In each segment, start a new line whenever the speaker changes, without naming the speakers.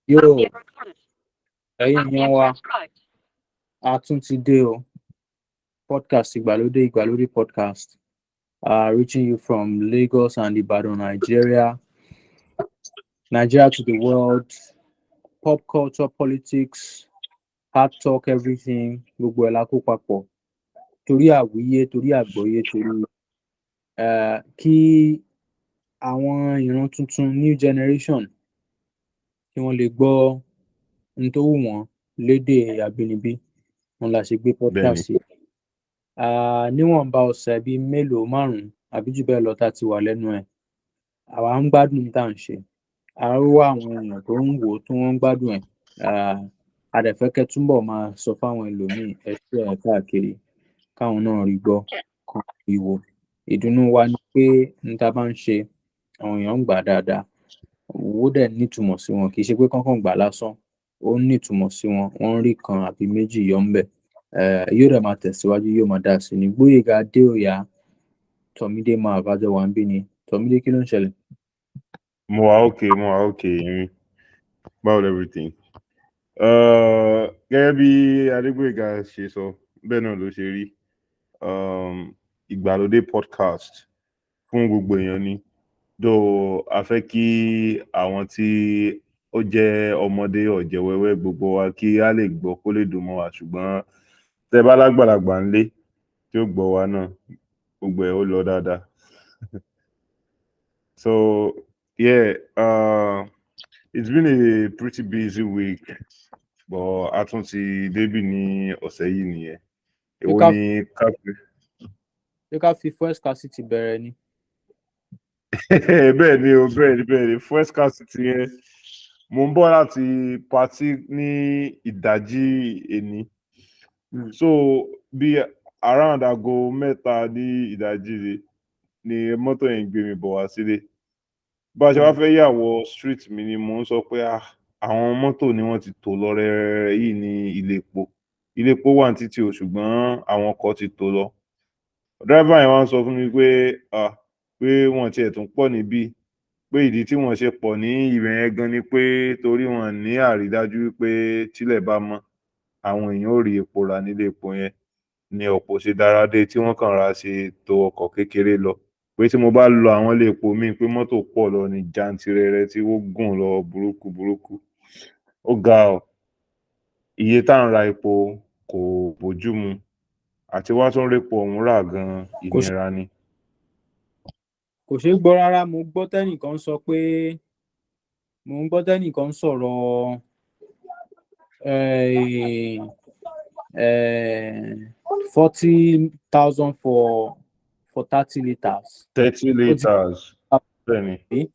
Yóò, ẹ̀yin èèyàn wa, a tún ti dé o. Podcast Ìgbàlódé, Ìgbàlódé podcast, reaching you from Lagos and Ibadan, Nigeria, Nigeria to the world. Pop culture, politics, hard talk, everything, gbogbo ẹ̀ la kó papọ̀ torí àwíyé, torí àgbọ́yé, torí kí àwọn ìran tuntun, new generation, kí wọ́n lè gbọ́ ohun tó wù wọ́n lédè àbínibí wọn la ṣe gbé podcast yìí. Níwọ̀nba ọ̀sẹ̀ bíi mélòó, márùn-ún àbí jù bẹ́ẹ̀ lọ tá a ti wà lẹ́nu ẹ̀, àwa ń gbádùn tá à ń ṣe, à ń wá àwọn èèyàn tó ń wò ó tí wọ́n ń gbádùn ẹ̀. A dẹ̀ fẹ́ kẹ́ túbọ̀ máa sọ fáwọn ẹlòmíì, ẹ ṣe ẹ̀ káàkiri, káwọn náà rí gbọ́, kàn rí wò. Ìdùnnú wa ni pé n tá a bá ń ṣe, àwọn èèyàn ń gbà á dáadáa, owó dẹ̀ nítumọ̀ sí wọn. Kì í ṣe pé kọ́kàn gbà lásán, ó nítumọ̀ sí wọn, wọ́n ń rí kan àbí méjì yọ ńbẹ̀. Yóò dẹ̀ máa tẹ̀síwájú, yóò máa dá sí ni. Gbóyèga Adéòyà, Tọ̀mídé máa bájọ́ wa ń bí ni. Tọ̀mídé, kí ló ń ṣẹlẹ̀?
Mo wà okay, mo wà okay. Yẹmi, báwo everything? Gẹ́gẹ́ bí Adégbóyèga ṣe sọ, bẹ́ẹ̀ náà ló ṣe rí. Ìgbàlódé podcast fún gbogbo èèyàn ni, though a fẹ́ kí àwọn tí ó jẹ́ ọmọdé, ọ̀jẹ̀ wẹ́wẹ́, gbogbo wa kí á lè gbọ́, kó lè dùn mọ́ wa. Ṣùgbọ́n tẹ́ bá lágbàlagbà ńlé tí ó gbọ́ wa náà, gbogbo ẹ̀ ó lọ dáadáa. So yeah, it's been a pretty busy week, but a tún ti débì ní ọ̀sẹ̀ yìí nìyẹn. Èwo ni ká fi
Ṣé ká fi fuel scarcity bẹ̀rẹ̀ ni?
Bẹ́ẹ̀ ni o, bẹ́ẹ̀ ni, bẹ́ẹ̀ ni. Fuel scarcity yẹn, mo ń bọ̀ láti party ní ìdájí èní. So bí around aago 3 ní ìdájí ni mọ́tò yẹn gbé mi bọ̀ wá sílé. Bá a ṣe wá fẹ́ yà wọ street mi ni mò ń sọ pé, "Ah, àwọn mọ́tò ni wọ́n ti tò lọ rẹ́rẹ́rẹ́ yìí ní ilé epo." Ilé epo wà ní títì o, ṣùgbọ́n àwọn ọkọ̀ ti tò lọ. Driver yẹn wá ń sọ fún mi pé, ah, pé wọ́n tiẹ̀ tún pọ̀ níbí, pé ìdí tí wọ́n ṣe pọ̀ ní ibẹ̀ yẹn gan ni pé torí wọn ní àrídájú pé tílẹ̀ bá mọ́, àwọn èèyàn ò rí epo rà nílé epo yẹn, ni ọ̀pọ̀ ṣe dára dé tí wọ́n kàn ra ṣe to ọkọ̀ kékeré lọ, pé tí mo bá lọ àwọn ilé epo míì, pé mọ́tò pọ̀ lọ ní jantirẹrẹ tí ó gùn lọ burúkú burúkú. Ó ga ọ. Iye tá à ń ra epo kò bójú mu, àti wá tún répo ọ̀hún rà gan, ìnira ni.
Kò ṣeé gbọ́ rárá. Mo gbọ́ tẹ́nìkan sọ pé, mo ń gbọ́ tẹ́nìkan sọ̀rọ̀ 40,000 for 30 litres.
30 litres, bẹ́ẹ̀ ni.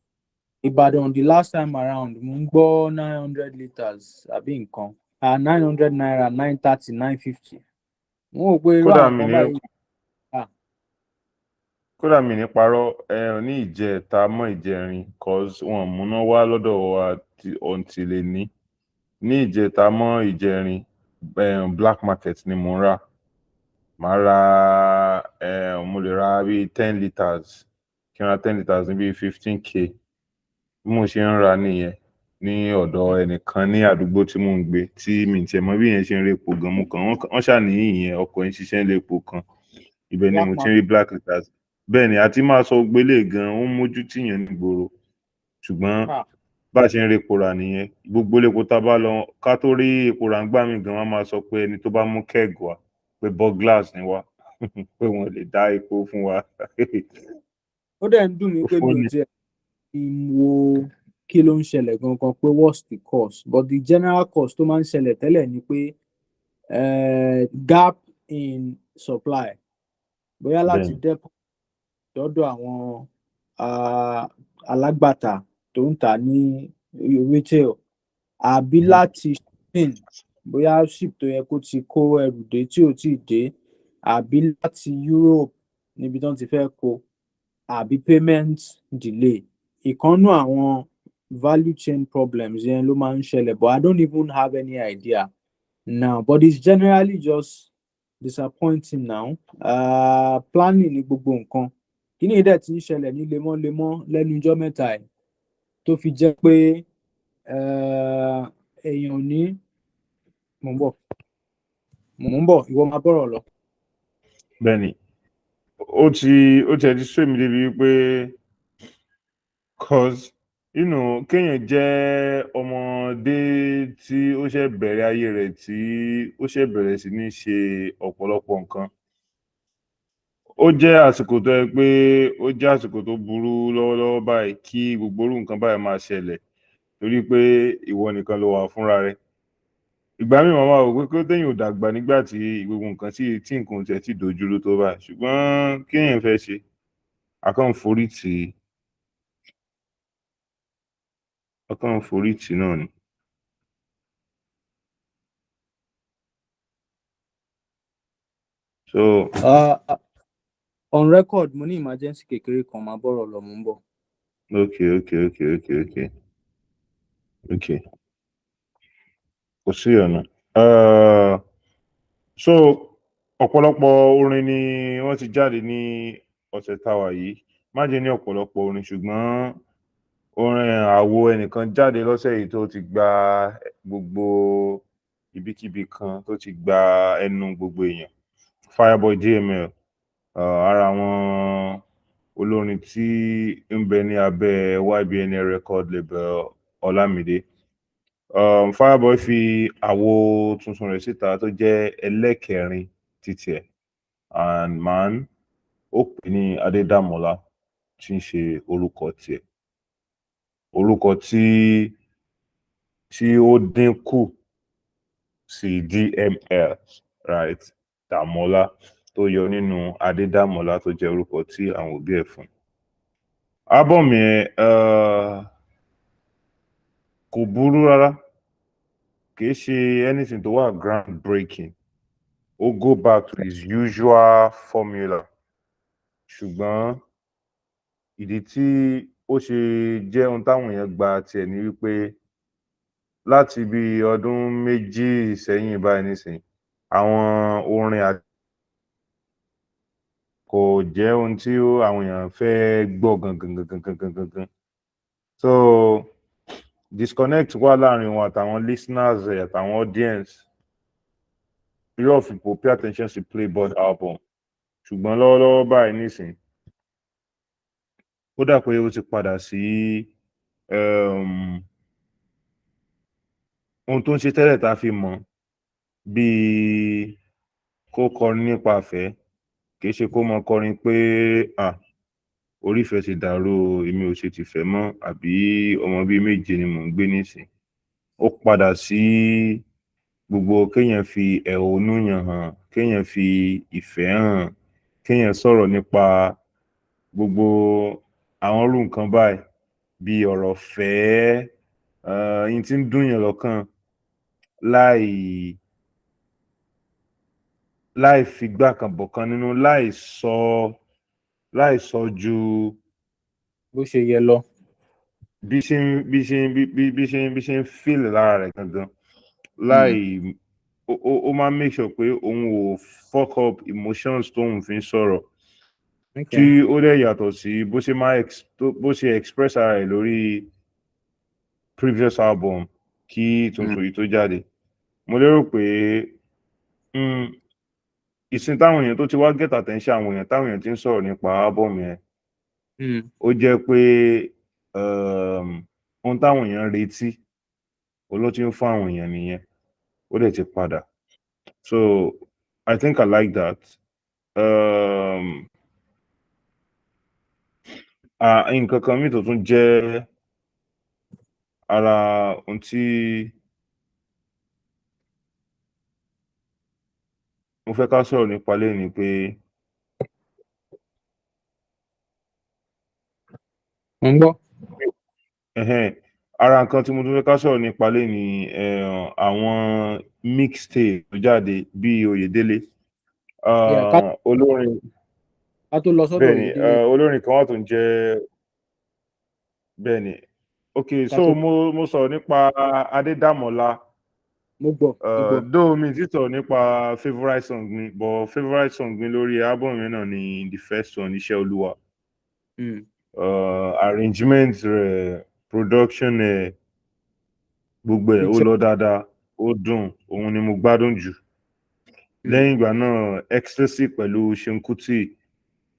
Ìbàdàn, the last time around, mo ń gbọ́ 900 litres àbí nǹkan, ₦900, 930, 950. Mo rò pé irú
Kódà
àwọn
mi
kan
ní
báyìí.
Kódà mi ní parọ́ ẹ, ní ìjẹta mọ́ ìjẹrin, cause wọn múná wá lọ́dọ̀ wa until ní ìjẹta mọ́ ìjẹrin, black market ni mo ń rà. Màá ra, mo lè ra bíi 10 litres, kí n ra 10 litres ní bíi 15K. Bí mo ṣe ń ra nìyẹn ní ọ̀dọ̀ ẹnìkan ní àdúgbò tí mò ń gbé, tí mi tiẹ̀ mọ̀ bí ìyẹn ṣe ń rí epo gan. Mo kàn wọ́n ṣàní ìyẹn ọkọ̀ yẹn ṣiṣẹ́ ní epo kan, ibẹ̀ ni mo ti ń rí black litres. Bẹ́ẹ̀ ni àti máa sọ gbélé gan, ó ń mójú tìyàn nígboro, ṣùgbọ́n bá a ṣe ń rí epo rà nìyẹn. Gbogbo epo tá a bá lọ, ká tó rí epo rà ń gbà mí gan, wọ́n máa sọ pé ẹni tó bá mú keg wá, pé burglars ni wá, pé wọ́n lè dá epo fún wa.
Ó dẹ̀ ń dùn mí pé mi ò
Funny.
tiẹ̀ kí n wo kí ló ń ṣẹlẹ̀ gangan, pé what's the cause. But the general cause tó máa ń ṣẹlẹ̀ tẹ́lẹ̀ ni pé gap in supply, bóyá láti depot dọ́dọ̀ àwọn alágbàtà tó ń tà ní retail, àbí láti shipping, bóyá ship tó yẹ kó ti kó ẹrù dé tí ò tíì dé, àbí láti Europe níbi tí wọ́n ti fẹ́ kó, àbí payment delay. Ìkànnú àwọn value chain problems yẹn ló máa ń ṣẹlẹ̀, but I don't even have any idea now. But it's generally just disappointing now. Planning ní gbogbo nǹkan. Kíní dẹ̀ ti ń ṣẹlẹ̀ ní lemọ́lemọ́ lẹ́nu ijọ́ mẹ́ta ẹ̀, tó fi jẹ́ pé Èèyàn ò ní, mò ń bọ̀, mò ń bọ̀, ìwọ máa bọ̀rọ̀ lọ.
Bẹ́ẹ̀ni, ó ti ẹ̀ ti sú èmi débi wípé, cause kéèyàn jẹ́ ọmọdé tí ó ṣẹ̀ bẹ̀rẹ̀ ayé rẹ̀, tí ó ṣẹ̀ bẹ̀rẹ̀ sí ní ṣe ọ̀pọ̀lọpọ̀ nǹkan, ó jẹ́ àsìkò tó yẹ pé ó jẹ́ àsìkò tó burú lọ́wọ́lọ́wọ́ báyìí kí gbogbo irú nǹkan báyìí máa ṣẹlẹ̀, torí pé ìwọ nìkan ló wà fúnra rẹ̀. Ìgbà míì, màá máa wò pé kí ló téèyàn ò dàgbà nígbà tí gbogbo nǹkan tí nǹkan ò tiẹ̀ tí dojúrú tó báyìí. Ṣùgbọ́n kí èèyàn fẹ́ ṣe? A kàn ń forí tì í, a kàn ń forí tì í náà ni. So
On record, mo ní emergency kékeré kan, máa bọ̀rọ̀ lọ, mò ń bọ̀.
Okay, kò sí ọ̀nà. So ọ̀pọ̀lọpọ̀ orin ni wọ́n ti jáde ní ọ̀sẹ̀ táwa yìí. Má jẹ́ ní ọ̀pọ̀lọpọ̀ orin, ṣùgbọ́n orin àwo ẹnìkan jáde lọ́sẹ̀ yìí tó ti gba gbogbo ibikíbi kan, tó ti gba ẹnu gbogbo èèyàn, Fireboy DML, ara àwọn olórin tí ń bẹ ní abẹ́ YBNL record label Ọlámídé. Fireboy fi àwo tuntun rẹ̀ síta tó jẹ́ ẹlẹ́kẹrin títí ẹ̀, and man, ó pè ní Adédàmọ́lá, tí ń ṣe orúkọ tiẹ̀, orúkọ tí ó dínkù sí DML, right? Dàmọ́lá tó yọ nínú Adédàmọ́lá, tó jẹ́ orúkọ tí àwọn òbí ẹ̀ fún. Album yẹn kò burú rárá, kìí ṣe anything tó wà ground breaking. Ó go back to his usual formula, ṣùgbọ́n ìdí tí ó ṣe jẹ́ ohun táwọn èèyàn gba tiẹ̀ ni wípé láti bí ọdún 2 sẹ́yìn báyìí nísìnyí, àwọn orin àti kò jẹ́ ohun tí àwọn èèyàn fẹ́ gbọ́ gangan gangan gangan gangan. So disconnect wà láàrin wọn àtàwọn listeners ẹ̀, àtàwọn audience. A lot of people pay attention to Playboy album, ṣùgbọ́n lọ́wọ́lọ́wọ́ báyìí nísìnyí, ó dà pé ó ti padà sí ohun tó ń ṣe tẹ́lẹ̀ tá a fi mọ̀, bíi kó kọrin nípa ìfẹ́, kì í ṣe kó mọ kọrin pé, "Ah, orí ìfẹ́ ti dàrú o, èmi ò ṣe tìfẹ́ mọ́," àbí ọmọ bíi méje ni mò ń gbé nísìn. Ó padà sí gbogbo kéèyàn fi ẹ̀hónú yàn hàn, kéèyàn fi ìfẹ́ hàn, kéèyàn sọ̀rọ̀ nípa gbogbo àwọn irú nǹkan báyìí, bíi ọ̀rọ̀ fẹ́, yín tí ń dùn yàn lọ́kàn, láì figbá kan bọ̀kan nínú, láì sọ ju
bó ṣe yẹ lọ.
Bí ṣe ń bí ṣe ń bí bí bí ṣe ń bí ṣe ń feel lára rẹ̀ gangan, láì ó máa ń make sure pé òun ò fuck up emotions tóun fi ń sọ̀rọ̀, tí ó dẹ̀ yàtọ̀ sí bó ṣe máa bó ṣe express ara rẹ̀ lórí previous album kí tuntun yìí tó jáde. Mo lérò pé ìsìn táwọn èèyàn tó ti wá get attention, àwọn èèyàn táwọn èèyàn ti ń sọ̀rọ̀ nípa album yẹn, ó jẹ́ pé ohun táwọn èèyàn ń retí òun ló ti ń fún àwọn èèyàn nìyẹn. Ó dẹ̀ ti padà, so I think I like that. Nǹkan kan míì tó tún jẹ́ ara ohun tí mo fẹ́ ká sọ̀rọ̀ nípa lẹ́yìn ni pé
Mo ń gbọ́.
Ẹhẹ́n, ara nǹkan tí mo tún fẹ́ ká sọ̀rọ̀ nípa lẹ́yìn ni àwọn mixtape tó jáde bíi Oyèdélé,
Yeah,
olórin
ká tó lọ sọ́dọ̀
Bẹ́ẹ̀ni.
Oyèdélé.
Olórin kan wà tó ń jẹ́, bẹ́ẹ̀ni, ok.
Ká
So mo sọ̀rọ̀ nípa Adédàmọ́lá.
Mo gbọ́, mo gbọ́.
Though mi ti sọ̀rọ̀ nípa favourite song mi, but favourite song mi lórí album yẹn náà ni the first one, Iṣẹ́ Olúwa. Arrangement rẹ̀, production ẹ̀. Gbogbo ẹ̀ ó
Feature.
lọ dáadáa, ó dùn, òun ni mo gbádùn jù. Lẹ́yìn ìgbà náà, Ecstasy pẹ̀lú Seun Kuti,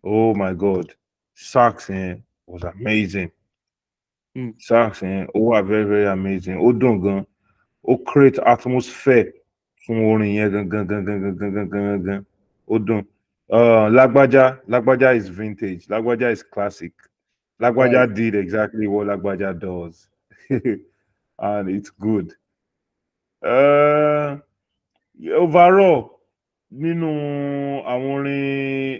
oh my God, sax yẹn was amazing. Sax yẹn, ó wà very very amazing, ó dùn gan, ó create atmosphere fún orin yẹn gangan gangan gangan gangan gangan, ó dùn. Lágbájá, Lágbájá is vintage, Lágbájá is classic. Lágbájá did exactly what Lágbájá does and it's good. Overall, nínú àwọn orin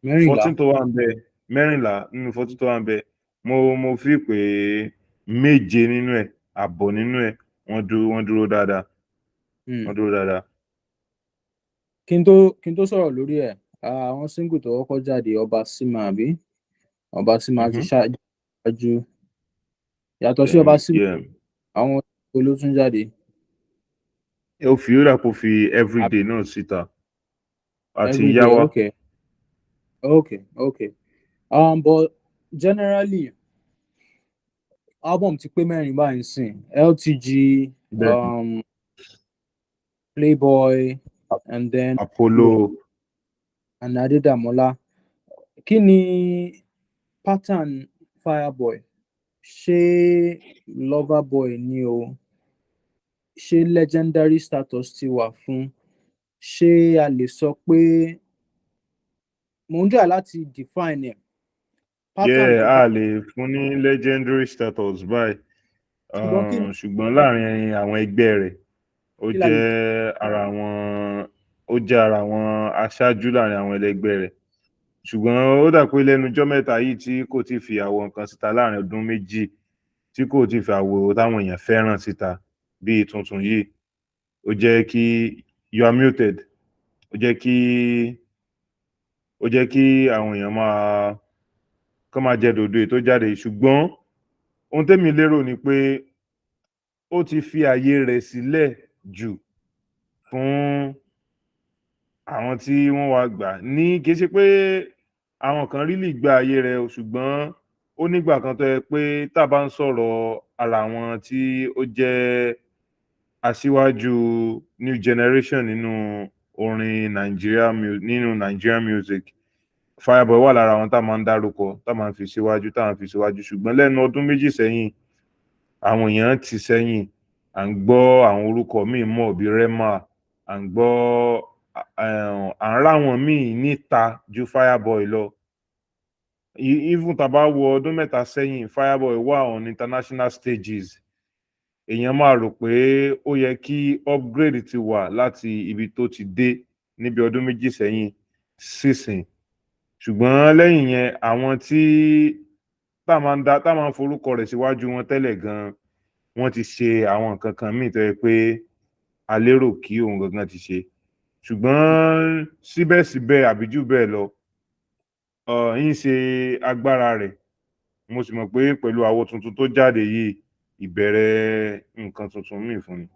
14.
14 tó wà ń bẹ, 14 nínú 14 tó wà ń bẹ, mo fi pé méje nínú ẹ̀, àbọ̀ nínú ẹ̀, wọ́n dúró dáadáa. Wọ́n dúró dáadáa.
Kí n tó sọ̀rọ̀ lórí ẹ̀, àwọn single tó kọ́kọ́ jáde, Ọba Sima, àbí Ọba Sima ti ṣáájú, yàtọ̀ sí Ọba Sima, àwọn wo ló tún jáde?
Ó fi, ó dà kó fi Everyday náà síta àti
Everyday.
Yáwá.
Okay, but generally, album ti pé mẹ́rin báyìí sìn: LTG, Playboy and then
Apollo.
And Adedamola. Kí ni pattern Fireboy? Ṣé lover boy ni o? Ṣé legendary status ti wà fún? Ṣé a lè sọ pé, mò ń jà láti define ẹ̀, pattern
Yeah,
tó bá
a lè fún ní legendary status báyìí.
Ṣùgbọ́n kí
Ṣùgbọ́n láàrin àwọn ẹgbẹ́ rẹ̀, ó
Kí la lè
jẹ́ ara àwọn, ó jẹ́ ara àwọn aṣáájú láàrin àwọn ẹlẹgbẹ́ rẹ̀. Ṣùgbọ́n ó dà pé lẹ́nu ọjọ́ mẹ́ta yìí tí kò tí fi àwọn nǹkan síta, láàrin ọdún 2 tí kò tí fi àwo táwọn èèyàn fẹ́ràn síta bíi tuntun yìí, ó jẹ́ kí, you are muted, ó jẹ́ kí àwọn èèyàn máa kọ́ máa jẹ dòdò èyí tó jáde. Ṣùgbọ́n ohun tẹ́mi lérò ni pé ó ti fi ààyè rẹ̀ sílẹ̀ jù fún àwọn tí wọ́n wá gbà ní. Kì í ṣe pé àwọn kan really gba ààyè rẹ̀ o, ṣùgbọ́n ó nígbà kan tó yẹ pé tá a bá ń sọ̀rọ̀ ara àwọn tí ó jẹ́ aṣíwájú new generation nínú orin Nigeria, nínú Nigerian music, Fireboy wà lára àwọn tá a máa ń dárúkọ, tá a máa ń fi síwájú, tá a máa ń fi síwájú. Ṣùgbọ́n lẹ́nu ọdún 2 sẹ́yìn, àwọn èèyàn ti sẹ́yìn, à ń gbọ́ àwọn orúkọ míì mọ̀ bíi Rema, à ń gbọ́, à ń ráwọn míì níta ju Fireboy lọ. Even tá a bá wo ọdún 3 sẹ́yìn, Fireboy wà on international stages. Èèyàn máa rò pé ó yẹ kí upgrade ti wà láti ibi tó ti dé níbi ọdún 2 sẹ́yìn sísìn. Ṣùgbọ́n lẹ́yìn yẹn, àwọn tí tá a máa ń dá, tá a máa ń forúkọ rẹ̀ síwájú wọn tẹ́lẹ̀ gan, wọ́n ti ṣe àwọn nǹkan kan míì tó yẹ pé a lérò kí òun gangan ti ṣe. Ṣùgbọ́n síbẹ̀síbẹ̀, àbí jù bẹ́ẹ̀ lọ, ń ṣe agbára rẹ̀. Mo sì mọ̀ pé pẹ̀lú àwo tuntun tó jáde yìí, ìbẹ̀rẹ̀ nǹkan tuntun míì fún ni.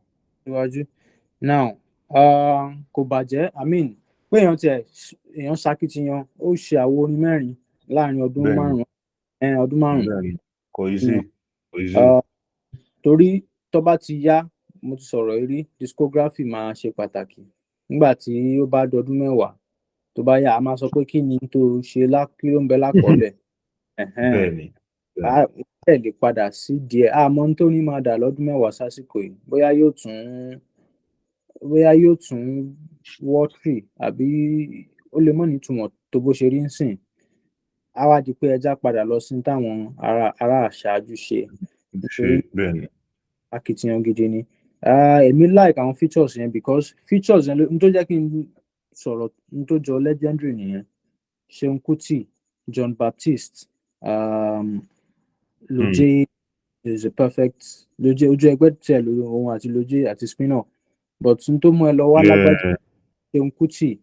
Síwájú now, kò bàjẹ́. I mean, pé èèyàn tiẹ̀, èèyàn ṣakitiyan, ó ṣe àwo orin mẹ́rin láàrin ọdún 5, ọdún 5.
Bẹ́ẹ̀ni, kò easy, kò easy.
Torí tó bá ti yá, mo ti sọ̀rọ̀ yìí rí, discography máa ṣe pàtàkì nígbà tí ó bá dọdún 10 tó bá yá, a máa sọ pé kí ni tó ṣe lá, kí ló ń bẹ lákọọ́lẹ̀. Ẹ̀hẹ́n. A dẹ̀ lè padà sí díẹ̀, àmọ́ ohun tó ní máa dà lọ́dún 10 sásìkò yìí, bóyá yóò tún wọ́tìrì àbí ó lè mọ̀ nítumọ̀ tó bó ṣe rí ń sìn. Á wá di pé ẹja padà lọ sí táwọn ará àṣáájú ṣe.
Ṣe bẹ́ẹ̀ni.
Akitiyan gidi ni. Èmi like àwọn features yẹn, because features yẹn n tó jẹ́ kí n sọ̀rọ̀ n tó jọ legendary nìyẹn. Seun Kuti, John Baptiste, Lojay is a perfect Lojay, ojú ẹgbẹ́ tiẹ̀ lórí òun àti Lojay àti Spinall, but n tó mú ẹ lọ wá lágbájá, Seun Kuti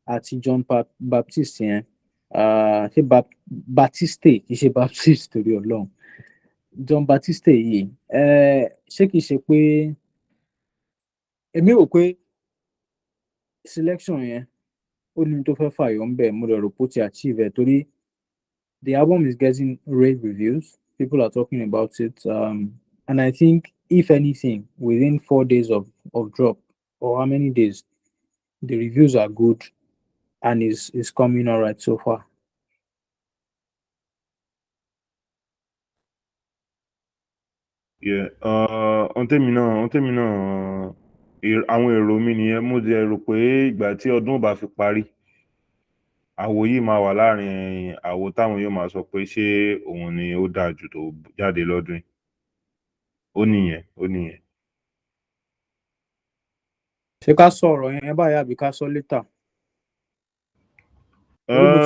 àti John Baptiste yẹn, ṣé Baptiste, kì í ṣe Baptiste, torí Ọlọ́run, John Baptiste yìí, ṣé kìí ṣe pé èmi rò pé selection yẹn, ó ní tó fẹ́ fàyọ ń bẹ̀. Mo dẹ̀ rò pé ó ti achieve ẹ̀, torí the album is getting rave reviews, people are talking about it. And I think if anything, within 4 days of drop, or how many days, the reviews are good and is coming all right so far.
Yeah, ohun tèmi náà, àwọn èrò mi nìyẹn. Mo jẹ́ rò pé ìgbà tí ọdún ò bá fi parí, àwo yìí máa wà láàrin àwo táwọn yóò máa sọ pé ṣé òun ni ó dáa jù tó jáde lọ́dún yìí. Ó nìyẹn, ó nìyẹn.
Ṣé ká sọ ọ̀rọ̀ yẹn báyìí àbí ká sọ later? Torí mo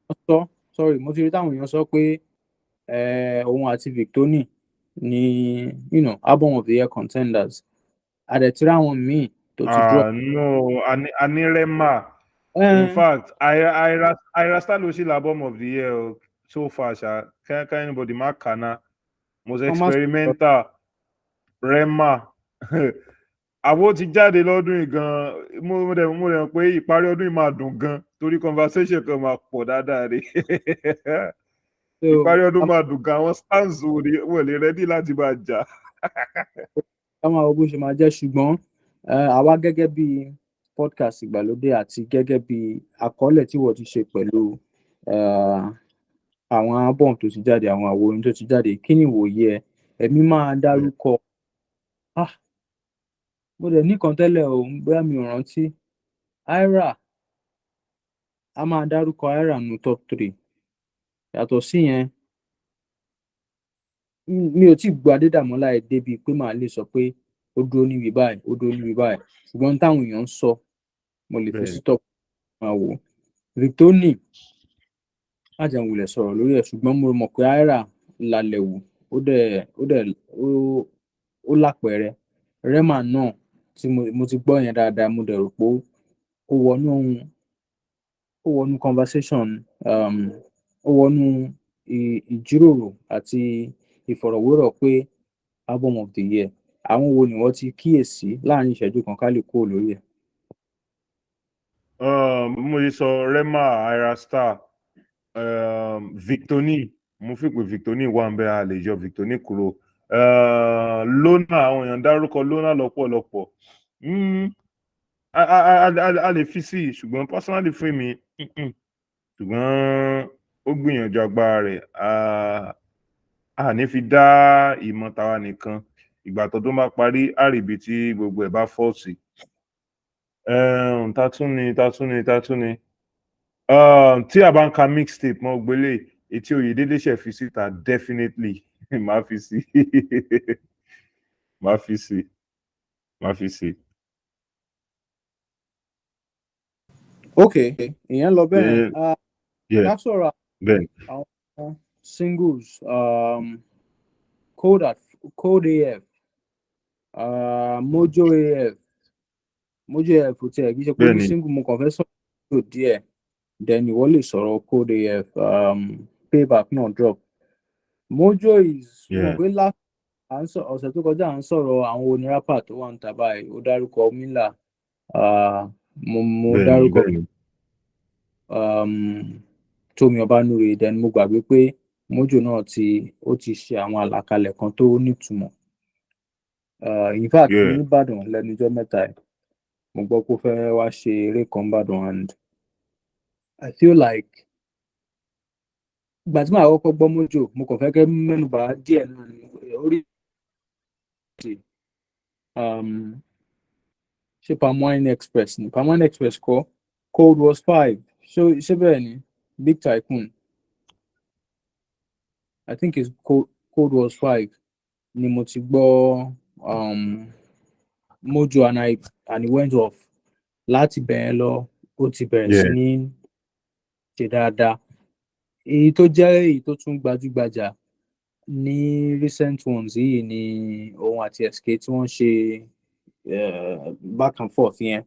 ti sọ, sorry, mo ti rí táwọn èèyàn sọ pé òun àti Victony ní album of the year contenders. A dẹ̀ ti rí àwọn míì tó ti drop.
Ah, no, ani Rema. In fact, Ira Star ló ṣì album of the year o, so far ṣá. Can anybody má kàná? Most
Wọ́n má
experimental, Rema. Àwo ti jáde lọ́dún yìí gan. Mo dẹ̀ mọ̀ pé ìparí ọdún yìí máa dùn gan torí conversation kan máa pọ̀ dáadáa rí.
So,
Ìparí ọdún máa dùn gan, àwọn stans ò ní wọ́n lè ready láti máa jà.
Ká máa wo bó ṣe máa jẹ́, ṣùgbọ́n àwa gẹ́gẹ́ bí podcast ìgbàlódé àti gẹ́gẹ́ bí àkọọ́lẹ̀ tí wọ́n ti ṣe pẹ̀lú àwọn album tó ti jáde, àwọn àwo orin tó ti jáde, kí ni ìwòye ẹ? Èmi máa dárúkọ, ah, mo dẹ̀ ní kan tẹ́lẹ̀ o, bóyá mi ò rántí. Ayra, a máa dárúkọ Ayra nínú top three. Yàtọ̀ sí yẹn, mi ò tí gbọ́ Adédàmọ́lá ẹ̀ débi pé màá lè sọ pé ó dúró níbi báyìí, ó dúró níbi báyìí, ṣùgbọ́n táwọn èèyàn ń sọ, mo lè fi sí top, máa wò ó. Victony, má jẹun wulẹ̀ sọ̀rọ̀ lórí ẹ̀, ṣùgbọ́n mo mọ̀ pé Ayra lálẹ́ wò, ó dẹ̀ ó lápẹẹrẹ. Rema náà tí mo ti gbọ́ yẹn dáadáa, mo dẹ̀ rò pé ó wọnú conversation, ó wọnú ìjíròrò àti ìfọ̀rọ̀wérọ̀ pé album of the year. Àwọn wo ni wọ́n ti kíyèsí láàrin ìṣẹ́jú kan ká lè kúrò lórí ẹ̀?
Mo ṣe sọ Rema, Ayra Star, Victony, mo fi pé Victony wà ń bẹ, a lè yọ Victony kúrò. Lona, àwọn èèyàn dárúkọ Lona lọ́pọ̀lọpọ̀. A lè fi sí i, ṣùgbọ́n personally fún mi, ṣùgbọ́n ó gbìyànjú agbára rẹ̀. A ní fi dá ìmọ̀ tàwa nìkan. Ìgbà tọdún bá parí, á rí ibi tí gbogbo ẹ̀ bá fọ́ sí. Ta tún ni, ta tún ni, ta tún ni? Tí a bá ń ka mixtape mọ́ gbélé etí Oyèdélé ṣe fi síta, definitely máa fi sí, máa fi sí, máa fi sí.
Ok, ìyẹn lọ bẹ́ẹ̀. Ká sọ̀rọ̀
Bẹ́ẹ̀.
àwọn singles, Code at Code AF, Mojo AF. Mojo AF kò tiẹ̀ kì í ṣe pé ní single, mo kàn fẹ́ sọ̀rọ̀ díẹ̀, then ìwọ lè sọ̀rọ̀ Code AF. Payback náà drop. Mojo is mo pé last, à ń sọ ọ̀sẹ̀ tó kọjá, à ń sọ̀rọ̀ àwọn onírapà tó wà ń ta báyìí, ó dárúkọ Miller, mo dárúkọ Tómi Ọbánúre, then mo gbàgbé pé Mojo náà ti ó ti ṣe àwọn àlàkalẹ̀ kan tó nítumọ̀. In fact, nìbàdàn lẹ́nu ijọ́ mẹ́ta ẹ̀, mo gbọ́ pé ó fẹ́ wá ṣe eré kan nìbàdàn, and I feel like ìgbà tí màá kọ́kọ́ gbọ́ Mojo, mo kàn fẹ́ kẹ́ mẹ́nubà díẹ̀ náà ní orí ṣé Palm Wine Express ni? Palm Wine Express kọ́, Cold Wars 5, ṣé bẹ́ẹ̀ ni? Big Tycoon, I think it's Cold Wars 5 ni mo ti gbọ́ Mojo, and it went off. Láti bẹ̀rẹ̀ lọ, ó ti bẹ̀rẹ̀ sí ní ṣe dáadáa. Èyí tó jẹ́ èyí tó tún gbajúgbajà ní recent ones yìí ni òun àti SK tí wọ́n ṣe back and forth yẹn.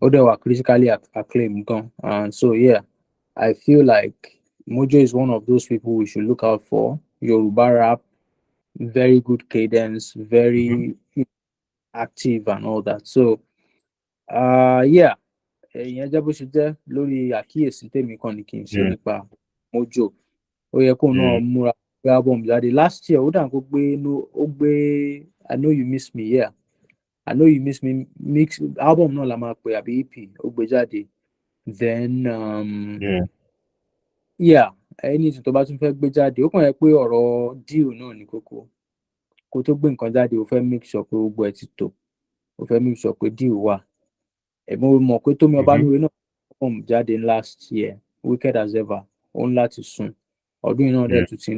Ó dẹ̀ wà critically acclaimed gan, and so yeah, I feel like Mojo is one of those people we should look out for. Yoruba rap, very good cadence, very active and all that. So yeah, ìyẹn jẹ́ bó ṣe jẹ́ lórí àkíyèsí tèmi kan ní kí n ṣe nípa Mojo. Ó yẹ kóun náà múra Gbé album jáde last year, ó dà kó gbé, no, ó gbé "I Know You Miss Me". Yeah, "I Know You Miss Me" mix album náà la máa pè, àbí EP, ó gbé jáde. Then yeah, anything tó bá tún fẹ́ gbé jáde, ó kàn yẹ pé ọ̀rọ̀ deal náà ní kókó. Kó tó gbé nǹkan jáde, ó fẹ́ make sure pé gbogbo ẹ̀ ti tò, ó fẹ́ make sure pé deal wà. Mo mọ̀ pé Tómi Ọbánúre náà album jáde last year, "Wicked as Ever", ó ń láti sùn ọdún yìí náà dẹ̀ tún ti ń.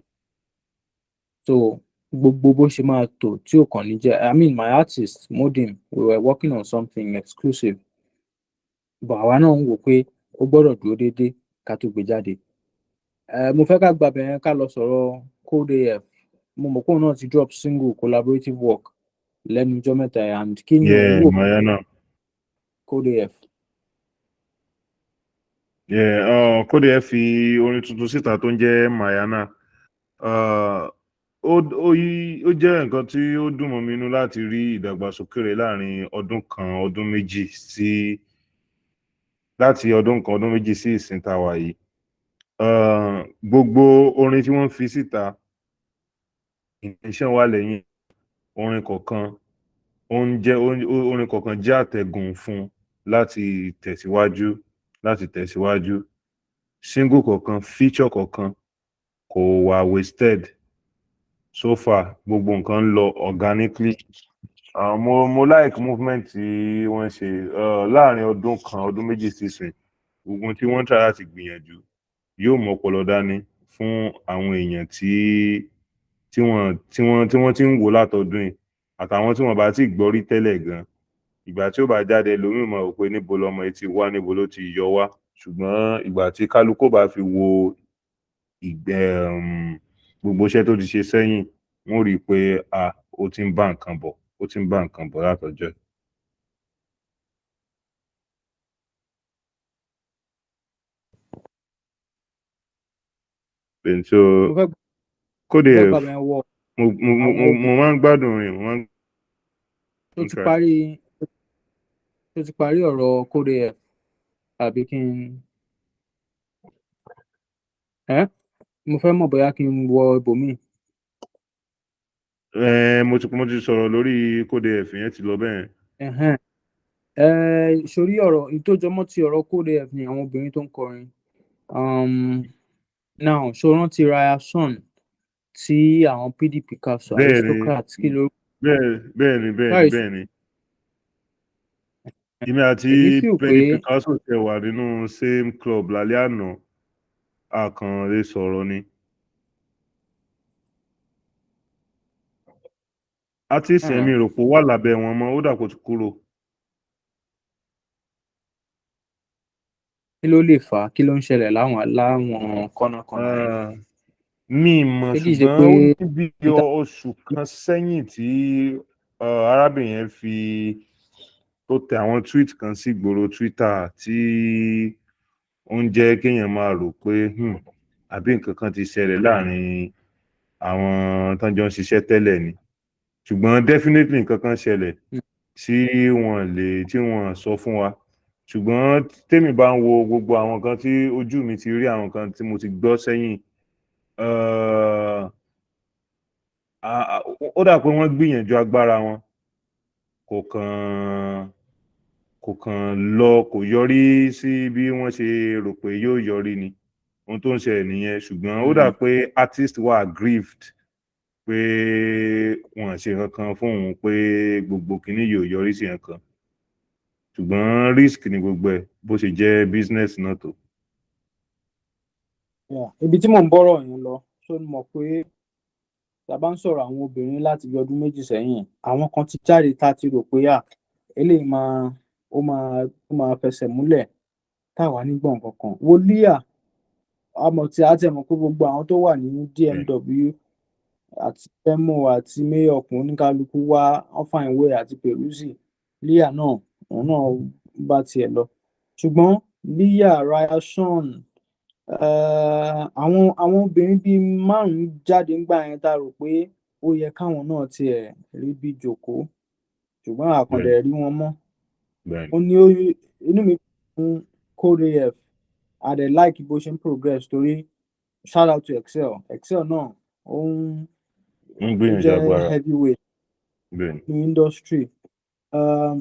So gbogbo bó ṣe máa tò tí ò kàn ní jẹ́, I mean, my artist Modim, we were working on something exclusive, but àwa náà ń wò pé ó gbọ́dọ̀ dúró déédéé ká tó gbé jáde. Mo fẹ́ ká gbàbẹ̀ yẹn, ká lọ sọ̀rọ̀ Code AF. Mo mọ̀ pé òun náà ti drop single, collaborative work, lẹ́nu ijọ́ mẹ́ta yìí, and kí ni òun wò
Mayana.
Code AF?
Yeah, Code AF fi orin tuntun síta tó ń jẹ́ "Mayana". Ó jẹ́ nǹkan tí ó dùn mọ́ mi nínú láti rí ìdàgbàsókè rẹ̀ láàrin ọdún kan, ọdún méjì sí, láti ọdún kan, ọdún méjì sí ìsìn tá a wà yìí. Gbogbo orin tí wọ́n fi síta, intention wà lẹ́yìn orin kọ̀ọ̀kan. Ó ń jẹ́ orin kọ̀ọ̀kan jẹ́ àtẹ̀gùn fún láti tẹ̀síwájú, láti tẹ̀síwájú. Single kọ̀ọ̀kan, feature kọ̀ọ̀kan kò wà wasted. So far, gbogbo nǹkan ń lọ organically. Mo like movement tí wọ́n ṣe láàrin ọdún kan, ọdún méjì sísìn. Gbogbo tí wọ́n ń try láti gbìyànjú yóò mú ọpọlọ dání fún àwọn èèyàn tí wọ́n ti ń wò látọdún yìí, àtàwọn tí wọ́n bá ti gbọ́ rí tẹ́lẹ̀ gan. Ìgbà tí ó bá jáde, ẹlòmíì máa wò pé níbo lọmọ yìí ti wá, níbo ló ti yọ wá. Ṣùgbọ́n ìgbà tí kálukú bá fi wo ìgbẹ́ gbogbo iṣẹ́ tó ti ṣe sẹ́yìn, wọ́n rí i pé a ó ti ń bá nǹkan bọ̀, ó ti ń bá nǹkan bọ̀ látọjọ́ yìí. So
Mo fẹ́
Code
mo fẹ́
F,
gbàbẹ̀ yẹn wọ
mo
àwọn
mo máa ń gbádùn rìn, mo máa ń
tó ti
Okay.
parí, tó ti parí ọ̀rọ̀ Code F, àbí kí n ẹ́ mo fẹ́ mọ̀ bóyá kí n wọ ibòmíì.
Mo ti sọ̀rọ̀ lórí Code F, yẹn ti lọ bẹ́ẹ̀.
Ẹ̀hẹ́n. Sórí ọ̀rọ̀ ìtójọmọ́ ti ọ̀rọ̀ Code F ni àwọn obìnrin tó ń kọrin. Now, ṣo rántí Raya Son tí àwọn PDP Council
Bẹ́ẹ̀ni.
Aristocrat, kí ló
Bẹ́ẹ̀ni.
Báyìí.
Bẹ́ẹ̀ni. Èmi àti
Èmi feel pé
Penny Picasso tẹ wà nínú same club lálẹ́ àná, a kàn lè sọ̀rọ̀ ni. Artist yẹn, mi rò pé ó wà lábẹ́ wọn mọ́, ó dà kó ti kúrò.
Kí ló lè fà á? Kí ló ń ṣẹlẹ̀ láwọn kọ́nàkọ́nà yẹn?
Ah, mi mọ̀.
Ṣé kìí ṣe
Ṣùgbọ́n
pé
ó ní bí oṣù kan sẹ́yìn tí arábìnrin yẹn fi tó tẹ àwọn tweet kan sí ìgboro Twitter tí ó ń jẹ́ kéèyàn máa rò pé àbí nǹkan kan ti ṣẹlẹ̀ láàrin àwọn tán jọ ń ṣiṣẹ́ tẹ́lẹ̀ ni. Ṣùgbọ́n definitely nǹkan kan ṣẹlẹ̀ tí wọ́n lè tí wọ́n sọ fún wa. Ṣùgbọ́n tèmi bá ń wo gbogbo àwọn nǹkan tí ojú mi ti rí, àwọn nǹkan tí mo ti gbọ́ sẹ́yìn, ó dà pé wọ́n gbìyànjú agbára wọn, kò kàn lọ, kò yọrí sí bí wọ́n ṣe rò pé yóò yọrí ni. Ohun tó ń ṣẹlẹ̀ nìyẹn. Ṣùgbọ́n ó dà pé artist wà aggrieved pé wọ́n ṣe nǹkan fún òun, pé gbogbo kinní yóò yọrí sí nǹkan. Ṣùgbọ́n risk ni gbogbo ẹ̀, bó ṣe jẹ́ business náà tó.
Yeah. Ibi tí mò ń bọ́rọ̀ yẹn lọ, ṣó mọ̀ pé tá a bá ń sọ̀rọ̀ àwọn obìnrin láti bí ọdún 2 sẹ́yìn, àwọn kan ti jáde tá a ti rò pé à eléyìí máa ó máa fẹsẹ̀ múlẹ̀, táwa nígbọ̀n kankan. Wo Leah, àmọ̀ tí a ti mọ̀ pé gbogbo àwọn tó wà ní DMW àti Femo àti Mayorkun, oníkálukú wá find way àti Peruzzi. Leah náà, òun náà bá tiẹ̀ lọ. Ṣùgbọ́n Leah, Raya Son, àwọn obìnrin bíi márùn-ún jáde ńgbà yẹn tá a rò pé ó yẹ káwọn náà tiẹ̀ rí bí jókòó, ṣùgbọ́n àkàndẹ̀ rí wọn mọ́. Ó ní inú mi fún Code F, I dey like bó ṣe ń progress, torí shout out to Excel. Excel náà Ó ń
Ń
ó
gbìyànjú
jẹ́
agbára.
heavyweight
Bẹ́ẹ̀ni.
ní industry.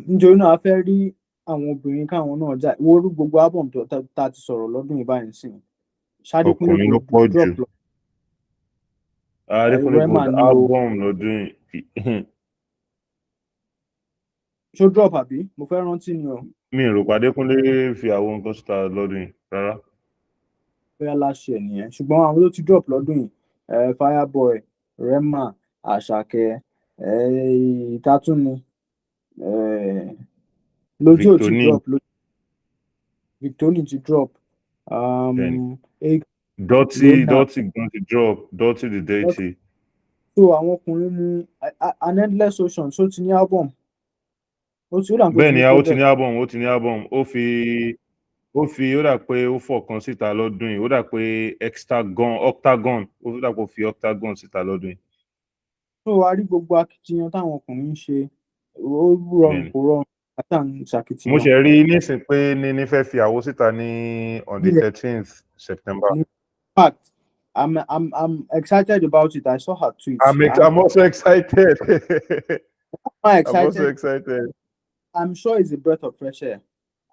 Nítorí náà, a fẹ́ rí àwọn obìnrin káwọn náà já wo irú gbogbo album tó tá a ti sọ̀rọ̀ lọ́dún yìí báyìí sìn. Ṣadékúnlé
Ọkùnrin ló
kò
pọ̀
drop
jù.
lọ.
Adékúnlé
Rema
Gold
ni o.
album lọ́dún yìí.
Ṣó drop àbí? Mo fẹ́ rántí ni o.
Mi ò rò pé Adékúnlé fi àwọn nǹkan síta lọ́dún yìí rárá.
Bóyá last year nìyẹn. Ṣùgbọ́n àwọn tó ti drop lọ́dún yìí, Fireboy, Rema, Àṣàkẹ́, Ìtàtúni, Lójú ò ti
Victony.
drop, Victony ti drop.
Bẹ́ẹ̀ni.
Lona.
Dotty gan ti drop, Dotty the Dirty.
So àwọn ọkùnrin ní An Endless Ocean, tó ti ní album. Ó ti, ó dà pé ó ti
Bẹ́ẹ̀ni,
ní
ó ti
project.
ní album, ó ti ní album. Ó fi ó dà pé ó fọ̀kan síta lọ́dún yìí. Ó dà pé Hexagon, Octagon, ó dà pé ó fi Octagon síta lọ́dún yìí.
So a rí gbogbo akitiyan táwọn ọkùnrin ń ṣe. Ó rọrùn, kò rọrùn, àtà ń ṣàkitiyan.
Mo ṣe rí nísìn pé Níní fẹ́ fi àwo síta ní on the 13th September.
In fact, I'm excited about it. I saw her tweet.
I'm also excited.
I'm
I'm also
excited.
excited.
I'm sure it's a breath of fresh air.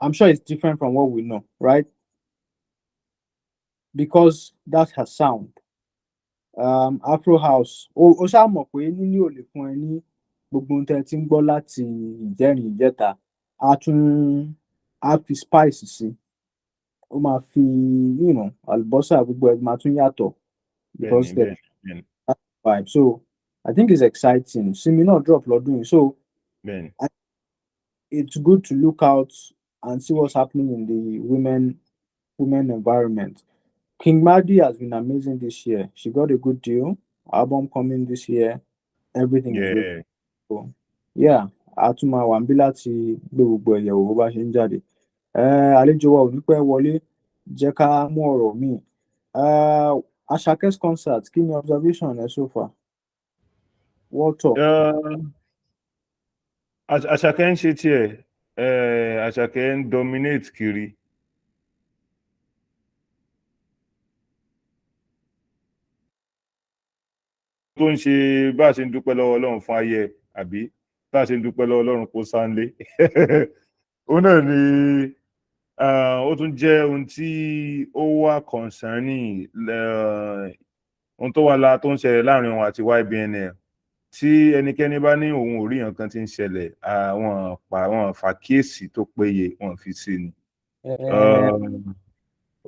I'm sure it's different from what we know, right? Because that's her sound. Afro House. O ṣáà mọ̀ pé Níní ò lè fún ẹ ní gbogbo ohun tẹ́ ẹ ti ń gbọ́ láti ìjẹrin ìjẹta. A tún á fi spice sí. Ó máa fi àlùbọ́sà, gbogbo ẹ̀ máa tún yàtọ̀ because the
Bẹ́ẹ̀ni.
vibe. So I think it's exciting. Simi náà drop lọ́dún yìí. So it's good to look out and see what's happening in the women environment. King Mardi has been amazing this year. She got a good deal. Album coming this year. Everything is good. Yeah, a tún máa wà níbí láti gbé gbogbo ẹ̀ yẹ̀wò bó bá ṣe ń jáde. Àlejò wa ò ní pẹ́ wọlé, jẹ́ ká mú ọ̀rọ̀ míì. Ashake's concert, kí ni observation ẹ so far? World Tour.
Àṣàkẹ́ ń ṣe tiẹ̀, Àṣàkẹ́ ń dominate kiri. Tó ń ṣe bá a ṣe ń dúpẹ́ lọ́wọ́ Ọlọ́run fún ayé ẹ̀, àbí bá a ṣe ń dúpẹ́ lọ́wọ́ Ọlọ́run kó sáńlé. Òun náà ni ó tún jẹ́ ohun tí ó wà concerning, ohun tó wà la tó ń ṣẹlẹ̀ láàrin òun àti YBNL. Tí ẹnikẹ́ni bá ní òun ò rí nǹkan tí ń ṣẹlẹ̀, àwọn pa àwọn fàkíyèsí tó péye wọn fi sí ni.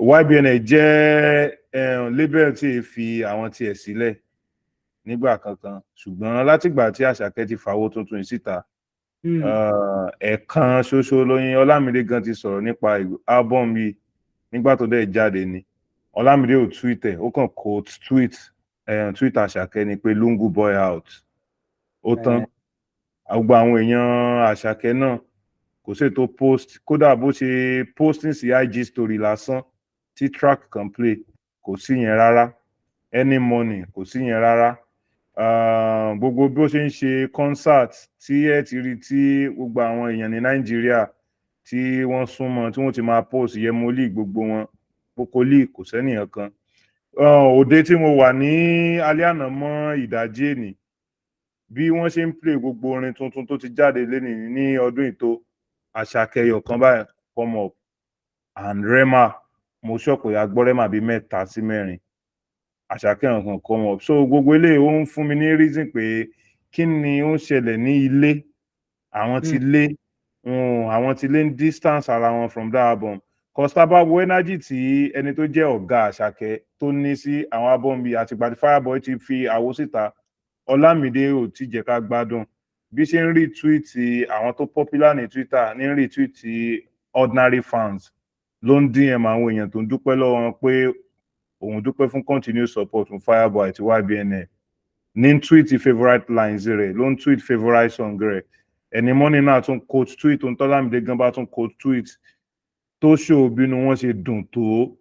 YBNL jẹ́ label tí ì fi àwọn tiẹ̀ sílẹ̀ nígbà kankan, ṣùgbọ́n látìgbà tí Àṣàkẹ́ ti fàwo tuntun yìí síta, ẹ̀ẹ̀kan ṣoṣo lóyin Ọlámídé gan ti sọ̀rọ̀ nípa album yìí nígbà tó dẹ̀ jáde ni. Ọlámídé ò tweet ẹ̀, ó kàn quote tweet Àṣàkẹ́ ni pé "Lungu boy out". Ó tán. Gbogbo àwọn èèyàn Àṣàkẹ́ náà, kò sí ètò post, kódà bó ṣe posting sí IG story lásán tí track kan play, kò sí yẹn rárá. Any money, kò sí yẹn rárá. Gbogbo bí ó ṣe ń ṣe concert tí ẹ ti rí tí gbogbo àwọn èèyàn ní Nàìjíríà tí wọ́n súnmọ́ tí wọ́n ti máa post Yẹmọlí, gbogbo wọn Pokoli, kò sẹ́nìyàn kan. Òde tí mo wà ní alẹ́ àná mọ́ ìdájí èní, bí wọ́n ṣe ń play gbogbo orin tuntun tó ti jáde lénìí ní ọdún ìtó, Àṣàkẹ́ ẹyọ kan báyìí come up and Rema. Mo sọ pé a gbọ́ Rema bíi mẹ́ta sí mẹ́rin, Àṣàkẹ́ nǹkan come up. So gbogbo eléyìí, ó ń fún mi ní reason pé kí ni ó ń ṣẹlẹ̀ ní ilé àwọn ti lé, àwọn ti lé ń distance ara wọn from that album, cause tá a bá wo energy tí ẹni tó jẹ́ ọ̀gá Àṣàkẹ́ tó ní sí àwọn album bíi àtìgbà tí Fireboy ti fi àwo síta, Ọlámídé ò tí jẹ́ ká gbádùn. Bí ṣe ń retweet àwọn tó popular ní Twitter, ní retweet ordinary fans, ló ń DM àwọn èèyàn tó ń dúpẹ́ lọ́wọ́ wọn pé òun dúpẹ́ fún continued support fún Fireboy àti YBNL, ní tweet favourite lines rẹ̀, ló ń tweet favourite song rẹ̀. Ẹni mọ́ni náà tún quote tweet ohun tọ́lámídé gan bá tún quote tweet tó ṣò bínú wọn ṣe dùn tó.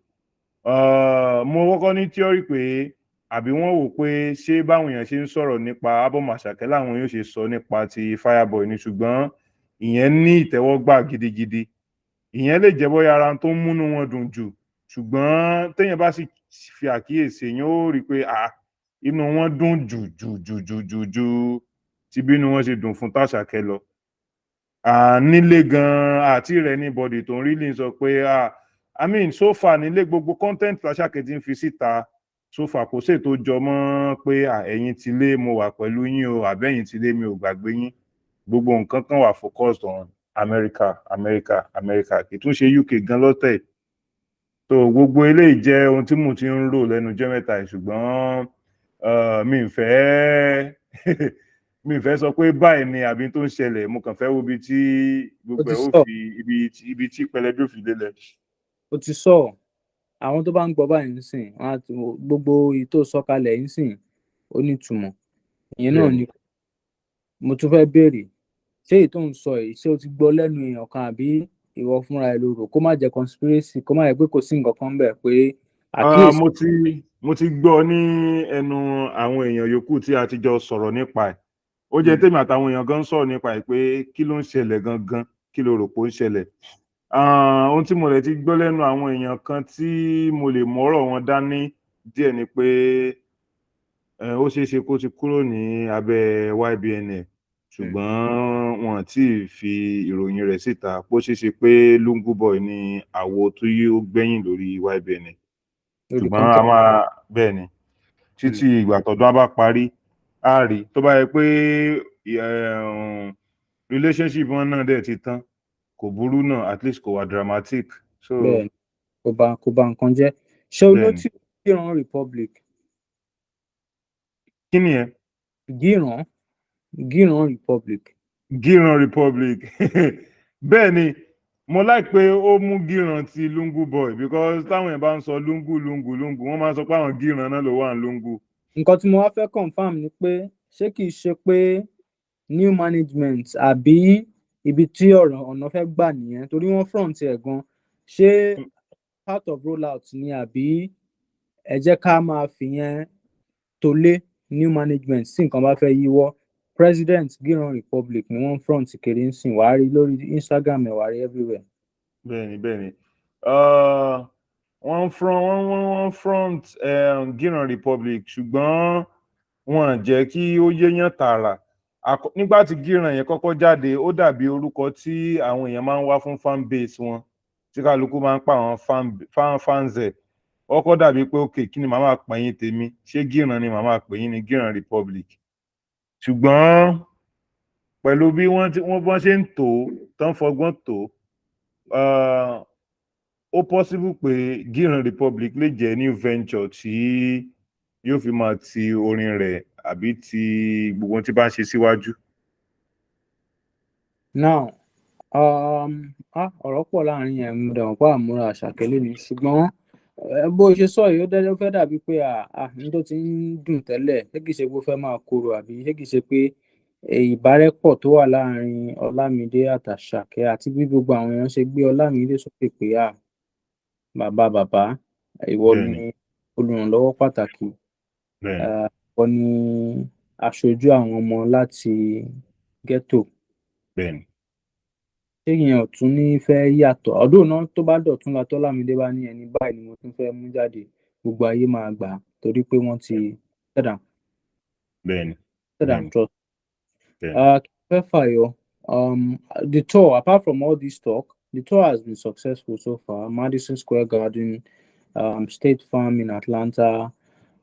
Mo kọ́kọ́ ní theory pé àbí wọ́n wò pé ṣé báwọn èèyàn ṣe ń sọ̀rọ̀ nípa album Àṣàkẹ́ làwọn yóò ṣe sọ nípa ti Fireboy ni, ṣùgbọ́n ìyẹn ní ìtẹ́wọ́gbà gidigidi. Ìyẹn lè jẹ́ bóyá ara tó ń múnú wọn dùn jù, ṣùgbọ́n téèyàn bá sì fi àkíyèsí, èèyàn ó rí i pé ah, Inú wọn dùn jù jù jù jù jù jù tí bínú wọn ṣe dùn fún tÀṣàkẹ́ lọ. À nílé gan-an àti rẹ̀ anybody tó ń really sọ pé, ah, I mean, so far nílé, gbogbo content tÀṣàkẹ́ ti ń fi síta so far, kò sí ètò jọ mọ́ pé, ah, ẹ̀yin ti lé, mo wà pẹ̀lú yín o, àbẹ́yìn ti lé, mi ò gbàgbé yín. Gbogbo nǹkan kan wà focused on America, America, America. Kì í tún ṣe UK gan lọ́tẹ̀. So gbogbo eléyìí jẹ́ ohun tí mo ti ń rò lẹ́nu jẹ́ mẹ́ta yìí, ṣùgbọ́n mi ì fẹ́ sọ pé báyìí ni àbí tó ń ṣẹlẹ̀. Mo kàn fẹ́ wo ibi tí gbogbo
ti
ẹ̀ ó
sọ.
fi ibi tí pẹlẹbí ò fi lélẹ̀.
Ó ti sọ. Àwọn tó bá ń gbọ́ báyìí nísìn, wọn á ti gbogbo èyí tó sọ kalẹ̀ nísìn, ó ní ìtumọ̀. Ìyẹn náà ni mo tún fẹ́ béèrè: ṣé èyí tó ń sọ yìí, ṣé o ti gbọ́ lẹ́nu èèyàn kan àbí ìwọ fúnra ẹ ló rò? Kó má jẹ́ conspiracy, kó má jẹ́ pé kò sí nǹkan kan bẹ̀ pé àkíyèsí.
Mo ti gbọ́ ní ẹnu àwọn èèyàn yòókù tí a ti jọ sọ̀rọ̀ nípa ẹ̀. Ó jẹ́ tèmi àtàwọn èèyàn gan sọ̀rọ̀ nípa ẹ̀ pé kí ló ń ṣẹlẹ̀ gangan, kí ló rò pé ó ń ṣẹlẹ̀. Ohun tí mo lè ti gbọ́ lẹ́nu àwọn èèyàn kan tí mo lè mọ́rọ̀ wọn dání díẹ̀ ni pé ó ṣeé ṣe kó ti kúrò ní abẹ́ YBNL, ṣùgbọ́n wọn tí ì fi ìròyìn rẹ̀ síta. Bó ṣeé ṣe pé Lungu Boy ní àwo tó yóò gbẹ̀yìn lórí YBNL,
lórí
ṣùgbọ́n a
contract.
máa bẹ́ẹ̀ ni títí ìgbà tọdún á bá parí, á rí tó bá yẹ pé relationship wọn náà dẹ̀ ti tán, kò burú náà, at least kò wà dramatic. So
Bẹ́ẹ̀ ni, kò bà nǹkan jẹ́. Ṣé o
Bẹ́ẹ̀ ni.
notice Gíran Republic?
Kí ni ẹ?
Gíran Republic.
Gíran Republic, bẹ́ẹ̀ ni. Mo like pé ó mú Gíran ti Lungu Boy, because táwọn èèyàn bá ń sọ Lungu, Lungu, Lungu, wọ́n máa ń sọ pé àwọn Gíran náà ló wà ní Lungu.
Nǹkan tí mo wá fẹ́ confirm ni pé ṣé kìí ṣe pé new management àbí ibi tí ọ̀rọ̀ ọ̀nà fẹ́ gbà nìyẹn, torí wọ́n front ẹ̀ gan. Ṣé part of rollout ni, àbí ẹ jẹ́ ká máa fìyẹn tó lé new management tí nǹkan bá fẹ́ yíwọ́? President Gíran Republic ni wọ́n front kiri ń sìn. Wàá rí lórí Instagram ẹ̀, wàá rí everywhere.
Bẹ́ẹ̀ni, wọ́n front wọ́n front Gíran Republic, ṣùgbọ́n wọ́n jẹ́ kí ó yéèyàn tààrà. Nígbà tí Gíran yẹn kọ́kọ́ jáde, ó dàbí orúkọ tí àwọn èèyàn máa ń wá fún fan base wọn, tí kálukú máa ń pa àwọn fans ẹ̀. Ó kọ́ dàbí pé, ok, kí ni màá máa pè yín tèmi? Ṣé Gíran ni màá máa pè yín ní Gíran Republic? Ṣùgbọ́n pẹ̀lú bí wọ́n ti wọ́n bọ́n ṣe ń tò ó, tán fọgbọ́n tò ó, ó possible pé Gíran Republic lè jẹ́ new venture tí yóò fi máa ti orin rẹ̀ àbí ti gbogbo ohun tí bá ń ṣe síwájú.
Now, ọ̀rọ̀ pọ̀ láàrin yẹn. Mo dẹ̀ mọ̀ pé àmúra Àṣàkẹ́ lé ní, ṣùgbọ́n bó ṣe sọ yìí, ó dẹ́ ó fẹ́ dàbí pé ní tó ti ń dùn tẹ́lẹ̀, ṣé kìí ṣe pé ó fẹ́ máa korò, àbí ṣé kìí ṣe pé ìbárẹ́pọ̀ tó wà láàrin Ọlámídé àtÀṣàkẹ́ àti bí gbogbo àwọn èèyàn ṣe gbé Ọlámídé sókè pé, bàbá bàbá, ìwọ ni olùrànlọ́wọ́ pàtàkì, ìwọ ni aṣojú àwọn ọmọ láti ghetto. Ṣé ìyẹn ò tún ní fẹ́ yàtọ̀ ọdún náà tó bá dọ̀tún la tọ́lámídé bá ní ẹni báyìí ni mo tún fẹ́ mú jáde, gbogbo ayé máa gbà á torí pé wọ́n ti said and said and trust. Kí n fẹ́ fàyọ, the tour, apart from all this talk, the tour has been successful so far. Madison Square Garden, State Farm in Atlanta,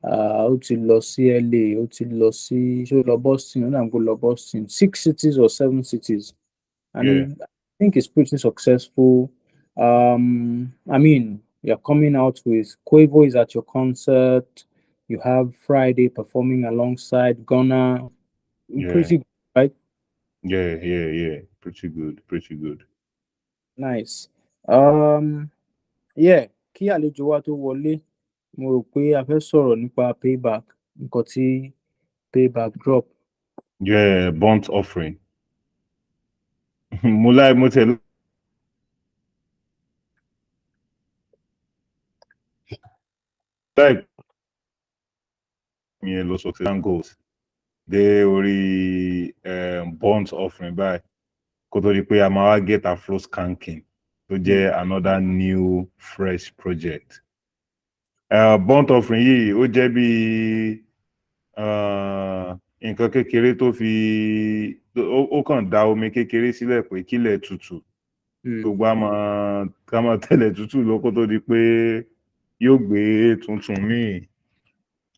ó ti lọ sí LA, ó ti lọ sí, ṣé ó lọ Boston? Ó dà kó lọ Boston. Six cities or seven cities, and I think it's pretty successful. I mean, you're coming out with Quavo is at your concert. You have Fridayy performing alongside Gunna. Pretty good, right?
Yeah. Pretty good, pretty good.
Nice. Yeah, kí àlejò wa tó wọlé, mo rò pé a fẹ́ sọ̀rọ̀ nípa Payback, nǹkan tí Payback drop.
Yeah, Burnt Offering. Mo láì mo tẹ̀lé láì yẹn lọ success and goals dé orí Burnt Offering báyìí, kó tó di pé a máa wá get Afro Skanking tó jẹ́ another new fresh project. Burnt Offering yìí, ó jẹ́ bí Nǹkan kékeré tó fi ó kàn da omi kékeré sílẹ̀ pé kílẹ̀ tutù, gbogbo a máa ká máa tẹ̀lẹ̀ tútù lọ kó tó di pé yóò gbé tuntun míì,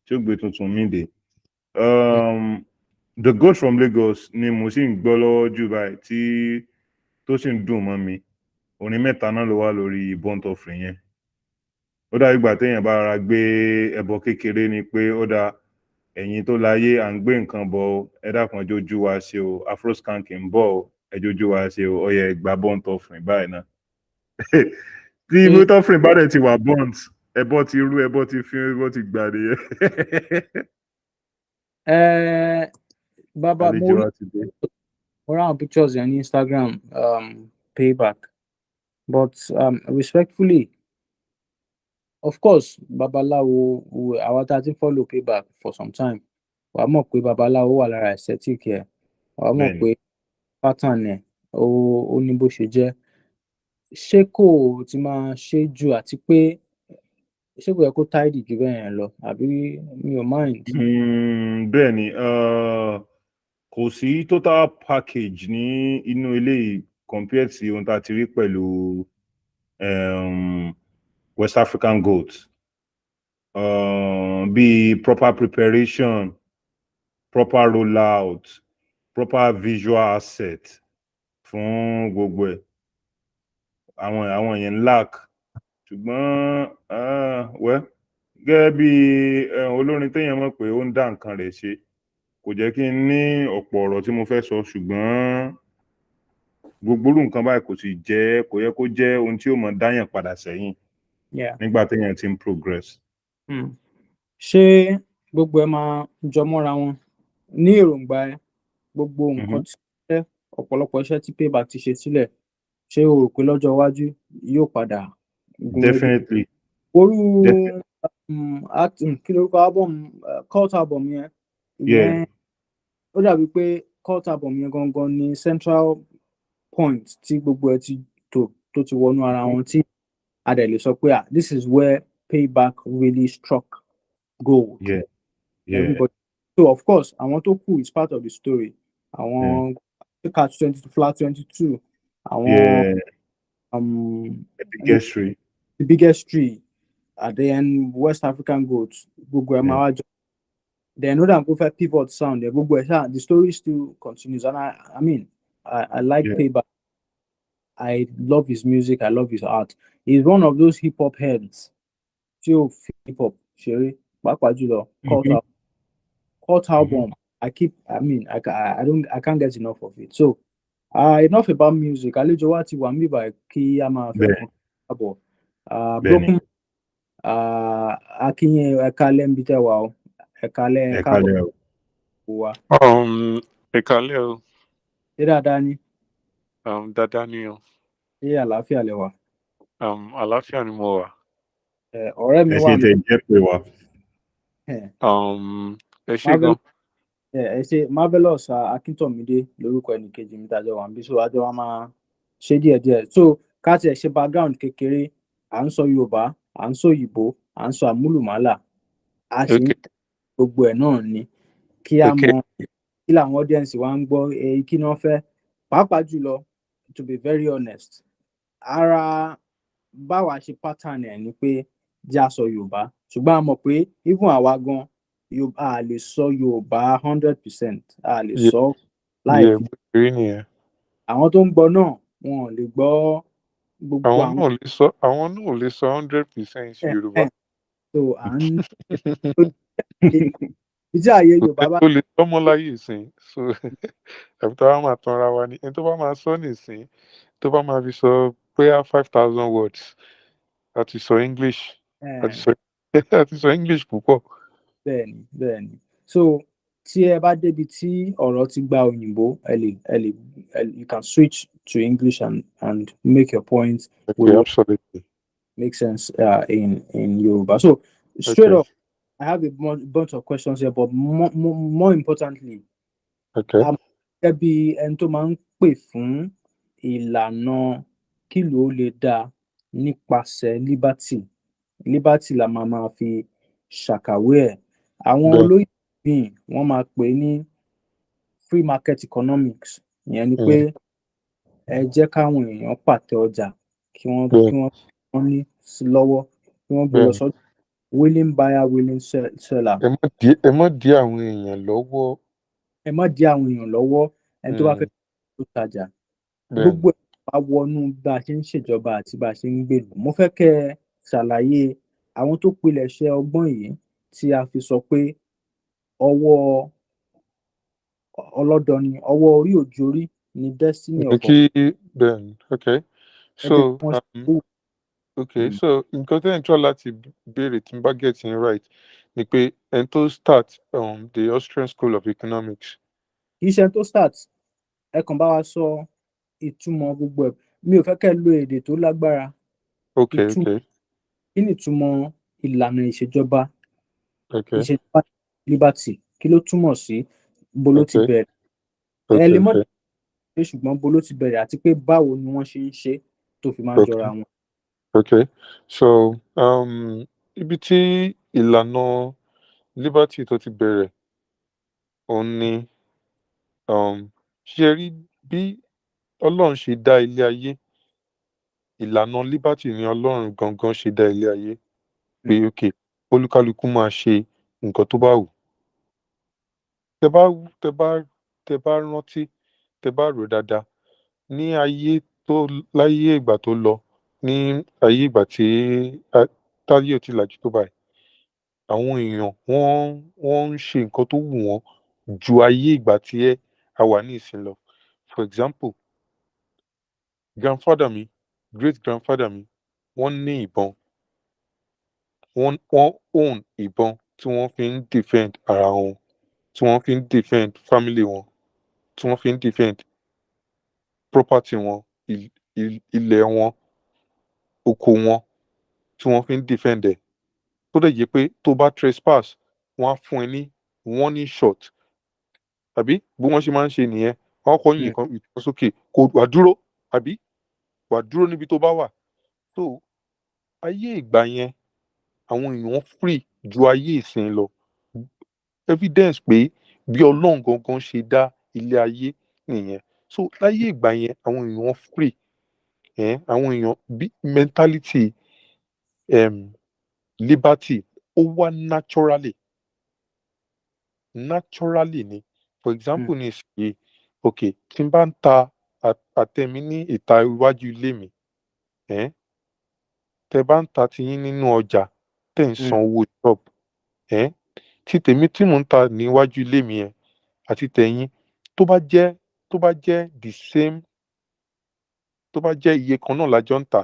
tí yóò gbé tuntun míì dé. The Goat from Lagos ni mo sì ń gbọ́ lọ́wọ́ jù báyìí tí tó sì ń dùn mọ́ mi. Orin mẹ́ta náà ló wà lórí Burnt Offering yẹn. Ó dàbí ìgbà téèyàn bá rárá gbé ẹbọ kékeré ni pé ó dáa, ẹ̀yin tó láyé, à ń gbé nǹkan bọ̀ o, ẹ dákun, ẹ jójú wa ṣe o, Afroskank ń bọ̀ o, ẹ jójú wa ṣe o, ó yẹ gba Burnt Offering báyìí náà. Tí Burnt Offering bá dẹ̀ ti wà burnt, ẹbọ ti rú, ẹbọ ti fín, ẹbọ ti gbà nìyẹn.
Bàbá mo
Àlejò
rí
wa ti dé.
Mo rí àwọn pictures yẹn ní Instagram, Payback, but respectfully, of course, babaláwo, àwa tá a ti ń follow Payback for some time, wàá mọ̀ pé babaláwo wà lára aesthetic ẹ̀, wàá mọ̀ pé pattern ẹ̀ ó ní bó ṣe jẹ́. Ṣé kò ti máa ṣe jù, àti pé ṣé kò yẹ kó tidy jù bẹ́ẹ̀ yẹn lọ, àbí mi ò mind?
Bẹ́ẹ̀ ni, kò sí total package ní inú eléyìí compared sí ohun tá a ti rí pẹ̀lú West African Goat. Bíi proper preparation, proper rollout, proper visual asset fún gbogbo ẹ̀. Àwọn yẹn ń lack, ṣùgbọ́n well, gẹ́gẹ́ bí olórin téèyàn mọ̀ pé ó ń dá nǹkan rẹ̀ ṣe, kò jẹ́ kí n ní ọ̀pọ̀ ọ̀rọ̀ tí mo fẹ́ sọ, ṣùgbọ́n gbogbo irú nǹkan báyìí kò sì jẹ́, kò yẹ kó jẹ́ ohun tí ó mọ dáyàn padà sẹ́yìn nígbà téèyàn ti ń progress.
Ṣé gbogbo ẹ máa jọ mọ́ra wọn ní èròǹgbà ẹ, gbogbo nǹkan tí ọ̀pọ̀lọpọ̀ iṣẹ́ tí Payback ti ṣe sílẹ̀, ṣé o rò pé lọ́jọ́ iwájú yóò padà gún régé?
Definitely.
Orú
Definitely.
Kí lorúkọ album, Cult album yẹn? Ìyẹn ó dàbí pé Cult album yẹn gangan ni central point tí gbogbo ẹ ti tò, tó ti wọnú ara wọn, tí a dẹ̀ lè sọ pé, ah, this is where Payback really struck gold. Everybody, so of course àwọn tó kù is part of the story, àwọn Catch 22, Flat 22, àwọn
The Biggest Tree.
The Biggest Tree, and then West African Goats, gbogbo ẹ máa wá jọ. Then ó dà kó fẹ́ pivot sound ẹ, gbogbo ẹ ṣáà, the story still continues, and I mean, I like Payback. I love his music, I love his art. He's one of those hip hop heads tí ó fi hip hop ṣeré, pàápàá jùlọ Cult Cult album. I keep, I mean, I, ca- I don't I can't get enough of it. So enough about music. Àlejò wa ti wà níbí báyìí, kí a máa fẹ́ kàn káàbọ̀.
Bẹ́ẹ̀ni.
Broken Akínyìn, ẹ káalẹ́ níbi tẹ́ wà o, ẹ káalẹ́, ẹ
Ẹ
káàbọ̀
kálẹ́ o.
wa.
Ẹ káalẹ́ o.
Ṣé dáadáa ni?
Dáadáa ni o.
Ṣé àlàáfíà lẹ wà?
Àlàáfíà ni mo wà.
Ọ̀rẹ́ mi
Ẹ
wà
ṣe tẹ jẹ́ pé wa.
Ẹ ṣé gan.
Ẹ ṣe. Marvelous Akíntọ̀mídé lórúkọ ẹnìkejì mi tàjọ wà níbí, so àjọ wa máa ṣe díẹ̀díẹ̀. So ká tiẹ̀ ṣe background kékeré, à ń sọ Yorùbá, à ń sọ òyìnbó, à ń sọ àmúlùmálà, a sì ń gbogbo ẹ̀ náà ni kí a mọ kí làwọn audience wa ń gbọ́, kí ni wọ́n fẹ́. Pàápàá jùlọ, to be very honest, ara báwa ṣe pattern ẹ̀ ni pé jẹ́ a sọ Yorùbá, ṣùgbọ́n a mọ̀ pé even àwa gan Yorùbá, a lè sọ Yorùbá 100%, a lè sọ láì
Yeah,
fi
bó ṣe rí nìyẹn.
Àwọn tó ń gbọ́ náà, wọn ò lè gbọ́ gbogbo
Àwọn
àwọn
náà ò lè sọ, àwọn náà ò lè sọ 100% Yorùbá.
So à ń ibi tí ààyè
Kò
Yorùbá
sẹ́ni
bá
tó lè sọ mọ́ láyé ìsìn. So àbí tá bá máa tanra wa ni. Ẹni tó bá máa sọ nísìn, tó bá máa fi sọ bóyá 5,000 words, a ti sọ English, a ti sọ English púpọ̀.
Bẹ́ẹ̀ni. So tí ẹ bá débi tí ọ̀rọ̀ ti gba òyìnbó, ẹ lè you can switch to English and make your point will make sense in Yoruba. So straight up, I have a bunch of questions here, but more importantly, gẹ́gẹ́ bí ẹni tó máa ń pè fún ìlànà kílùú ó lè dáa nípasẹ̀ liberty, liberty la máa máa fi ṣàkàwé ẹ̀. Àwọn olóyè Míì wọ́n máa pè é ní free market economics. Ìyẹn ni pé ẹ jẹ́ káwọn èèyàn pàtẹ ọjà kí wọ́n ní sí lọ́wọ́, kí wọ́n gbé lọ sọ́dọ̀ willing buyer, willing seller.
Ẹ má dí àwọn èèyàn lọ́wọ́.
Ẹ má dí àwọn èèyàn lọ́wọ́, ẹni tó bá fẹ́ tó tajà. Gbogbo ẹ̀ wá wọnú bá a ṣe ń ṣèjọba àti bá a ṣe ń gbèlú. Mo fẹ́ kẹ́ ẹ ṣàlàyé àwọn tó pilẹ̀ṣẹ̀ ọgbọ́n yìí tí a fi sọ pé ọwọ́ ọlọ́dọ ni ọwọ́ orí òjòrí ni destiny of
Kí bẹ́ẹ̀ni, okay. So
ẹ jẹ́ kí wọ́n
okay, so nǹkan tẹ́ ẹ̀ ń try láti béèrè, tí n bá get it right, ni pé ẹni tó start the Austrian School of Economics.
Kì í ṣe tó start, ẹ kàn bá wa sọ ìtumọ̀ gbogbo ẹ̀. Mi ò fẹ́ kẹ́ ẹ lo èdè tó lágbára. Kí ni ìtumọ̀ ìlànà ìṣèjọba ìṣèjọba liberty? Kí ló túmọ̀ sí? Bó ló ti bẹ̀rẹ̀? Ẹ lè mọ̀ pé, ṣùgbọ́n bó ló ti bẹ̀rẹ̀ àti pé báwo ni wọ́n ṣe ń ṣe tó fi máa ń jọra wọn?
Okay, so ibi tí ìlànà liberty tó ti bẹ̀rẹ̀, òun ni ṣe rí bí Ọlọ́run ṣe dá ilé ayé. Ìlànà liberty ni Ọlọ́run gangan ṣe dá ilé ayé pé okay, olúkálukú máa ṣe nǹkan tó bá wù. Tẹ bá rántí, tẹ bá rò dáadáa, ní ayé tó láyé ìgbà tó lọ, ní ayé ìgbà tí táyé ò tí làjú tó báyìí, àwọn èèyàn wọ́n ń ṣe nǹkan tó wù wọ́n ju ayé ìgbà tí a wà ní ìsìn lọ. For example, grandfather mi, great grandfather mi, wọ́n ní ìbọn. Wọ́n own ìbọn tí wọ́n fi ń defend ara wọn, tí wọ́n fi ń defend family wọn, tí wọ́n fi ń defend property wọn, ilẹ̀ wọn, oko wọn, tí wọ́n fi ń defend ẹ̀. Tó dẹ̀ jẹ́ pé tó bá trespass, wọ́n á fún ẹ ní warning shot. Àbí bí wọ́n ṣe máa ń ṣe nìyẹn? Wọ́n á kọ́ yìn kan ìbọn sókè, kó wà dúró, àbí wà dúró níbi tó bá wà. So ayé ìgbà yẹn, àwọn èèyàn free ju ayé ìsìn lọ. Evidence pé bí Ọlọ́run gangan ṣe dá ilé ayé nìyẹn. So láyé ìgbà yẹn, àwọn èèyàn free. Àwọn èèyàn bí mentality liberty ó wá naturally. Naturally ni. For example, ní ìsinyìí, okay, tí n bá ń ta àtẹ mi ní ìta iwájú ilé mi, tẹ bá ń ta tiyín nínú ọjà, tẹ̀ ń san owó shop, tí tèmi tí mò ń ta níwájú ilé mi yẹn àti tẹ̀yin, tó bá jẹ́ the same, tó bá jẹ́ iye kan náà la jọ ń tà,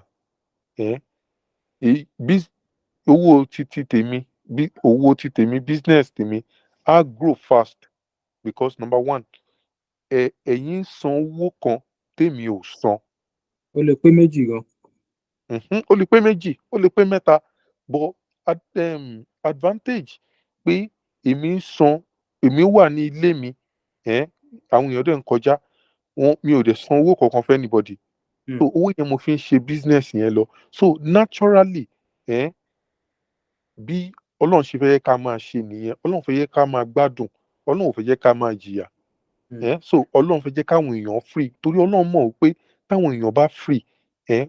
bí owó ti tèmi, bí owó ti tèmi, business tèmi á grow fast because number one, ẹ̀yin ń san owó kan tèmi ò san.
Ó lè pé méjì gan.
Ó lè pé méjì, ó lè pé mẹ́ta, but advantage pé èmi ń san, èmi wà ní ilé mi, àwọn èèyàn dẹ̀ ń kọjá wọn, mi ò dẹ̀ san owó kankan fún anybody. So owó yẹn mo fi ń ṣe business yẹn lọ. So naturally, bí Ọlọ́run ṣe fẹ́ ká máa ṣe nìyẹn. Ọlọ́run fẹ́ yẹ ká máa gbádùn, Ọlọ́run ò fẹ́ jẹ́ ká máa jìyà. So Ọlọ́run fẹ́ jẹ́ káwọn èèyàn free torí Ọlọ́run mọ̀ pé táwọn èèyàn bá free,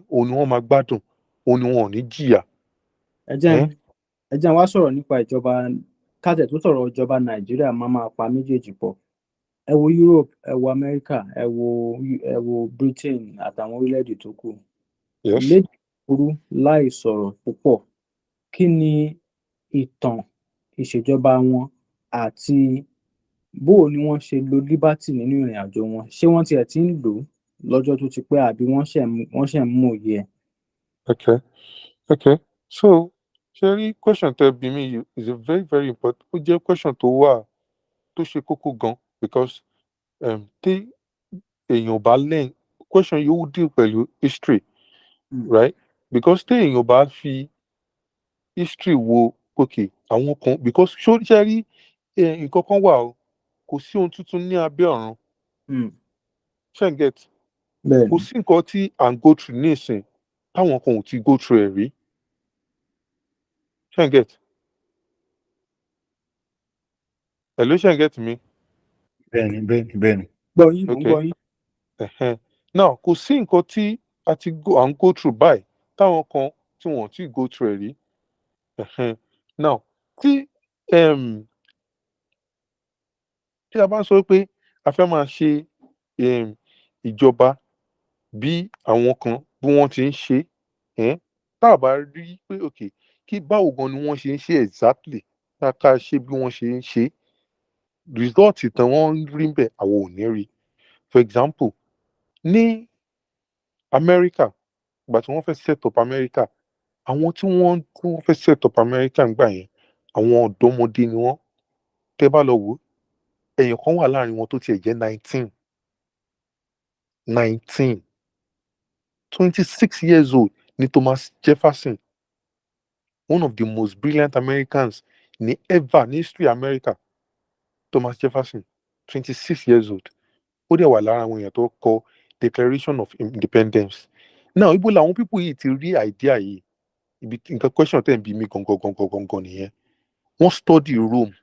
òun ni wọ́n máa gbádùn, òun ni wọn ò ní jìyà.
Ẹ jẹ́ wá sọ̀rọ̀ nípa ìjọba. Ká tiẹ̀ tó sọ̀rọ̀ ìjọba Nàìjíríà, máa pa méjèèjì pọ̀. Ẹ wo Europe, ẹ wo America, ẹ wo Britain àtàwọn orílẹ̀-èdè tó kù. Lédè kúkúrú, láì sọ̀rọ̀ púpọ̀, kí ni ìtàn ìṣèjọba wọn àti bóo ni wọ́n ṣe lo liberty nínú ìrìn àjò wọn? Ṣé wọ́n tiẹ̀ ti ń lò ó lọ́jọ́ tó ti pẹ́, àbí wọ́n ṣẹ̀ ń mòye ẹ̀?
Okay. So ṣe rí question tẹ́ bí mi yìí is a very, very important, ó jẹ́ question tó wà tó ṣe kókó gan because tí èèyàn ò bá learn question yìí, ó deal pẹ̀lú history, right? Because tí èèyàn ò bá fi history wo, okay, àwọn kan, because ṣó ṣe rí nǹkan kan wà o, kò sí ohun tuntun ní abẹ́ ọ̀run. Ṣé ń get?
Bẹ́ẹ̀ni.
Kò sí nǹkan tí à ń go through nísìn táwọn kan ò ti go through ẹ̀ rí. Ṣé ń get? Ẹ ló ṣe ń get mi?
Bẹ́ẹ̀ni.
Gbọ́ yín, mò ń
Okay.
gbọ́ yín.
Ẹ̀hẹ́n. Now, kò sí nǹkan tí a ti go à ń go through báyìí táwọn kan tí wọ́n ti go through ẹ̀ rí. Ẹ̀hẹ́n. Now, tí a bá sọ pé a fẹ́ máa ṣe ìjọba bí àwọn kan bí wọ́n ti ń ṣe é, tá a bá rí pé, okay, kí báwo gan ni wọ́n ṣe ń ṣe exactly, ká ṣe bí wọ́n ṣe ń ṣe, result tán wọ́n ń rí bẹ́ẹ̀, àwọn ò ní rí. For example, ní America, ìgbà tí wọ́n fẹ́ set up America, àwọn tí wọ́n fẹ́ set up America ńgbà yẹn, àwọn ọ̀dọ́mọdé ni wọ́n. Tẹ́ bá lọ wò ó, èèyàn kan wà láàrin wọn tó tiẹ̀ jẹ́ 19, 19, 26 years old ni Thomas Jefferson, one of the most brilliant Americans ní ever ní history America. Thomas Jefferson, 26 years old, ó dẹ̀ wà lára àwọn èèyàn tó kọ Declaration of Independence. Now, ibo làwọn people yìí ti rí idea yìí? Ibi nǹkan question tẹ̀ ń bi mí gangan gangan gangan nìyẹn. Wọ́n study Rome,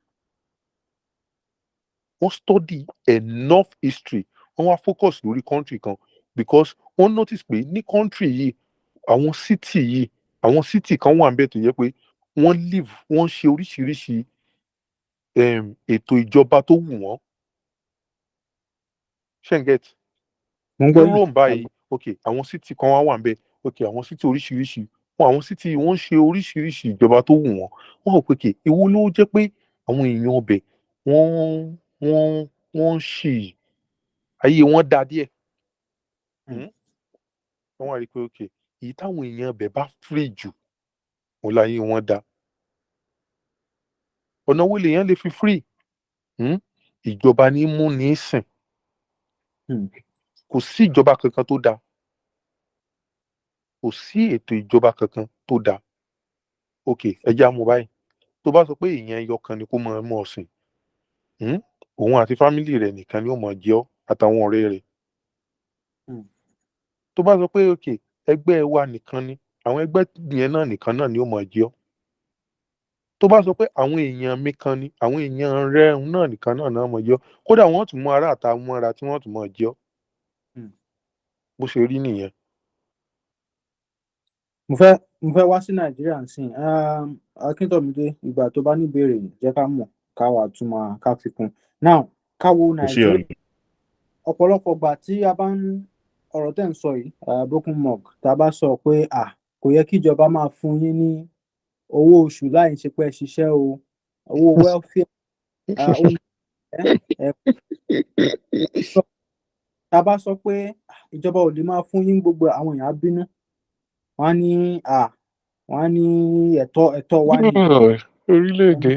wọ́n study enough history, wọ́n wá focus lórí country kan because wọ́n notice pé ní country yìí, àwọn city yìí, àwọn city kan wà níbẹ̀ tó yẹ pé wọ́n live, wọ́n ṣe oríṣiríṣi ètò ìjọba tó wù wọ́n. Ṣé ń get?
Mo ń gbọ́
Ní
yín.
Rome báyìí, ok, àwọn city kan wá wà níbẹ̀, ok, àwọn city oríṣiríṣi wọn, àwọn city, wọ́n ń ṣe oríṣiríṣi ìjọba tó wù wọ́n. Wọ́n rò pé kè èwo ló jẹ́ pé àwọn èèyàn ọbẹ̀ wọ́n ń ṣì ayé wọn dá díẹ̀. Wọ́n wá rí i pé, ok, èyí táwọn èèyàn ibẹ̀ bá free jù, òun láyé wọn dá. Ọ̀nà wo lèèyàn lè fi free? Ìjọba ní mú ní sìn. Kò sí ìjọba kankan tó dáa, kò sí ètò ìjọba kankan tó dáa. Ok, ẹ jẹ́ á mú báyìí. Tó bá sọ pé èèyàn ẹyọ kan ni kó máa mú ọ̀sìn, Òun àti family rẹ̀ nìkan ni ó máa jẹ ọ́, àtàwọn ọ̀rẹ́ rẹ̀. Tó bá sọ pé, ok, ẹgbẹ́ wa nìkan ni, àwọn ẹgbẹ́ yẹn náà nìkan náà ni ó máa jẹ ọ́. Tó bá sọ pé àwọn èèyàn mi kan ni, àwọn èèyàn rẹ̀ náà nìkan náà náà máa jẹ ọ́. Kódà wọ́n tún mú ará àta mọ́ra tí wọ́n tún máa jẹ ọ́. Bó ṣe rí nìyẹn.
Mo fẹ́ wá sí Nàìjíríà nsìn. Akíntọ́mídé, ìgbà tó bá ní ìbéèrè, jẹ́ ká mọ̀, ká wà tún máa ká fi kún. Now, ká wo
Kò sí
Nàìjíríà.
ọ̀nà.
Ọ̀pọ̀lọpọ̀ gbà tí a bá ń ọ̀rọ̀ tẹ́ ń sọ yìí, broken mug, tá a bá sọ pé à kò yẹ kí ìjọba máa fún yín ní owó oṣù láì ṣe pé ẹ ṣiṣẹ́ o, owó welfare, oúnjẹ ẹ, tá a bá sọ pé ìjọba ò lè máa fún yín gbogbo, àwọn èèyàn á bínú, wọ́n á ní à wọ́n á ní ẹ̀tọ́ wa ni.
Orílẹ̀-èdè.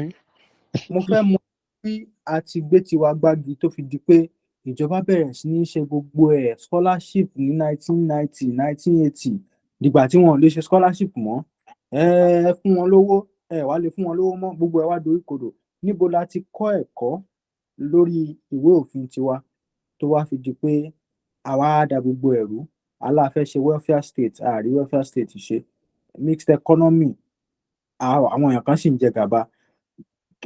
Mo fẹ́ mọ bí a ti gbé tiwa gbági tó fi di pé ìjọba bẹ̀rẹ̀ sí ní ṣe gbogbo ẹ̀, scholarship ní 1990, 1980, dìgbà tí wọn ò lè ṣe scholarship mọ́. Ẹ fún wọn lówó, ẹ wá lè fún wọn lówó mọ́, gbogbo ẹ wá dorí kodò. Níbo la ti kọ́ ẹ̀kọ́ lórí ìwé òfin tiwa tó wá fi di pé àwa á da gbogbo ẹ̀rú aláfẹ́ ṣe welfare state, àrí welfare state ṣe mixed economy, àwọn èèyàn kan sì ń jẹ gàba?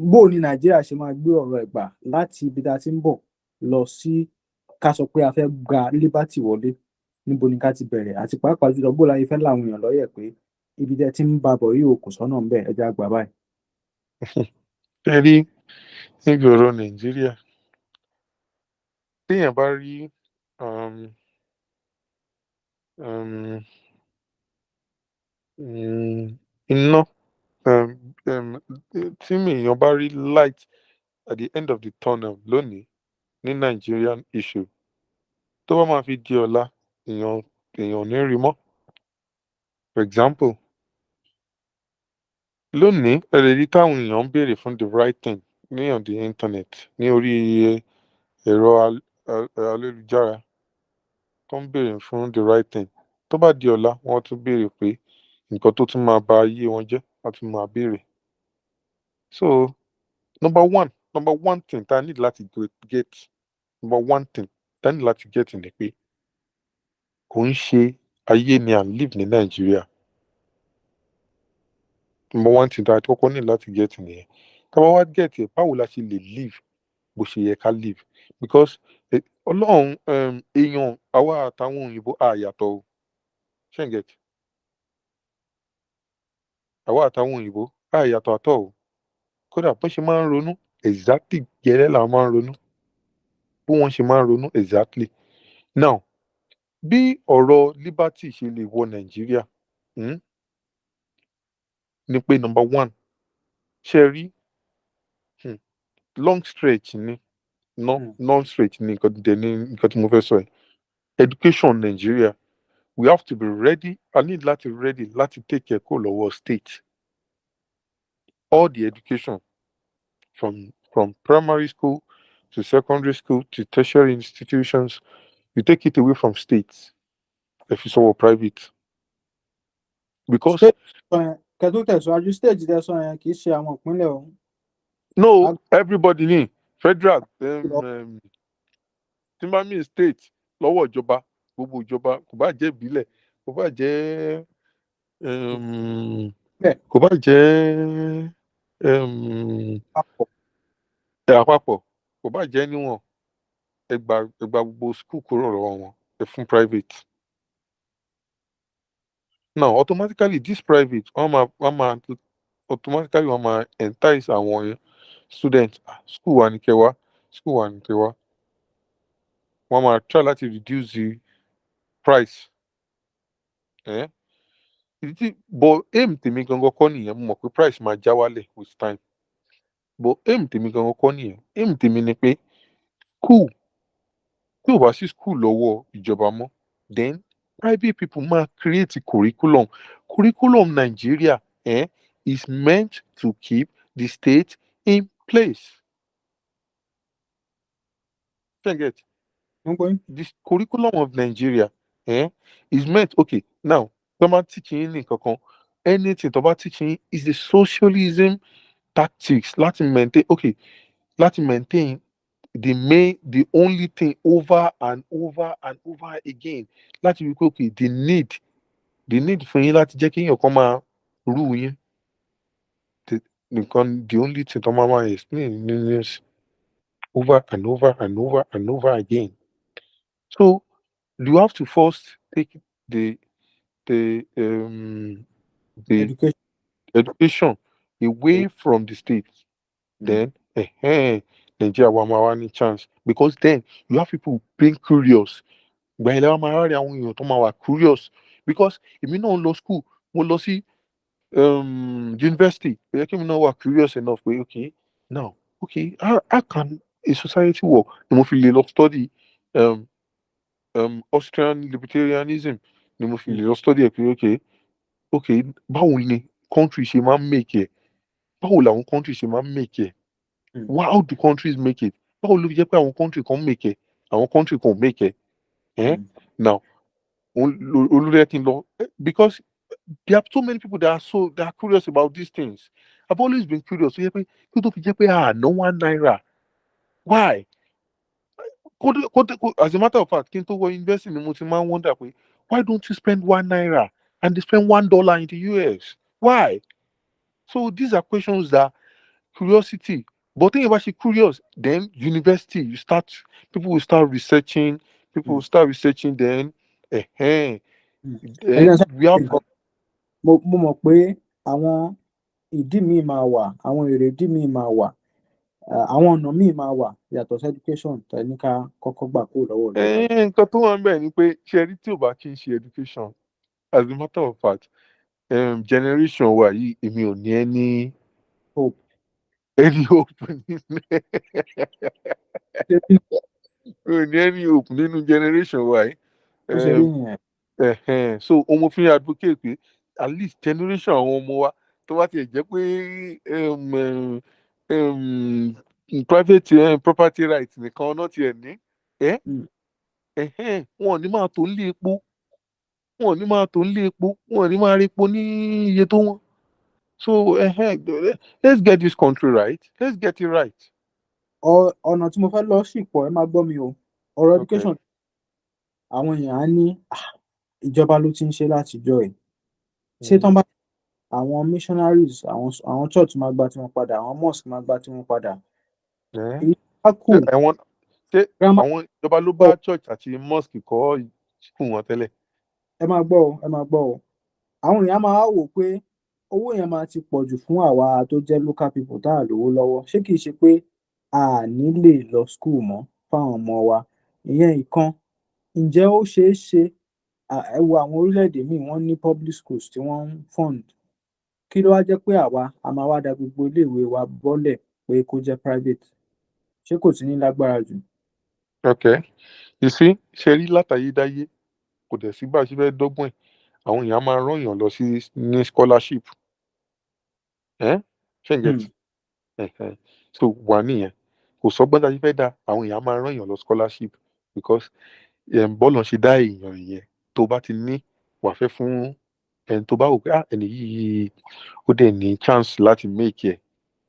Bó ní Nàìjíríà ṣe máa gbé ọ̀rọ̀ ẹ̀gbà láti ibi tá a ti ń bọ̀ lọ sí ká sọ pé a fẹ́ gba liberty wọlé? Níbo ni ká ti bẹ̀rẹ̀? Àti pàápàá jùlọ, bó láyé fẹ́ làwọn èèyàn lọ́yẹ̀ pé ibi tẹ́ ti ń bá bọ̀ yìí, ò kò sọ́nà ńbẹ̀, ẹ jẹ́ á gbà báyìí?
Ṣé rí níbi ọ̀rọ̀ Nàìjíríà, téèyàn bá rí iná, tí èèyàn bá rí light at the end of the tunnel lónìí ní Nigerian issue, tó bá máa fi di ọ̀la, èèyàn ò ní rí mọ́. For example, lónìí, ẹ lè rí táwọn èèyàn ń béèrè fún the right thing ní on the internet, ní orí ẹ̀rọ ayélujára, tó ń béèrè fún the right thing. Tó bá di ọ̀la, wọ́n tún béèrè pé nǹkan tó tún máa ba ayé wọn jẹ́, wọ́n tún máa béèrè. So number one thing tá a need láti get, number one thing tá a need láti get ni pé kò ń ṣe ayé ni à ń live ní Nàìjíríà. Number one thing tá a kọ́kọ́ ní láti get nìyẹn. Tá a bá wá get ẹ̀, báwo la ṣe lè live Bó ṣe yẹ ká live, because Ọlọ́run, èèyàn, àwa àtàwọn òyìnbó a yàtọ̀ o. Ṣé ń get? Àwa àtàwọn òyìnbó a yàtọ̀ àtọ̀ o. Kódà bó ṣe máa ń ronú, exactly gẹ́lẹ́ làwọn máa ń ronú, bí wọ́n ṣe máa ń ronú exactly. Now, bí ọ̀rọ̀ liberty ṣe lè wọ Nàìjíríà, ni pé number one, ṣe rí, long stretch ni, no, long stretch ni nǹkan dẹ̀ ní nǹkan tí mo fẹ́ sọ yìí. Education Nigeria, we have to be ready. I need láti ready láti take care kó lọ́wọ́ state, all the education from primary school to secondary school to tertiary institutions. You take it away from states, ẹ fi sọ́wọ́ private, because
State sọ yẹn, kẹ́ tó tẹ̀síwájú, state tẹ sọ yẹn kì í ṣe àwọn ìpínlẹ̀ o.
No, everybody ní federal, tí bá mean state, lọ́wọ́ ìjọba, gbogbo ìjọba, kò bá jẹ́ ìbílẹ̀, kò bá jẹ́
Bẹ́ẹ̀.
kò bá jẹ́
Papọ̀.
Àpapọ̀, kò bá jẹ́ níwọ̀n, ẹ gba gbogbo school kúrò lọ́wọ́ wọn, ẹ fún private. Now, automatically, this private, wọ́n máa automatically, wọ́n máa entice àwọn students: "Ah, school wa ní kẹwàá, school wa ní kẹwàá." Wọ́n máa try láti reduce the price. Eh? Ìdí tí, but aim tèmi gangan kọ́ nìyẹn. Mo mọ̀ pé price máa já wálẹ̀ with time, but aim tèmi gangan kọ́ nìyẹn. Aim tèmi ni pé school, tí ò bá sí school lọ́wọ́ ìjọba mọ́, then private people máa create curriculum. Curriculum Nigeria, is meant to keep the state in place. Ṣé you get?
Mo ń gbọ́ yín.
This curriculum of Nigeria, is meant, okay, now, tó bá teach yín ní kankan, anything tó bá teach yín is the socialism tactics láti maintain, okay, láti maintain the main, the only thing over and over and over again, láti rí pé, okay, the need fún yín láti jẹ́ kí èèyàn kan máa rú yín. Nǹkan, the only thing tó máa explain ní news over and over and over and over again. So you have to first take the
Education.
Education away from the state. Then Nigeria wa máa wá ní chance, because then you have people being curious. Ìgbà yẹn lẹ wá máa rí àwọn èèyàn tó máa wà curious, because èmi náà lọ school, mo lọ sí university, ó yẹ kí èmi náà wà curious enough pé, okay, now, okay, how can a society work, ni mo fi lè lọ study Austrian libertarianism, ni mo fi lè lọ study ẹ̀ pé, okay, báwo ni country ṣe máa ń make ẹ̀, báwo làwọn country ṣe máa ń make ẹ̀? How do countries make it? Báwo ló fi jẹ́ pé àwọn country kan make ẹ̀, àwọn country kan ò make ẹ̀? Eh? Now, olórí ẹ̀ kí n lọ, because there are so many people that are curious about these things. I've always been curious. Ó yẹ pé kí ló fi jẹ́ pé, ah, no ₦1, why? Kó, as a matter of fact, kí n tó wọ university ni mo ti máa ń wonder pé why don't you spend ₦1 and they spend $1 in the US? Why? So these are questions that curiosity. But think about ṣe curious, then university, you start, people will start researching, people will start researching, then then
Ẹ jẹ́
we have
Mo mọ̀ pé àwọn ìdí míì máa wà, àwọn èrèdí míì máa wà, àwọn ọ̀nà míì máa wà yàtọ̀ sí education tẹ̀ ní ká kọ́kọ́ gbà kúrò lọ́wọ́ ìjọba.
Nǹkan tó wà ń bẹ̀ ni pé, ṣe rí, tí ò bá kí n ṣe education, as a matter of fact, generation wa yìí, èmi ò ní any
Hope.
Any hope nínú, mi ò ní any hope nínú generation wa yìí.
Ó ṣe rí nìyẹn.
So mo fi advocate pé at least generation àwọn ọmọ wa, tó bá tiẹ̀ jẹ́ pé private property right nìkan náà tiẹ̀ ní wọn ò ní máa tó ń lé epo, wọn ò ní máa tó ń lé epo, wọn ò ní máa rí epo ní iye tó wọ́n. So let's get this country right, let's get it right.
Ọ̀nà tí mo fẹ́ lọ sí pọ̀, ẹ máa gbọ́ mi o. Ọ̀rọ̀ education, àwọn èèyàn á ní, "Ah, ìjọba ló ti ń ṣe látijọ́ ẹ̀." Ṣé tán bá àwọn missionaries, àwọn church máa gba tiwọn padà, àwọn mosque máa gba tiwọn padà?
Eh?
Èyí Kù
Ṣé àwọn, ṣé
grammar
àwọn ìjọba ló bá church àti mosque kọ́ school wọn tẹ́lẹ̀?
Ẹ máa gbọ́ o, ẹ máa gbọ́ o. Àwọn èèyàn máa wò pé owó yẹn máa ti pọ̀ jù fún àwa tó jẹ́ local people tá à lówó lọ́wọ́. Ṣé kìí ṣe pé a ní lè lọ school mọ́ fáwọn ọmọ wa? Ìyẹn ìkan. Ǹjẹ́ ó ṣeé ṣe? Ẹ wo àwọn orílẹ̀-èdè míì, wọ́n ní public schools tí wọ́n ń fund. Kí ló wá jẹ́ pé àwa a máa wá da gbogbo iléèwé wa bọ́lẹ̀ pé kó jẹ́ private? Ṣé kò tí ní lágbára jù?
Okay, you see, ṣe rí, látayédáyé, kò dẹ̀ sí bá a ṣe fẹ́ dọ́gbọ́n ẹ̀, àwọn èèyàn máa rán èèyàn lọ sí ní scholarship. Ẹ́ ṣé ń get? Ẹ̀hẹ̀n. So wà nìyẹn, kò sọ́gbọ́n tá a ṣe fẹ́ dá, àwọn èèyàn máa rán èèyàn lọ scholarship because bọ́ọ̀lù ṣe dá èèyàn yẹn. Tó bá ti ní, wà fẹ́ fún ẹni tó bá wò pé, ah, ẹni yìí ó dẹ̀ ní chance láti make ẹ̀,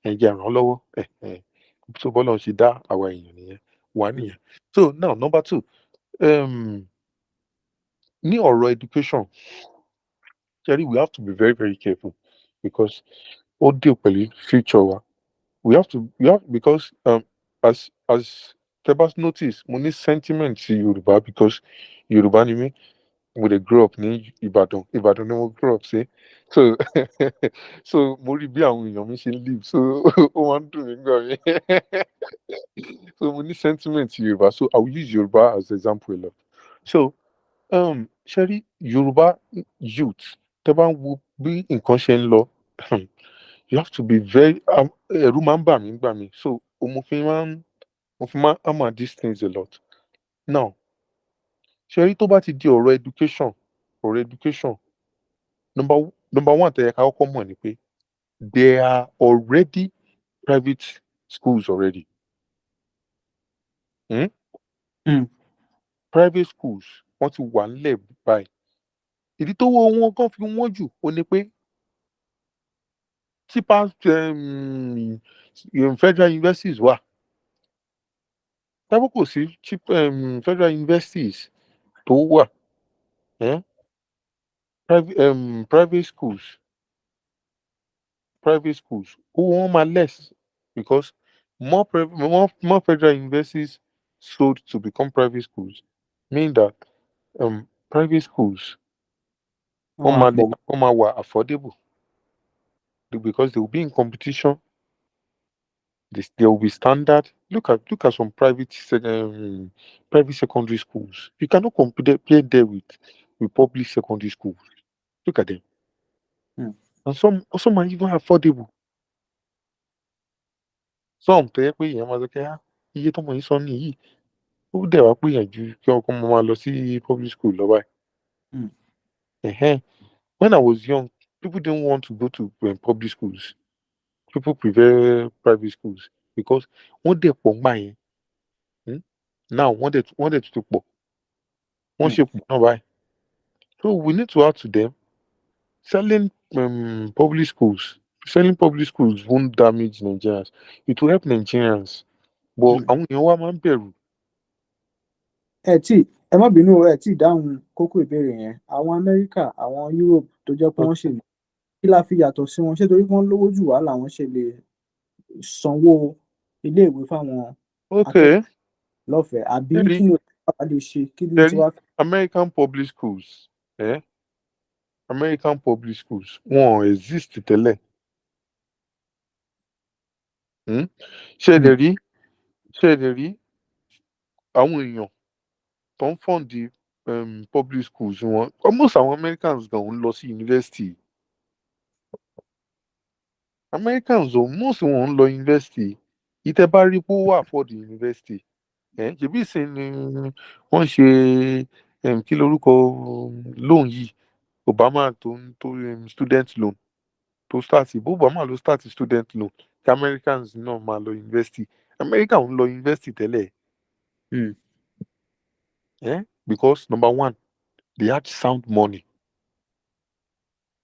ẹ̀ jẹ́ ràn án lọ́wọ́. Ẹ̀hẹ̀n. So bọ́ọ̀lù ṣe dá àwa èèyàn nìyẹn, wà nìyẹn. So now, number two, ní ọ̀rọ̀ education, Jerry, we have to be very, very careful because ó deal pẹ̀lú future wa. We have to, we have because as tẹ́ bá notice, mo ní sentiment sí Yorùbá because Yorùbá ni mí. Mo dey grow up ní Ìbàdàn. Ìbàdàn ni mo grow up sí. So mo rí bí àwọn èèyàn mi ṣe ń live, so ó máa ń dùn mí gbà mí. So mo ní sentiment sí Yorùbá, so I will use Yorùbá as example a lot. So ṣe rí Yorùbá youth, tẹ́ bá ń wo bí nǹkan ṣe ń lọ, you have to be very ẹ̀rù máa ń bà mí gbà mí. So mo fi máa ń hammer these things a lot. Now, ṣe rí, tó bá ti di ọ̀rọ̀ education, ọ̀rọ̀ education, number one tẹ̀yẹ ká kọ́kọ́ mọ̀ ni pé there are already private schools already. Hmm? Private schools, wọ́n ti wà nílẹ̀ báyìí. Ìdí tó wọ́ wọn gan fi wọ́n jù ó ní pé cheaper federal universities wà. Tábọ̀ kò sí cheap federal universities tó wà, eh? Private schools, owó wọn máa less because more federal universities sold to become private schools mean that private schools, wọ́n máa lè, wọ́n máa wà affordable because they will be in competition. There will be standard. Look at some private secondary schools. You cannot compare there with public secondary schools. Look at them. And some are even affordable. Some tó yẹ pé èèyàn máa sọ pé, ah, iye tọmọ yìí sọ nìyí, ó dẹ̀ wá pé èèyàn ju kí ọkọ mo máa lọ sí public school lọ báyìí. Ẹ̀hẹ́n. When I was young, people didn't want to go to public schools. People prefer private schools because wọ́n dẹ̀ pọ̀ ńgbà yẹn. Now wọ́n dẹ̀ tún pọ̀. Wọ́n ṣe pọ̀ náà báyìí. So we need to add to them. Selling public schools won't damage Nigerians. It will help Nigerians. But àwọn èèyàn wa máa ń bẹ̀rù.
Ẹ tí ẹ má bínú, ẹ tí dáhùn kókó ìbéèrè yẹn. Àwọn Amẹ́ríkà, àwọn Europe tó jẹ́ pé wọ́n ṣe, kí la fi yàtọ̀ sí wọn? Ṣé torí wọ́n lówó jù wá làwọn ṣe lè sanwó iléèwé fáwọn akẹ́kọ̀ọ́ lọ́fẹ̀ẹ́, àbí
Ṣé
kí ni wàá lè ṣe, kí ni
Ṣé rí
tiwa?
American public schools, eh? American public schools, wọn ò exist tẹ́lẹ̀. Ṣé ẹ lè rí, ṣé ẹ lè rí àwọn èèyàn tó ń fund public schools wọn? Almost àwọn Americans gan ń lọ sí university. Americans ò, most wọn ń lọ university. Ìtẹ́ bá rí pé ó wà afford university. Eh? Ṣebí ìsìn ni wọ́n ń ṣe kí lorúkọ loan yìí, Obama tó ń tó student loan tó start, bó Obama ló start student loan kí Americans náà máa lọ university. America ò ń lọ university tẹ́lẹ̀. Eh? Because number one, they had sound money.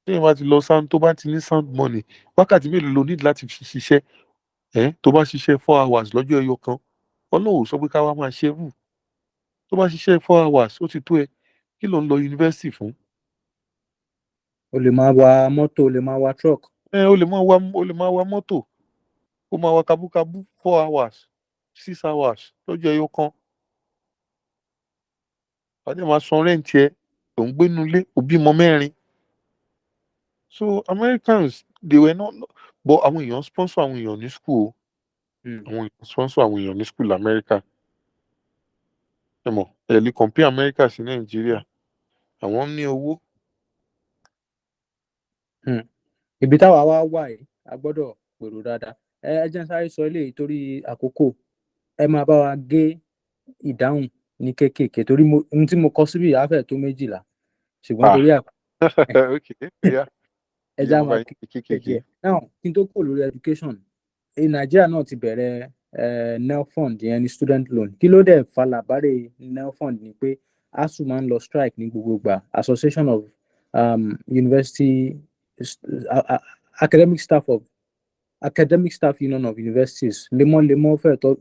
Téèyàn bá ti lọ sound, tó bá ti ní sound money, wákàtí mélòó lo need láti fi ṣiṣẹ́? Eh? Tó bá ṣiṣẹ́ 4 hours lọ́jọ́ ẹyọ kan, Ọlọ́run ò sọ pé ká wá máa ṣerú. Tó bá ṣiṣẹ́ 4 hours, ó ti tó ẹ. Kí ló ń lọ university fún?
O lè máa wa mọ́tò, o lè máa wa truck.
Ẹ o lè máa wa mọ́tò, ó máa wa kabúkabú 4 hours. 6 hours lọ́jọ́ ẹyọ kan. Wàá dẹ̀ máa san rent ẹ, ò ń gbénu ilé, ò bímọ mẹ́rin. So Americans, they were not, but àwọn èèyàn sponsor àwọn èèyàn ní school o. Àwọn èèyàn sponsor àwọn èèyàn ní school America. Ẹ mọ̀, ẹ lè compare America sí Nàìjíríà. Àwọn ní owó.
Ibi táwa wá wà yìí, a gbọ́dọ̀ gbèrò dáadáa. Ẹ jẹ́ n sáré sọ eléyìí torí àkókò. Ẹ máa bá wa gé ìdáhùn ní kéékèèké torí mo ohun tí mo kọ síbí yìí á fẹ́ẹ̀ tó 12, ṣùgbọ́n
Ah.
torí àkókò,
Okay, yeah.
ẹ já
Ìyẹn mo bá
máa
yín kéékèèké.
Díẹ̀. Now, kí n tó kúrò lórí education, Nàìjíríà náà ti bẹ̀rẹ̀ NELFUND, ìyẹn ní student loan. Kí ló dẹ̀ fa làbárè NELFUND ni pé ASUU máa ń lọ strike ní gbogbo ìgbà, Association of University Academic Staff of Academic Staff Union of Universities. Lemọ́lemọ́ fẹ́ẹ̀ tó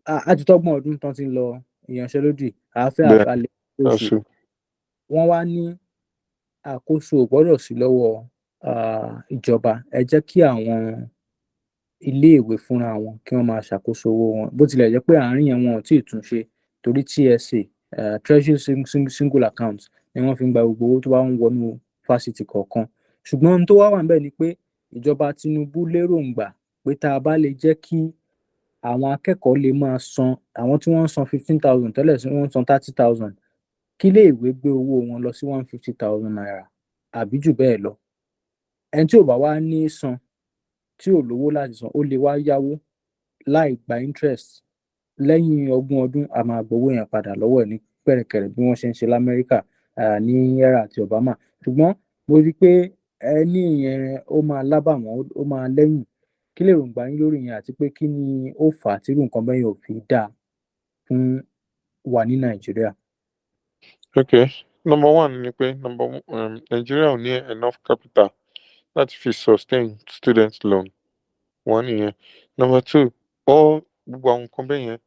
á ti tọ́gbọ̀n ọdún tán ti ń lọ ìyanṣẹ́lódì àáfẹ́ àfàlẹ́ oṣù.
ASUU.
Wọ́n wá ní àkóso ò gbọ́dọ̀ sí lọ́wọ́ ìjọba, ẹ jẹ́ kí àwọn iléèwé fúnra wọn kí wọ́n máa ṣàkóso owó wọn. Bó tilẹ̀ jẹ́ pé àárín yẹn, wọn ò tíì tún ṣe torí TSA, Treasury Single Account, ni wọ́n fi ń gba gbogbo owó tó bá ń wọnú fásitì kọ̀ọ̀kan. Ṣùgbọ́n ohun tó wá wà níbẹ̀ ni pé ìjọba Tinubu lérògbà pé tá a bá lè jẹ́ kí àwọn akẹ́kọ̀ọ́ lè máa san, àwọn tí wọ́n ń san 15,000 tẹ́lẹ̀ sí wọ́n ń san 30,000, kí iléèwé gbé owó wọn lọ sí ₦150,000 àbí jù bẹ́ẹ̀ lọ. Ẹni tí ò bá wá ní san, tí ò lówó láti san, ó lè wá yáwó láì gba interest. Lẹ́yìn 20 ọdún, a máa gbowó yẹn padà lọ́wọ́ ẹ̀ ní pẹ̀rẹ̀kẹ̀rẹ̀, bí wọ́n ṣe ń ṣe l'Amẹ́ríkà ní era àti Obama. Ṣùgbọ́n mo rí i pé ẹ ní ìyẹn ó máa lábàwọ́n, ó máa lẹ́yìn. Kí lèròǹgbà yín lórí ìyẹn, àti pé kí ni ó fà á tí irú nǹkan bẹ́ẹ̀ yẹn ò fi dáa fún wa ní Nàìjíríà?
Okay, number one ni pé number one, Nigeria ò ní enough capital láti fi sustain student loan. One nìyẹn. Number two, all gbogbo àwọn nǹkan bẹ́ẹ̀ yẹn,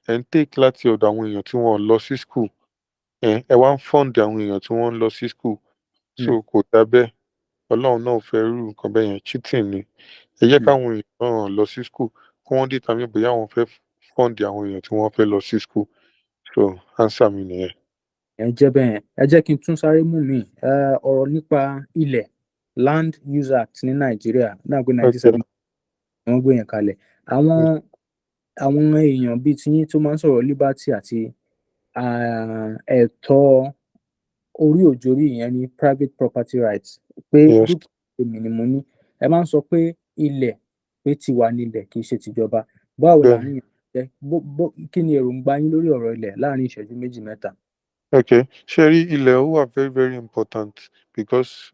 ẹ̀ ń take láti ọ̀dọ̀ àwọn èèyàn tí wọ́n lọ sí school. Ẹ wá ń fund àwọn èèyàn tí wọ́n ń lọ sí school. So kò dá bẹ́ẹ̀. Ọlọ́run náà ò fẹ́ irú nǹkan bẹ́ẹ̀ yẹn, cheating ni. Ẹ jẹ́ káwọn èèyàn náà lọ sí school kí wọ́n determine bóyá àwọn fẹ́ fund àwọn èèyàn tí wọ́n fẹ́ lọ sí school. So answer mi nìyẹn.
Ẹ jẹ́ bẹ́ẹ̀. Ẹ jẹ́ kí n tún sáré mú mi ọ̀rọ̀ nípa ilẹ̀, Land Use Act ní Nàìjíríà náà, pé 1970 wọ́n gbé yẹn kalẹ̀. Àwọn èèyàn bíi tiyín tó máa ń sọ̀rọ̀ liberty àti ẹ̀tọ́ orí òjòrí, ìyẹn ní private property rights, pé dúkìá èmi ni mo ní. Ẹ máa ń sọ pé ilẹ̀, pé tiwa nílẹ̀, kì í ṣe tìjọba. Báwo làárín yẹn jẹ́? Kí ni èròǹgbà yín lórí ọ̀rọ̀ ilẹ̀ láàrin ìṣẹ́jú 2, 3?
Okay, ṣé rí, ilẹ̀ ó wà very very important because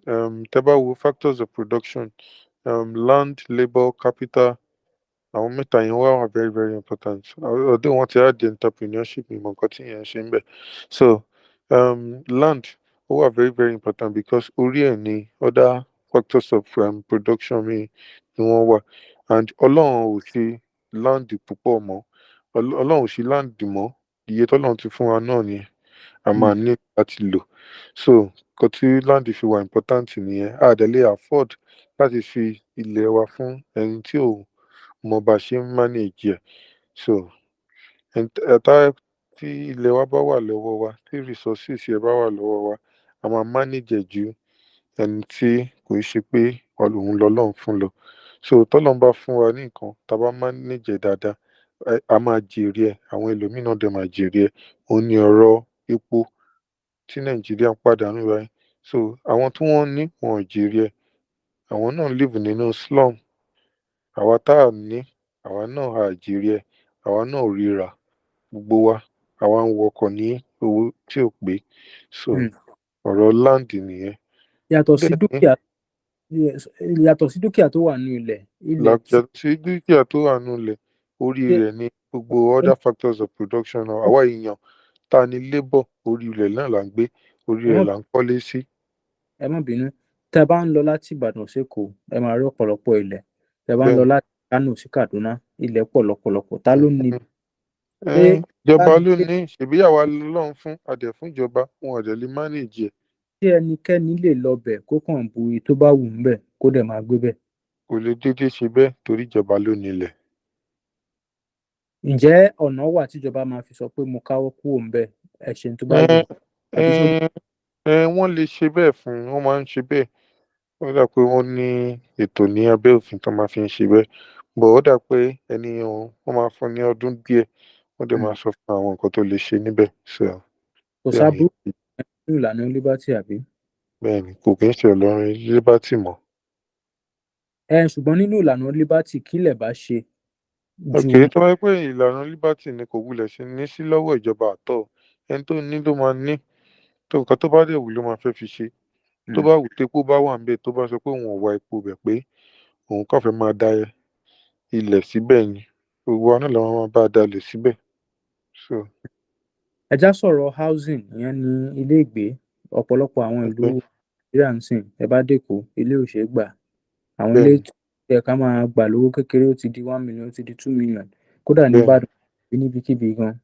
tẹ́ bá wo factors of production, land, labour, capital, àwọn mẹ́ta yẹn wá wà very very important. Although wọ́n ti add entrepreneurship, ìmọ̀ nǹkan tí yẹn ṣe ń bẹ̀. So land ó wà very very important because orí ẹ̀ ni other factors of production mi ni wọ́n wà, and Ọlọ́run ò ṣe land púpọ̀ mọ́. Ọlọ́run ò ṣe land mọ́. Iye tọ́lọ́run ti fún wa náà ni a máa ní láti lò. So nǹkan tí land fi wà important nìyẹn. A dẹ̀ lè afford láti fi ilẹ̀ wa fún ẹni tí ò mọ bá ṣe ń manage ẹ̀. So tí ilẹ̀ wa bá wà lọ́wọ́ wa, tí resources yẹn bá wà lọ́wọ́ wa, a máa manage ẹ̀ ju ẹni tí kò í ṣe pé òun lọ́lọ́run fún lọ. So tọ́lọ́run bá fún wa ní nǹkan, tá a bá manage ẹ̀ dáadáa, a máa jèrè ẹ̀, àwọn ẹlòmíì náà dẹ̀ máa jèrè ẹ̀. Òun ni ọ̀rọ̀ epo tí Nàìjíríà ń pàdánù báyìí. So àwọn tí wọ́n ní, wọn ò jèrè ẹ̀, àwọn náà live nínú slum. Àwa tá a ní, àwa náà á jèrè ẹ̀, àwa náà ò ríra. Gbogbo wa, àwa ń wọkọ̀ ní owó tí ò pé. So ọ̀rọ̀ land nìyẹn.
Yàtọ̀ sí
Bẹ́ẹ̀ ni.
dúkìá, yes, yàtọ̀ sí dúkìá tó wà nínú ilẹ̀, ilẹ̀ tí
Yàtọ̀ sí dúkìá tó wà nínú ilẹ̀, orí rẹ̀ ni gbogbo other factors of production náà. Àwa èèyàn tá a ní labour, orí ilẹ̀ náà là ń gbé, orí
Ẹ
rẹ̀
má
là ń kọ́lé sí.
Ẹ má bínú. Tẹ́ bá ń lọ láti Ìbàdàn sékòó, ẹ máa rí ọ̀pọ̀lọpọ̀ ilẹ̀. Tẹ́ bá ń lọ láti Kánò sí Kaduna, ilẹ̀ pọ̀ lọ́pọ̀lọpọ̀. Ta ló ní? Ṣé
Ìjọba ló ní. Ṣèbí àwa lọ́lọ́run fún, a dẹ̀ fún ìjọba, wọn ò dẹ̀ lè manage ẹ̀.
Ṣé ẹnikẹ́ni lè lọ bẹ̀ kó kàn bu iye tó bá wù ú ńbẹ̀, kó dẹ̀ máa gbé bẹ̀?
Kò lè déédéé ṣe bẹ́ẹ̀ torí ìjọba ló nílẹ̀.
Ǹjẹ́ ọ̀nà wà tíjọba máa fi sọ pé mo káwọ́ kúrò ńbẹ̀, ẹ ṣe tó bá wù
Ẹ
yín? Àbí ṣó
ẹ ẹ wọ́n lè ṣe bẹ́ẹ̀ fún un, wọ́n máa ń ṣe bẹ́ẹ̀. Ó dà pé wọ́n ní ètò ní abẹ́ òfin tó máa fi ń ṣe bẹ́ẹ̀, but ó dà pé ẹni yẹn, wọ́n máa fún ní ọdún díẹ̀, wọ́n dẹ̀ máa sọ fún àwọn nǹkan tó lè ṣe níbẹ̀. So
Kò
bí àwọn
sábúrú nínú ìlànà liberty, àbí?
Bẹ́ẹ̀ ni, kò kí ń ṣe ọ̀rọ̀ liberty mọ́.
Ẹ ṣùgbọ́n nínú ìlànà liberty, kí lẹ̀ bá ṣe ju
Ok, tó bá jẹ́ pé ìlànà liberty ni, kò wulẹ̀ ṣe ní sí lọ́wọ́ ìjọba àtọ̀. Ẹni tó ní ló máa ní tó nǹkan tó bá dẹ̀ wù ló máa fẹ́ fi ṣe. Tó bá wù, tépo bá wà níbẹ̀, tó bá sọ pé òun ò wá epo bẹ̀, pé òun kàn fẹ́ máa da ilẹ̀ síbẹ̀ ni, gbogbo wa náà la máa bá a dalẹ̀ síbẹ̀. So
Ẹ já sọ̀rọ̀ housing, ìyẹn ní ilé ìgbé. Ọ̀pọ̀lọpọ̀ àwọn ìlú Nàìjíríà ń sìn, ẹ bá dÉkòó, ilé ò ṣeé gbà. Àwọn ilé tó yẹ ká máa gbà lówó kékeré, ó ti di 1 million, ó ti di 2 million, kódà ní Ìbàdàn àbí níbikíbi gan,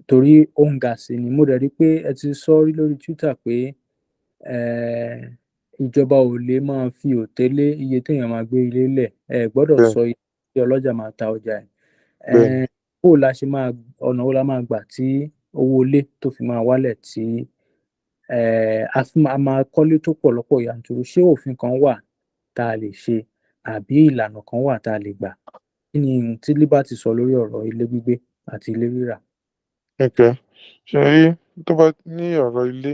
torí ó ń ga sí ni. Mo dẹ̀ rí i pé ẹ ti sọ rí lórí Twitter pé ìjọba ò lè máa fi òté lé iye téèyàn máa gbé ilé lẹ̀, ẹ gbọ́dọ̀ sọ iye tí ọlọ́jà máa ta ọjà ẹ̀. Bó la ṣe máa, ọ̀nà wo la máa gbà tí owó ilé tó fi máa wálẹ̀, tí a fi máa kọ́lé tó pọ̀ lọ́pọ̀ yanturu? Ṣé òfin kan wà tá a lè ṣe, àbí ìlànà kan wà tá a lè gbà? Kí ni ohun tí Liberty sọ lórí ọ̀rọ̀ ilé gbígbé àti ilé rírà?
Ok, ṣe rí, tó bá ní ọ̀rọ̀ ilé,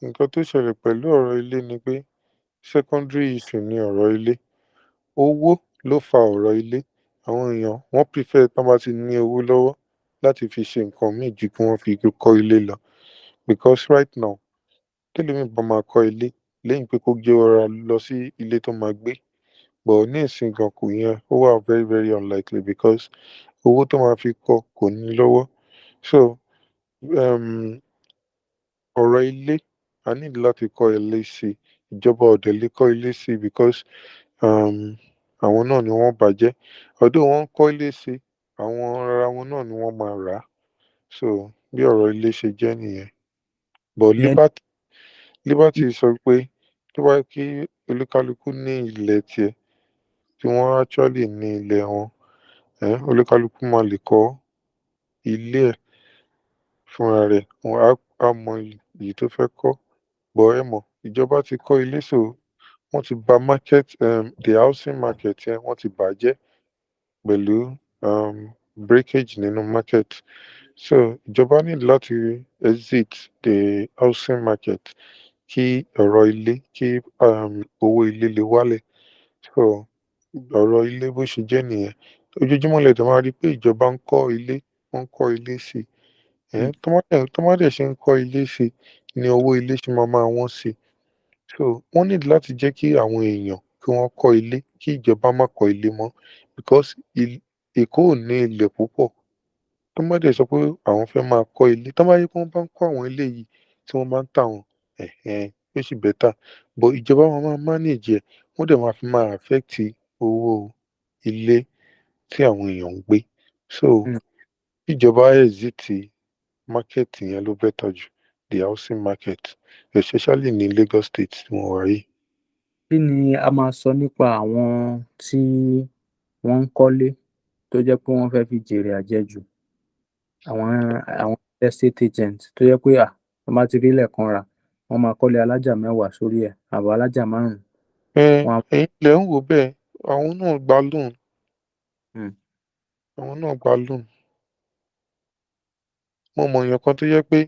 nǹkan tó ṣẹlẹ̀ pẹ̀lú ọ̀rọ̀ ilé ni pé secondary issue ni ọ̀rọ̀ ilé. Owó ló fa ọ̀rọ̀ ilé. Àwọn èèyàn, wọ́n prefer tán bá ti ní owó lọ́wọ́ láti fi ṣe nǹkan míì ju kí wọ́n fi kọ́ ilé lọ, because right now, tẹ́lòmíì bá máa kọ́ ilé, lẹ́yìn pé kó gbé ọ̀rá lọ sí ilé tó máa gbé, but ní ìsìn gan, kò yẹn, ó wà very very unlikely, because owó tó máa fi kọ́, kò ní lọ́wọ́. So ọ̀rọ̀ ilé, a need láti kọ́ ilé sí. Ìjọba ò dẹ̀ lè kọ́ ilé sí, because àwọn náà ni wọ́n bàjẹ́. Although wọ́n ń kọ́ ilé sí, àwọn ara wọn náà ni wọ́n máa rà á. So bí ọ̀rọ̀ ilé ṣe jẹ́ nìyẹn. But Liberty sọ pé tó bá kí olúkálukú ní ilẹ̀ tiẹ̀, tí wọ́n actually ní ilẹ̀ wọn, olúkálukú máa lè kọ́ ilé ẹ̀ fúnra rẹ̀, wọn á mọ èyí tó fẹ́ kọ́. But ẹ mọ̀, ìjọba ti kọ́ ilé, so wọ́n ti bà market, the housing market yẹn, wọ́n ti bàjẹ́ pẹ̀lú breakage nínú market. So ìjọba ní láti exit the housing market kí ọ̀rọ̀ ilé, kí owó ilé lè wálẹ̀. So ọ̀rọ̀ ilé, bó ṣe jẹ́ nìyẹn. Ojoojúmọ́ lẹ dẹ̀ máa rí pé ìjọba ń kọ́ ilé, wọ́n ń kọ́ ilé sí i. Tó má dẹ̀ ṣe ń kọ́ ilé sí i ní owó ilé ṣe máa máa wọ́n sí i. So wọ́n need láti jẹ́ kí àwọn èèyàn kí wọ́n kọ́ ilé, kí ìjọba má kọ́ ilé mọ́, because Èkó ò ní ilẹ̀ púpọ̀. Tó má dẹ̀ sọ pé àwọn fẹ́ máa kọ́ ilé, tó bá yẹ kí wọ́n bá ń kọ́ àwọn ilé yìí, tí wọ́n bá ń tà wọ́n, ó sì better, but ìjọba máa máa manage ẹ̀, wọ́n dẹ̀ máa fi máa affect owó ilé tí àwọn èèyàn ń gbé. So ìjọba exit market yẹn ló better jù, the housing market, especially ní Lagos State tí mo wà yìí.
Kí ni a máa sọ nípa àwọn tí wọ́n ń kọ́lé tó jẹ́ pé wọ́n fẹ́ fi jèrè àjẹjù, àwọn estate agent tó jẹ́ pé wọ́n bá ti rí ilẹ̀ kan rà, wọ́n máa kọ́lé alájà 10 sórí ẹ̀ àbọ̀ alájà 5?
Ẹ̀yin lẹ ń wò bẹ́ẹ̀, àwọn náà gba loan. Àwọn náà gba loan. Mo mọ èèyàn kan tó jẹ́ pé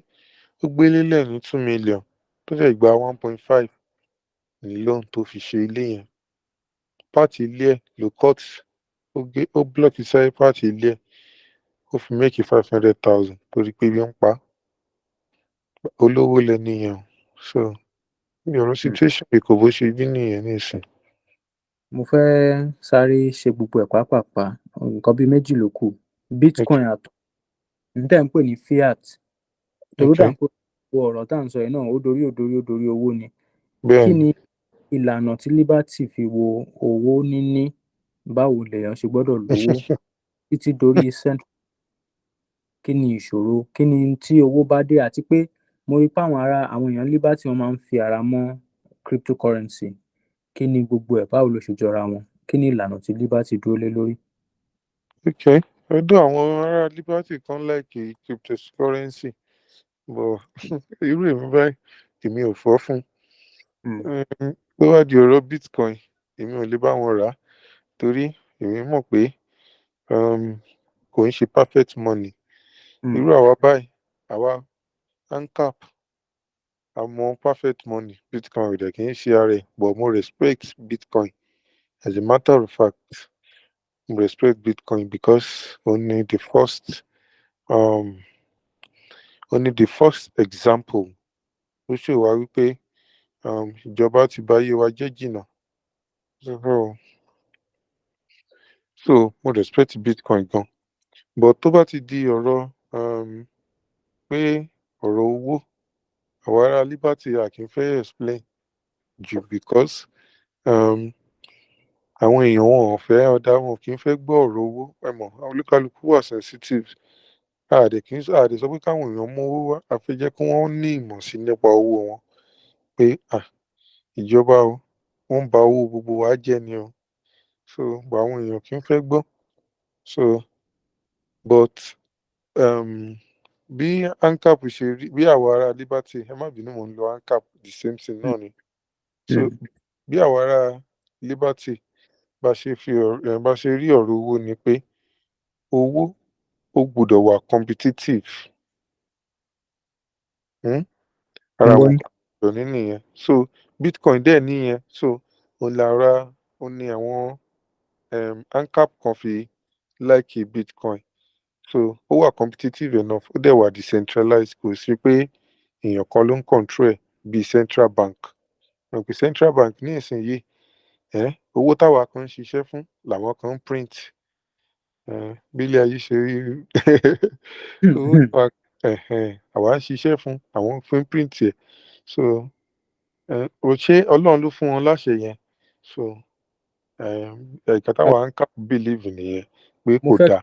ó gbélé lẹ̀ ní 2 million, tó dẹ̀ gba 1.5 ní loan tó fi ṣe ilé yẹn. Part ilé ẹ̀ ló cut, ó gé, ó block side part ilé ẹ̀, ó fi make 500,000 torí pé ebi ń pa á. Olówó lẹni yẹn o. So bí ọ̀rọ̀ situation Èkó bó ṣe rí nìyẹn nísìn.
Mo fẹ́ sáré ṣe gbogbo ẹ̀ pápápá, nǹkan bíi méjì ló kù. Bitcoin àti n tẹ́ ń pè ní fiat, torí ó dà pé gbogbo ọ̀rọ̀ tá à ń sọ yìí náà, ó dorí ó dorí ó dorí owó ni. Kí ni ìlànà tí Liberty fi wo owó níní? Báwo lèèyàn ṣe gbọ́dọ̀ lówó títí dorí central? Kí ni ìṣòro? Kí ni tí owó bá dé? Àti pé mo rí pé àwọn ará, àwọn èèyàn Liberty, wọ́n máa ń fi ara mọ́ cryptocurrency. Kí ni gbogbo ẹ̀? Báwo ló ṣe jọra wọn? Kí ni ìlànà tí Liberty dúró lé lórí?
Okay. Ọdún àwọn ará Liberty kan like cryptocurrency, but irú èmi báyìí, èmi ò fọ́ fún. Tó bá di ọ̀rọ̀ Bitcoin, èmi ò lè bá wọn rà á torí èmi mọ̀ pé kò ń ṣe perfect money. Irú àwa báyìí, àwa ANCAP, a mọ perfect money. Bitcoin ò dẹ̀ kì í ṣe ara ẹ̀, but mo respect Bitcoin. As a matter of fact, mo respect Bitcoin because only the first example ó ṣe wá wípé ìjọba ti bà ayé wa jẹ́ jìnnà. So mo respect Bitcoin gan, but tó bá ti di ọ̀rọ̀ pé ọ̀rọ̀ owó, àwa ará Liberty, a kì í fẹ́ explain jù because àwọn èèyàn, wọn ò fẹ́ ọ̀dà, wọn kì í fẹ́ gbọ́ ọ̀rọ̀ owó. Ẹ mọ̀, olúkálukú wà sensitive. A dẹ̀ kì í, a dẹ̀ sọ pé káwọn èèyàn mú owó wá. A fẹ́ jẹ́ kí wọ́n ní ìmọ̀ sí nípa owó wọn pé, ah, ìjọba o, wọ́n ń ba owó gbogbo wa jẹ́ ni o. So, but àwọn èèyàn kì í fẹ́ gbọ́. So, but bí ANCAP ṣe rí, bí àwa ará Liberty, ẹ má bínú, mò ń lo ANCAP, the same thing náà ni. So bí àwa ará Liberty bá ṣe fi ọ̀rọ̀, bá ṣe rí ọ̀rọ̀ owó ni pé owó ó gbọ́dọ̀ wà competitive. Ara
Mo
àwọn
ń
nǹkan tó ní nìyẹn. So Bitcoin dẹ̀ níyẹn. So òun lára, òun ni àwọn ANCAP kan fi like Bitcoin. So ó wà competitive enough, ó dẹ̀ wà decentralized. Kò sí pé èèyàn kan ló ń control ẹ̀ bíi central bank. Mọ̀ pé central bank ní ìsinyìí, owó táwa kan ń ṣiṣẹ́ fún làwọn kan ń print. Bí ilé ayé ṣe rí, owó táwa àwa ń ṣiṣẹ́ fún, àwọn fi ń print ẹ̀. So ò ṣé Ọlọ́run ló fún wọn láṣẹ yẹn. So ìkan táwa ANCAP believe nìyẹn pé
Mo
kò
fẹ́
dáa.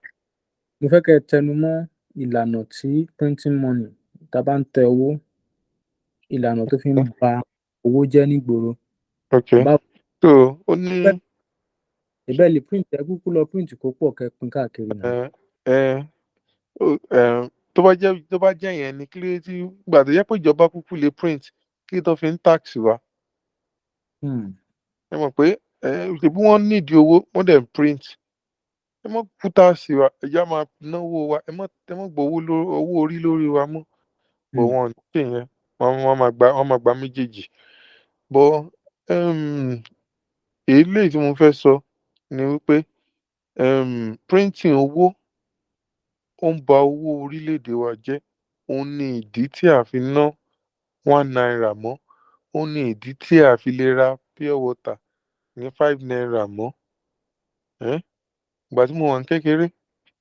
Mo fẹ́ kẹ́ ẹ tẹnu mọ́ ìlànà tí printing money, tá a bá ń tẹ owó, ìlànà tó fi ń ba owó jẹ́ nígboro.
Ok.
Báwo
So ó ní
ìbẹ́ lè print, ẹ kúkú lọ print kó pọ̀, kẹ́ pín káàkiri náà.
ẹ ẹ ó ẹ tó bá jẹ́ yẹn ni, kí ló dé tí gbà tó jẹ́ pé ìjọba kúkú lè print, kí tó fi ń tax wa? Ẹ mọ̀ pé ṣebí wọ́n nídìí owó, wọ́n dẹ̀ ń print. Ẹ mọ̀ kú tax wa, ẹ já máa náwó wa. Ẹ mọ̀ gbọ́ owó orí lórí wa mọ́ bọ̀. Wọn ò ní ṣe yẹn. Wọ́n máa gba méjèèjì. But eléyìí tí mo fẹ́ sọ ni wípé printing owó, ó ń ba owó orílẹ̀-èdè wa jẹ́. Òun ni ìdí tí a fi ná ₦1 mọ́. Ó ní ìdí tí a fi lè ra pure water ní ₦5 mọ́. Ìgbà tí mo wà ní kékeré,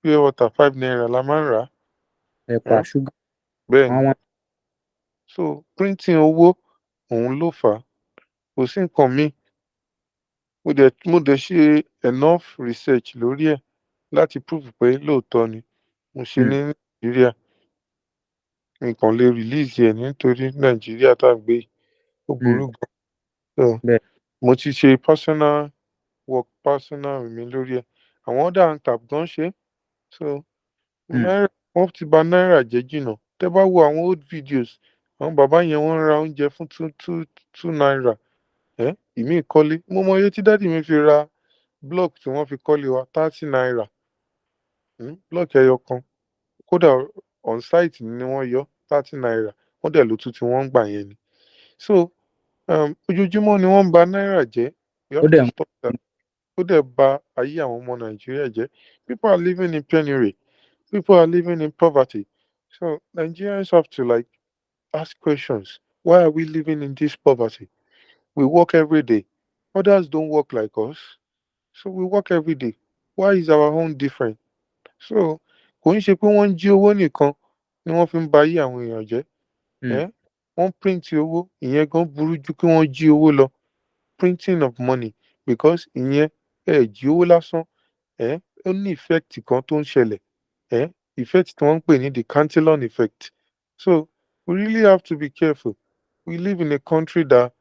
pure water, ₦5 la máa ń rà á.
Ẹ̀pà,
Eh?
ṣúgà.
Bẹ́ẹ̀ ni.
Àwọn
So printing owó, òun ló fà á. Kò sí nǹkan míì. Mo dẹ̀ ṣe enough research lórí ẹ̀ láti prove pé lóòótọ́ ni mo ṣe ní Nàìjíríà. Nǹkan lè release ẹ̀ nítorí Nàìjíríà tá à ń gbé yìí, ó burú gan. So mo ti ṣe personal work, personal mi lórí ẹ̀. Àwọn other ANCAP gan ṣe. So náírà, wọ́n ti bà náírà jẹ́ jìnnà. Tẹ́ bá wo àwọn old videos, àwọn bàbá yẹn, wọ́n ń ra oúnjẹ fún ₦2 ₦2. Ìmíì kọ́lé. Mo mọ iye tí daddy mi fi ra block tí wọ́n fi kọ́lé wa, ₦30. Block ẹyọ kan. Kódà on site ni wọ́n yọ ₦30. Wọ́n dẹ̀ ló tún tí wọ́n ń gbà yẹn ni. So ojoojúmọ́ ni wọ́n ń ba náírà jẹ́. We
Ó
have
dẹ̀
to stop that. Ó dẹ̀ ba ayé àwọn ọmọ Nàìjíríà jẹ́. People are living in penury. People are living in poverty. So Nigerians have to, like, ask questions. Why are we living in this poverty? We work every day. Others don't work like us. So we work every day. Why is our own different? So kò ń ṣe pé wọ́n ń jí owó nìkan ni wọ́n fi ń ba ayé àwọn èèyàn jẹ́. Wọ́n print owó, ìyẹn gan burú ju kí wọ́n jí owó lọ. Printing of money, because ìyẹn, ẹ jí owó lásán, ó ní effect kan tó ń ṣẹlẹ̀. Effect tí wọ́n ń pè ní the Cantillon effect. So we really have to be careful. We live in a country that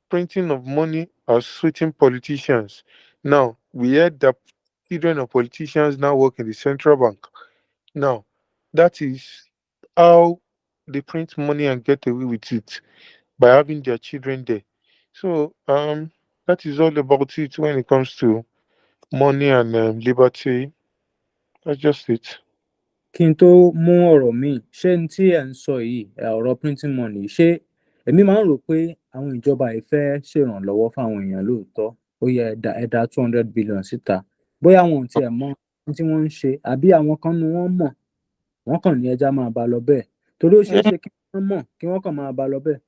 printing of money are suiting politicians. Now, we heard that children of politicians now work in the central bank. Now, that is how they print money and get away with it, by having their children there. So that is all about it when it comes to money and liberty. That's just it.
Kí n tó mú ọ̀rọ̀ míì, ṣé n tí ẹ̀ ń sọ yìí, ọ̀rọ̀ printing money, ṣé èmi máa ń rò pé àwọn ìjọba yìí fẹ́ ṣèrànlọ́wọ́ fáwọn èèyàn lóòótọ́? Ó yẹ ẹ dá 200 billion síta. Bóyá wọn ò tiẹ̀ mọ ohun tí wọ́n ń ṣe, àbí àwọn kan nu wọ́n mọ̀, wọ́n kàn ní ẹja máa bá lọ bẹ́ẹ̀, torí ó ṣeé ṣe kí wọ́n mọ̀, kí wọ́n kàn máa bá lọ bẹ́ẹ̀.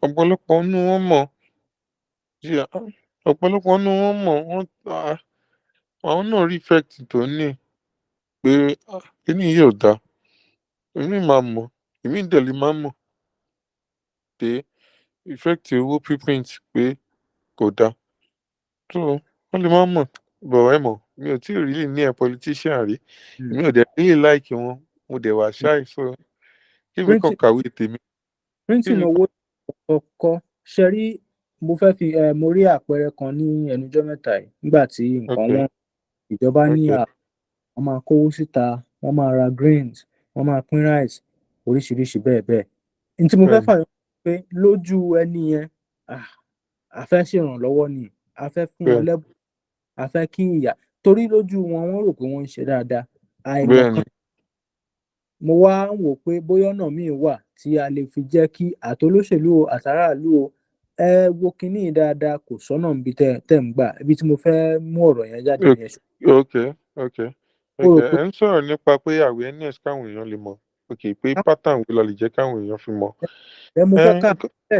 Ọ̀pọ̀lọpọ̀ nínú wọn mọ̀. Yeah, ọ̀pọ̀lọpọ̀ nínú wọn mọ̀. Wọ́n, àwọn náà rí effect tó ní pé kíní yìí ò dáa. Èmi máa mọ̀, èmi dẹ̀ lè máa mọ̀ pé effect owó print pé kò dáa. So wọ́n lè máa mọ̀, but ẹ mọ̀, mi ò tí ì really ní ẹ̀ politician rí. Èmi ò dẹ̀ really like wọn, mo dẹ̀ wà shy, so kí mi kàn kàwé tèmi.
Printing owó kọ́kọ́ ṣe rí, mo fẹ́ fi ẹ, mo rí àpẹẹrẹ kan ní ẹnujọ́ mẹ́ta yìí nígbà tí nǹkan wọn, ìjọba ní wọ́n máa kówó síta, wọ́n máa ra grains, wọ́n máa pín rice, oríṣiríṣi bẹ́ẹ̀ bẹ́ẹ̀. N tí mo fẹ́ fàyọ pé lójú ẹni yẹn, a fẹ́ ṣèrànlọ́wọ́ ni, a fẹ́ fún wọn lẹ́bùn, a fẹ́ kí ìyà, torí lójú wọn, wọ́n rò pé wọ́n ń ṣe dáadáa. Àìmọ̀kan. Mo wá ń wò pé bóyá ọ̀nà míì wà tí a lè fi jẹ́ kí àtolóṣèlú o, àtàráàlú o, ẹ wo kinní yìí dáadáa, kò sọ́nà níbi tẹ́ ń gbà. Ibi tí mo fẹ́ mú ọ̀rọ̀ yẹn jáde nìyẹn.
Ok.
Mo rò pé
Ẹ ń sọ̀rọ̀ nípa pé awareness, káwọn èèyàn lè mọ̀. Ok, pé pattern wo la lè jẹ́ káwọn èèyàn fi mọ̀.
Ẹ, mo fẹ́ ká, ẹ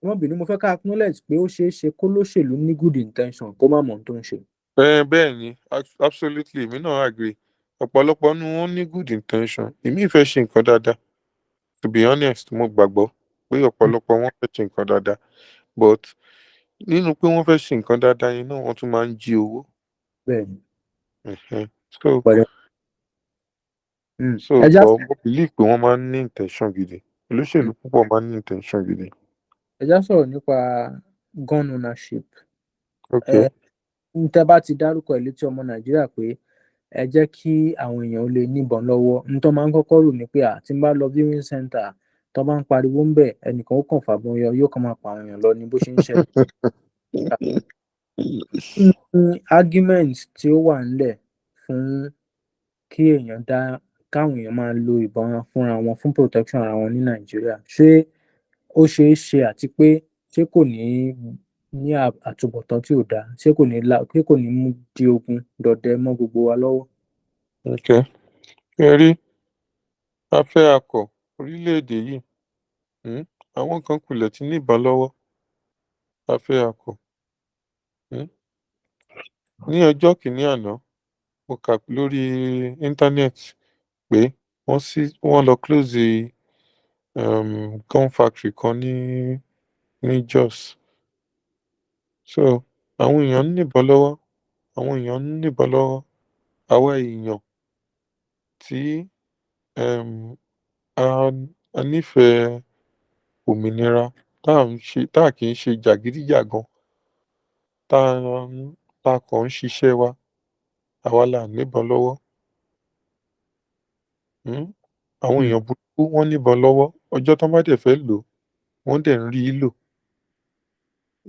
má bínú, mo fẹ́ ká acknowledge pé ó ṣeé ṣe kó lóṣèlú ní good intention, kó má mọ̀ ohun tó ń ṣe.
Bẹ́ẹ̀ ni, absolutely, èmi náà agree. Ọ̀pọ̀lọpọ̀ nínú wọn ní good intention. Èmi fẹ́ ṣe nǹkan dáadáa. To be honest, mo gbàgbọ́ pé ọ̀pọ̀lọpọ̀ wọn fẹ́ ṣe nǹkan dáadáa. But nínú pé wọ́n fẹ́ ṣe nǹkan dáadáa yẹn náà, wọ́n tún máa ń jí owó. So,
Pẹ̀lú.
so
Ẹ já
but mo believe pé wọ́n máa ń ní intention gidi. Olóṣèlú púpọ̀ máa ń ní intention gidi.
Ẹ já sọ̀rọ̀ nípa gun ownership.
Okay.
Ẹ ń tẹ́ bá ti dárúkọ ẹ̀ létí ọmọ Nàìjíríà pé ẹ jẹ́ kí àwọn èèyàn lè níbọn lọ́wọ́, n tó máa ń kọ́kọ́ rò ní pé tí n bá lọ viewing center, tó bá ń pariwo ń bẹ̀, ẹnìkan ó kàn fàbọn yọ, yóò kàn máa pa àwọn èèyàn lọ ní bó ṣe ń ṣẹlẹ̀. Kí ni argument tí ó wà ńlẹ̀ fún kí èèyàn dá káwọn èèyàn máa lo ìbọn fúnra wọn fún protection ara wọn ní Nàìjíríà? Ṣé ó ṣeé ṣe, àti pé ṣé kò ní ní àtúbọ̀tán tí ò dáa? Ṣé kò ní la, ṣé kò ní mú di ogun dọdẹ mọ́ gbogbo wa lọ́wọ́?
Ok. Ẹ rí, a fẹ́ akọ̀ orílẹ̀-èdè yìí. Àwọn kan kulẹ̀ ti ní ìbọn lọ́wọ́. A fẹ́ akọ̀. Ní ọjọ́ kìíní àná, mo kà lórí internet pé wọ́n sí wọ́n lọ close gun factory kan ní Jos. So àwọn èèyàn ń níbọn lọ́wọ́. Àwọn èèyàn ń níbọn lọ́wọ́. Àwa èèyàn tí a nífẹ̀ẹ́ òmìnira, tá à ń ṣe, tá à kì í ṣe jàgídíjàgan, tá a kàn ń ṣiṣẹ́ wa, àwa la níbọn lọ́wọ́. Àwọn èèyàn burúkú, wọ́n níbọn lọ́wọ́. Ọjọ́ tán bá dẹ̀ fẹ́ lò ó, wọ́n dẹ̀ ń rí í lò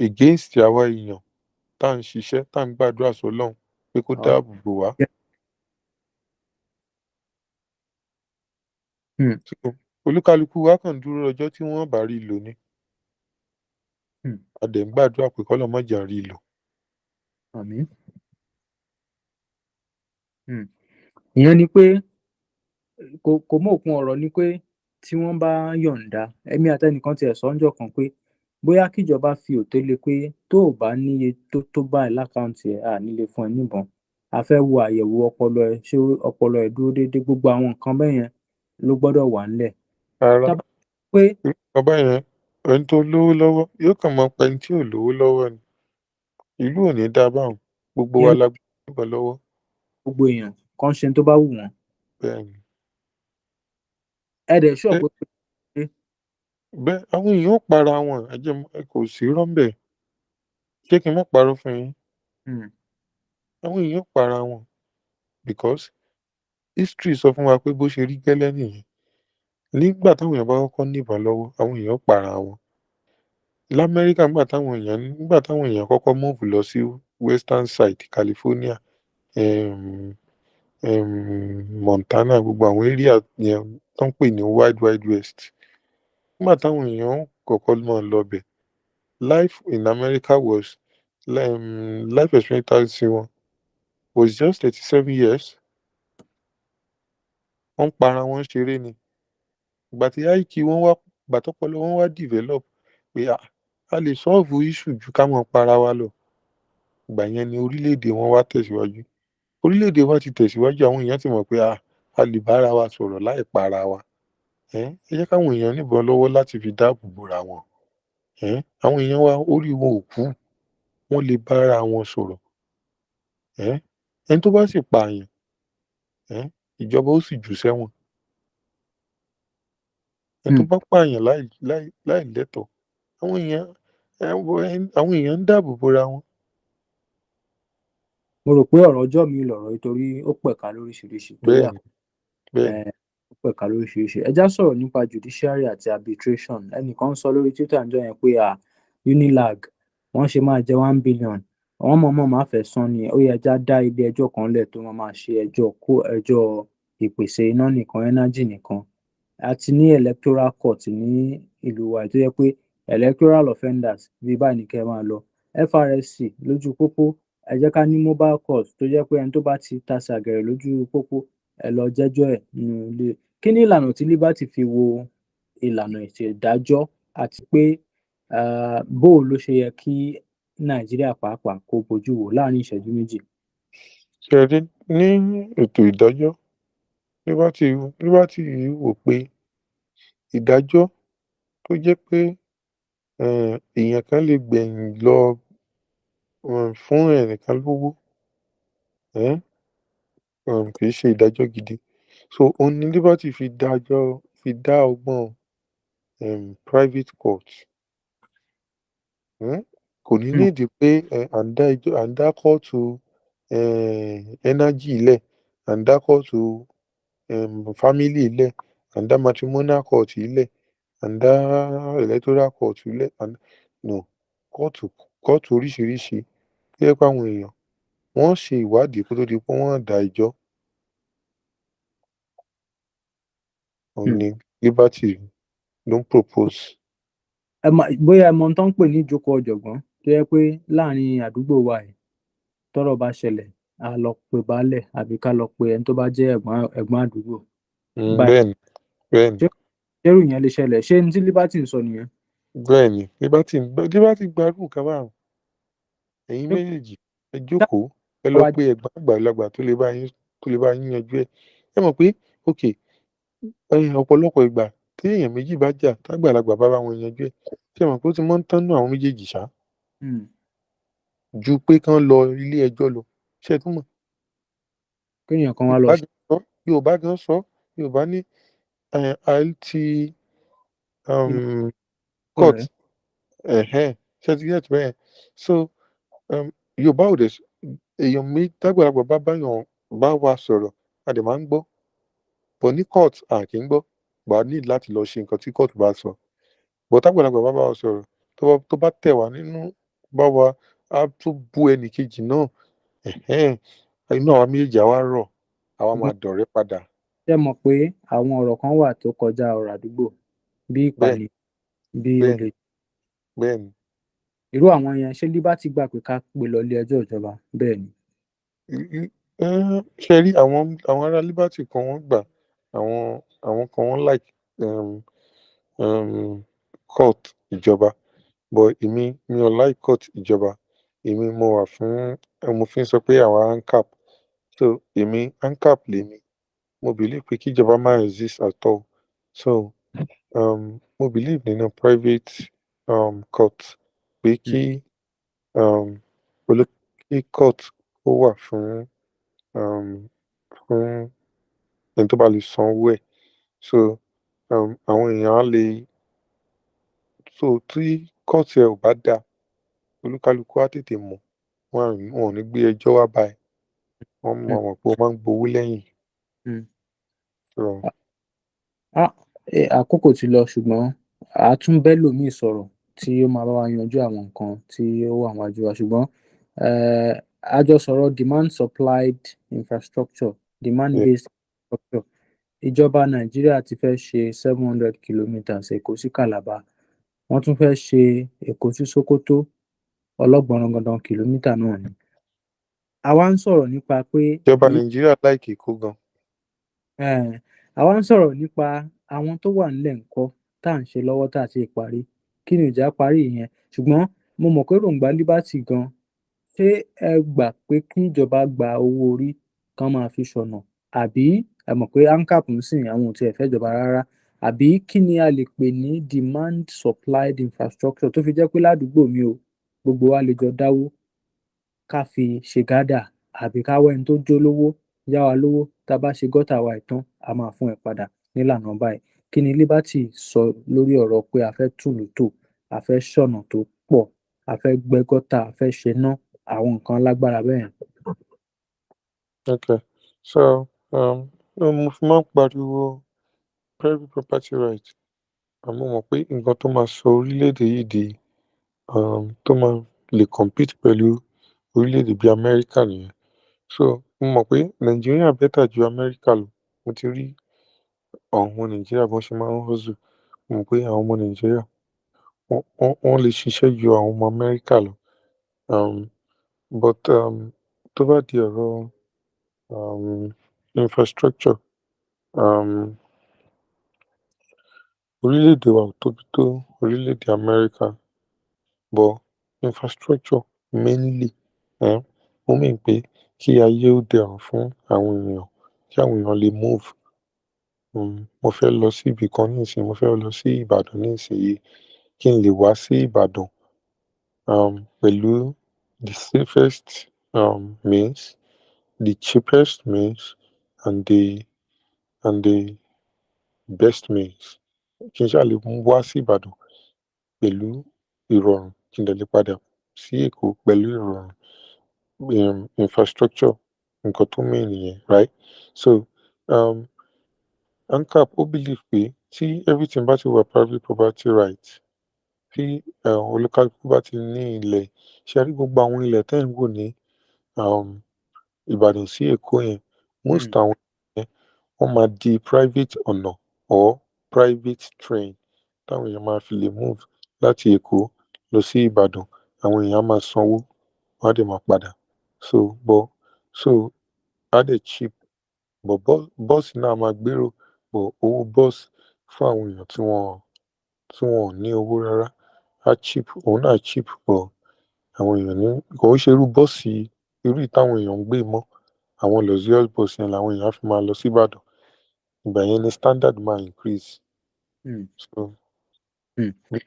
against àwa èèyàn tá à ń ṣiṣẹ́, tá à ń gbàdúrà sọ́lọ́run pé kó dáàbò bò wá. So, olúkálukú wa kàn ń dúró ọjọ́ tí wọ́n bá rí i lò ni. A dẹ̀ ń gbàdúrà pé kọ́lọ́run má jẹ́ á rí i lò.
Àmín. Ìyẹn ni pé kò mú òkun ọ̀rọ̀ ni pé tí wọ́n bá yọ̀ǹda, èmi àtẹnìkan tiẹ̀ sọ ńjọ́ kan pé bóyá kíjọba fi òté lé pé tó o bá níye tó báyìí l'account ẹ̀, à ní lè fún ẹ níbọn. A fẹ́ wo àyẹ̀wò ọpọlọ ẹ, ṣé ọpọlọ ẹ dúró déédéé, gbogbo àwọn nǹkan bẹ́ẹ̀ yẹn ló gbọ́dọ̀ wà ńlẹ̀.
Rárá.
Tá bá pé
Irú nǹkan báyẹn, ẹni tó lówó lọ́wọ́ yóò kàn máa pa ẹni tí ò lówó lọ́wọ́ ni. Ìlú ò ní dáa báwọn. Gbogbo wa la gbọ́dọ̀ níbọn lọ́wọ́.
Gbogbo èèyàn kan ṣe tó bá wù wọ́n.
Bẹ́ẹ̀ni.
Ẹ dẹ̀ sure pé
Bẹ́ẹ̀, àwọn èèyàn ó para wọn, ẹ jẹ́ kò sí rọ́ńbẹ̀. Ṣé kí n má parọ́ fún yín? Àwọn èèyàn para wọn because history sọ fún wa pé bó ṣe rí gẹ́lẹ́ nìyẹn. Nígbà táwọn èèyàn bá kọ́kọ́ níbọn lọ́wọ́, àwọn èèyàn para wọn. Lamẹ́ríkà, nígbà táwọn èèyàn kọ́kọ́ move lọ sí western side, California, Montana, gbogbo àwọn area yẹn tó ń pè ní Wild Wild West, nígbà táwọn èèyàn kọ́kọ́ máa lọ bẹ̀, life in America was life expectancy wọn was just 37 years. Wọ́n ń para wọn ṣeré ni. Ìgbà tí IQ wọn wá, ìgbà tọ́pọlọ wọn wá develop pé ah, a lè solve issue ju ká máa para wa lọ, ìgbà yẹn ni orílẹ̀-èdè wọn wá tẹ̀síwájú. Orílẹ̀-èdè wa ti tẹ̀síwájú, àwọn èèyàn ti mọ̀ pé ah, a lè bára wa sọ̀rọ̀ láì para wa. Ẹ jẹ́ káwọn èèyàn níbọn lọ́wọ́ láti fi dáàbò bora wọn. Àwọn èèyàn wa, orí wọn ò kú, wọ́n lè bára wọn sọ̀rọ̀. Ẹni tó bá sì pààyàn, ìjọba ó sì jù sẹ́wọ̀n. Ẹni tó bá pààyàn láì lẹ́tọ̀ọ́, àwọn èèyàn ń dáàbò bora wọn.
Mo rò pé ọ̀rọ̀ ọjọ́ mi lọ̀rọ̀ yìí torí ó pẹ̀ka lóríṣiríṣi torí
Bẹ́ẹ̀ni.
Ó pẹ̀ka lóríṣiríṣi. Ẹ já sọ̀rọ̀ nípa judiciary àti arbitration. Ẹnìkan sọ lórí Twitter níjọ́ yẹn pé à Unilag wọ́n ṣe máa jẹ 1 billion, wọ́n mọ̀ọ́mọ̀ máa fẹ́ san ni. Ó yẹ já dá ilé ẹjọ́ kan lẹ̀ tó máa máa ṣe ẹjọ́ kó ẹjọ́ ìpèsè iná nìkan, energy nìkan. A ti ní electoral court ní ìlú wa tó yẹ pé electoral offenders bíi báyìí ní kẹ́ ẹ máa lọ, FRSC lójú pópó. Ẹ jẹ́ ká ní mobile court tó jẹ́ pé ẹni tó bá ti tasẹ̀ àgẹ̀rẹ̀ lójú pópó, ẹ lọ jẹ́jọ́ ẹ̀ nínú ilé. Kí ni ìlànà tí Liberty fi wo ìlànà ètò ìdájọ́ àti pé bó o ló ṣe yẹ kí Nàìjíríà pàápàá kó bójú wò láàrin ìṣẹ́jú 2?
Ṣe rí, ní ètò ìdájọ́, Liberty wò pé ìdájọ́ tó jẹ́ pé èèyàn kan lè gbẹ̀yìn lọ fún ẹnìkan lówó, kì í ṣe ìdájọ́ gidi. So òun ni Liberty fi dájọ́, fi dá ọgbọ́n private court. Kò ní nídìí pé à ń dá ẹjọ́, à ń dá kóòtù energy lẹ̀, à ń dá kóòtù family lẹ̀, à ń dá matrimonial court lẹ̀, à ń dá electoral court lẹ̀ and no kóòtù, kóòtù oríṣiríṣi tó jẹ́ pé àwọn èèyàn wọ́n ṣe ìwádìí kó tó di pé wọ́n dá ẹjọ́. Òun ni Liberty ló ń propose.
Ẹ mọ̀ bóyá ẹ mọ ohun tó ń pè ní ìjókòó ọ̀jọ̀gbọ́n tó jẹ́ pé láàrin àdúgbò wa yìí, tọ́rọ̀ bá ṣẹlẹ̀, a lọ pe baálẹ̀ àbí ká lọ pe ẹni tó bá jẹ́ ẹ̀gbọ́n àdúgbò. Báyìí.
Bẹ́ẹ̀ni.
Ṣé irú yẹn lè ṣẹlẹ̀? Ṣé ní tí Liberty ń sọ nìyẹn?
Bẹ́ẹ̀ni, Liberty gbarú nǹkan báwọn. Ẹ̀yin méjèèjì ẹ jókòó, ẹ lọ pe ẹ̀gbọ́n àgbàlagbà tó lè bá yín yanjú ẹ̀. Ẹ mọ̀ pé ok, ọ̀pọ̀lọpọ̀ ìgbà tí èèyàn méjì bá jà, tágbàlagbà bá bá wọn yanjú ẹ̀, ṣé ẹ mọ̀ pé ó ti máa ń tán nínú àwọn méjèèjì ṣá ju pé kán lọ ilé ẹjọ́ lọ? Ṣé ẹ tún mọ̀?
Kéèyàn kan wá lọ
Yorùbá gan sọ, Yorùbá ní àìtí court ẹ̀hẹ́n. Ṣé ẹ ti get bẹ́ẹ̀? So Yorùbá ò dẹ̀ èèyàn mi tágbàlagbà bá báyàn bá wa sọ̀rọ̀, a dẹ̀ máa ń gbọ́, but ní court a kì í gbọ́, but a need láti lọ ṣe nǹkan tí court bá sọ. But tágbàlagbà bá bá wa sọ̀rọ̀, tó bá tẹ̀ wá nínú, bá wa á tún bú ẹnì kejì náà, ẹ̀hẹ́n, inú àwa méjèèjì á wá rọ̀, àwa máa dọ̀rẹ́ padà.
Ṣé ẹ mọ̀ pé àwọn ọ̀rọ̀ kan wà tó kọjá ọ̀rọ̀ àdúgbò bí ìpànìyàn, bí olè?
Bẹ́ẹ̀ni.
Irú àwọn yẹn, ṣé Liberty gbà pé ká gbé lọ ilé ẹjọ́ ìjọba? Bẹ́ẹ̀ ni.
Ṣe rí, àwọn ará Liberty kan wọ́n gbà, àwọn kan wọ́n like court ìjọba, but èmi mi ò like court ìjọba. Èmi mo wà fún mo fi ń sọ pé àwa ANCAP. So èmi, ANCAP lèmi. Mo believe pé kíjọba má exist at all. So mo believe nínú private court, pé kí kí court ó wà fún ẹni tó bá lè san owó ẹ̀. So àwọn èèyàn á lè, so tí court ẹ ò bá dáa, olúkálukú á tètè mọ̀, wọn ò ní gbé ẹjọ́ wá bá ẹ. Wọ́n máa mọ̀ pé o máa ń gbowó lẹ́yìn. So,
Ah, àkókò ti lọ, ṣùgbọ́n a tún bẹ́lòmíì sọ̀rọ̀ tí ó máa bá wa yanjú àwọn nǹkan tí ó wà wájú wa. Ṣùgbọ́n a jọ sọ̀rọ̀ demand supplied infrastructure, demand based infrastructure. Ìjọba Nàìjíríà ti fẹ́ ṣe 700 kilometres Èkó sí Calabar, wọ́n tún fẹ́ ṣe Èkó sí Sokoto, ọlọ́gbọ̀nrangandan kìlómítà náà ni. Àwa ń sọ̀rọ̀ nípa pé
Ìjọba Nàìjíríà like Èkó gan.
Àwa ń sọ̀rọ̀ nípa àwọn tó wà nílẹ̀ ńkọ́, tá à ń ṣe lọ́wọ́, tá à ti parí. Kí ni ìjà parí ìyẹn? Ṣùgbọ́n mo mọ̀ pé èròǹgbà Liberty gan, ṣé ẹ gbà pé kí ìjọba gba owó orí kán máa fi ṣọ̀nà, àbí ẹ mọ̀ pé ANCAP ń sìn, àwọn ò tiẹ̀ fẹ́ ìjọba rárá, àbí kí ni a lè pè ní demand supplied infrastructure tó fi jẹ́ pé ládùúgbò mi o, gbogbo wa lè jọ dáwó ká fi ṣe gádà, àbí ká wá ẹni tó jólówó yá wa lówó, tá a bá ṣe gọ́tà wa ìtàn, a máa fún ẹ padà nílànà báyìí? Kí ni Liberty sọ lórí ọ̀rọ̀ pé a fẹ́ túlùú tò, a fẹ́ ṣọ̀nà tó pọ̀, a fẹ́ gbẹ́ gọ́tà, a fẹ́ ṣe ná, àwọn nǹkan lágbára bẹ́ẹ̀?
Okay. So, no, mo fi máa ń pariwo private property right. Àmọ́ mo mọ̀ pé nǹkan tó máa sọ orílẹ̀-èdè yìí di tó máa lè compete pẹ̀lú orílẹ̀-èdè bíi Amẹ́ríkà nìyẹn. So, mo mọ̀ pé Nàìjíríà better ju Amẹ́ríkà lọ. Mo ti rí àwọn ọmọ Nàìjíríà bọ́n ṣe máa ń hustle. Mo mọ̀ pé àwọn ọmọ Nàìjíríà, wọ́n lè ṣiṣẹ́ ju àwọn ọmọ Amẹ́ríkà lọ. But tó bá di ọ̀rọ̀ infrastructure, orílẹ̀-èdè wa ò tóbi tó orílẹ̀-èdè Amẹ́ríkà, but infrastructure mainly, ó mean pé kí ayé ó dẹrùn fún àwọn èèyàn, kí àwọn èèyàn lè move. Mo fẹ́ lọ sí ibì kan nísìnyí, mo fẹ́ lọ sí Ìbàdàn nísìnyí, kí n lè wá sí Ìbàdàn pẹ̀lú the safest means, the cheapest means and the best means. Kí n ṣáà lè wá sí Ìbàdàn pẹ̀lú ìrọ̀rùn, kí n dẹ̀ lè padà sí Èkó pẹ̀lú ìrọ̀rùn. Infrastructure, nǹkan tó mean nìyẹn, right? So, ANCAP ó believe pé tí everything bá ti wà private property right, tí olúkálùkù bá ti ní ilẹ̀, ṣé ẹ rí gbogbo àwọn ilẹ̀ tẹ́ ẹ̀ ń wò ní Ìbàdàn sí Èkó yẹn, most àwọn yẹn, wọ́n máa di private ọ̀nà or private train táwọn èèyàn máa fi lè move láti Èkó lọ sí Ìbàdàn. Àwọn èèyàn á máa sanwó, wọ́n á dẹ̀ máa padà. So, but so á dẹ̀ cheap, but bọ́ọ̀sì náà máa gbérò, but owó bọ́ọ̀sì fún àwọn èèyàn tí wọ́n ò ní owó rárá á cheap, òun náà cheap, but àwọn èèyàn ní kò ń ṣe irú bọ́ọ̀sì irú èyí táwọn èèyàn ń gbé mọ́. Àwọn luxurious bus yẹn làwọn èèyàn á fi máa lọ sí Ìbàdàn. Ìgbà yẹn ni standard máa increase. So bí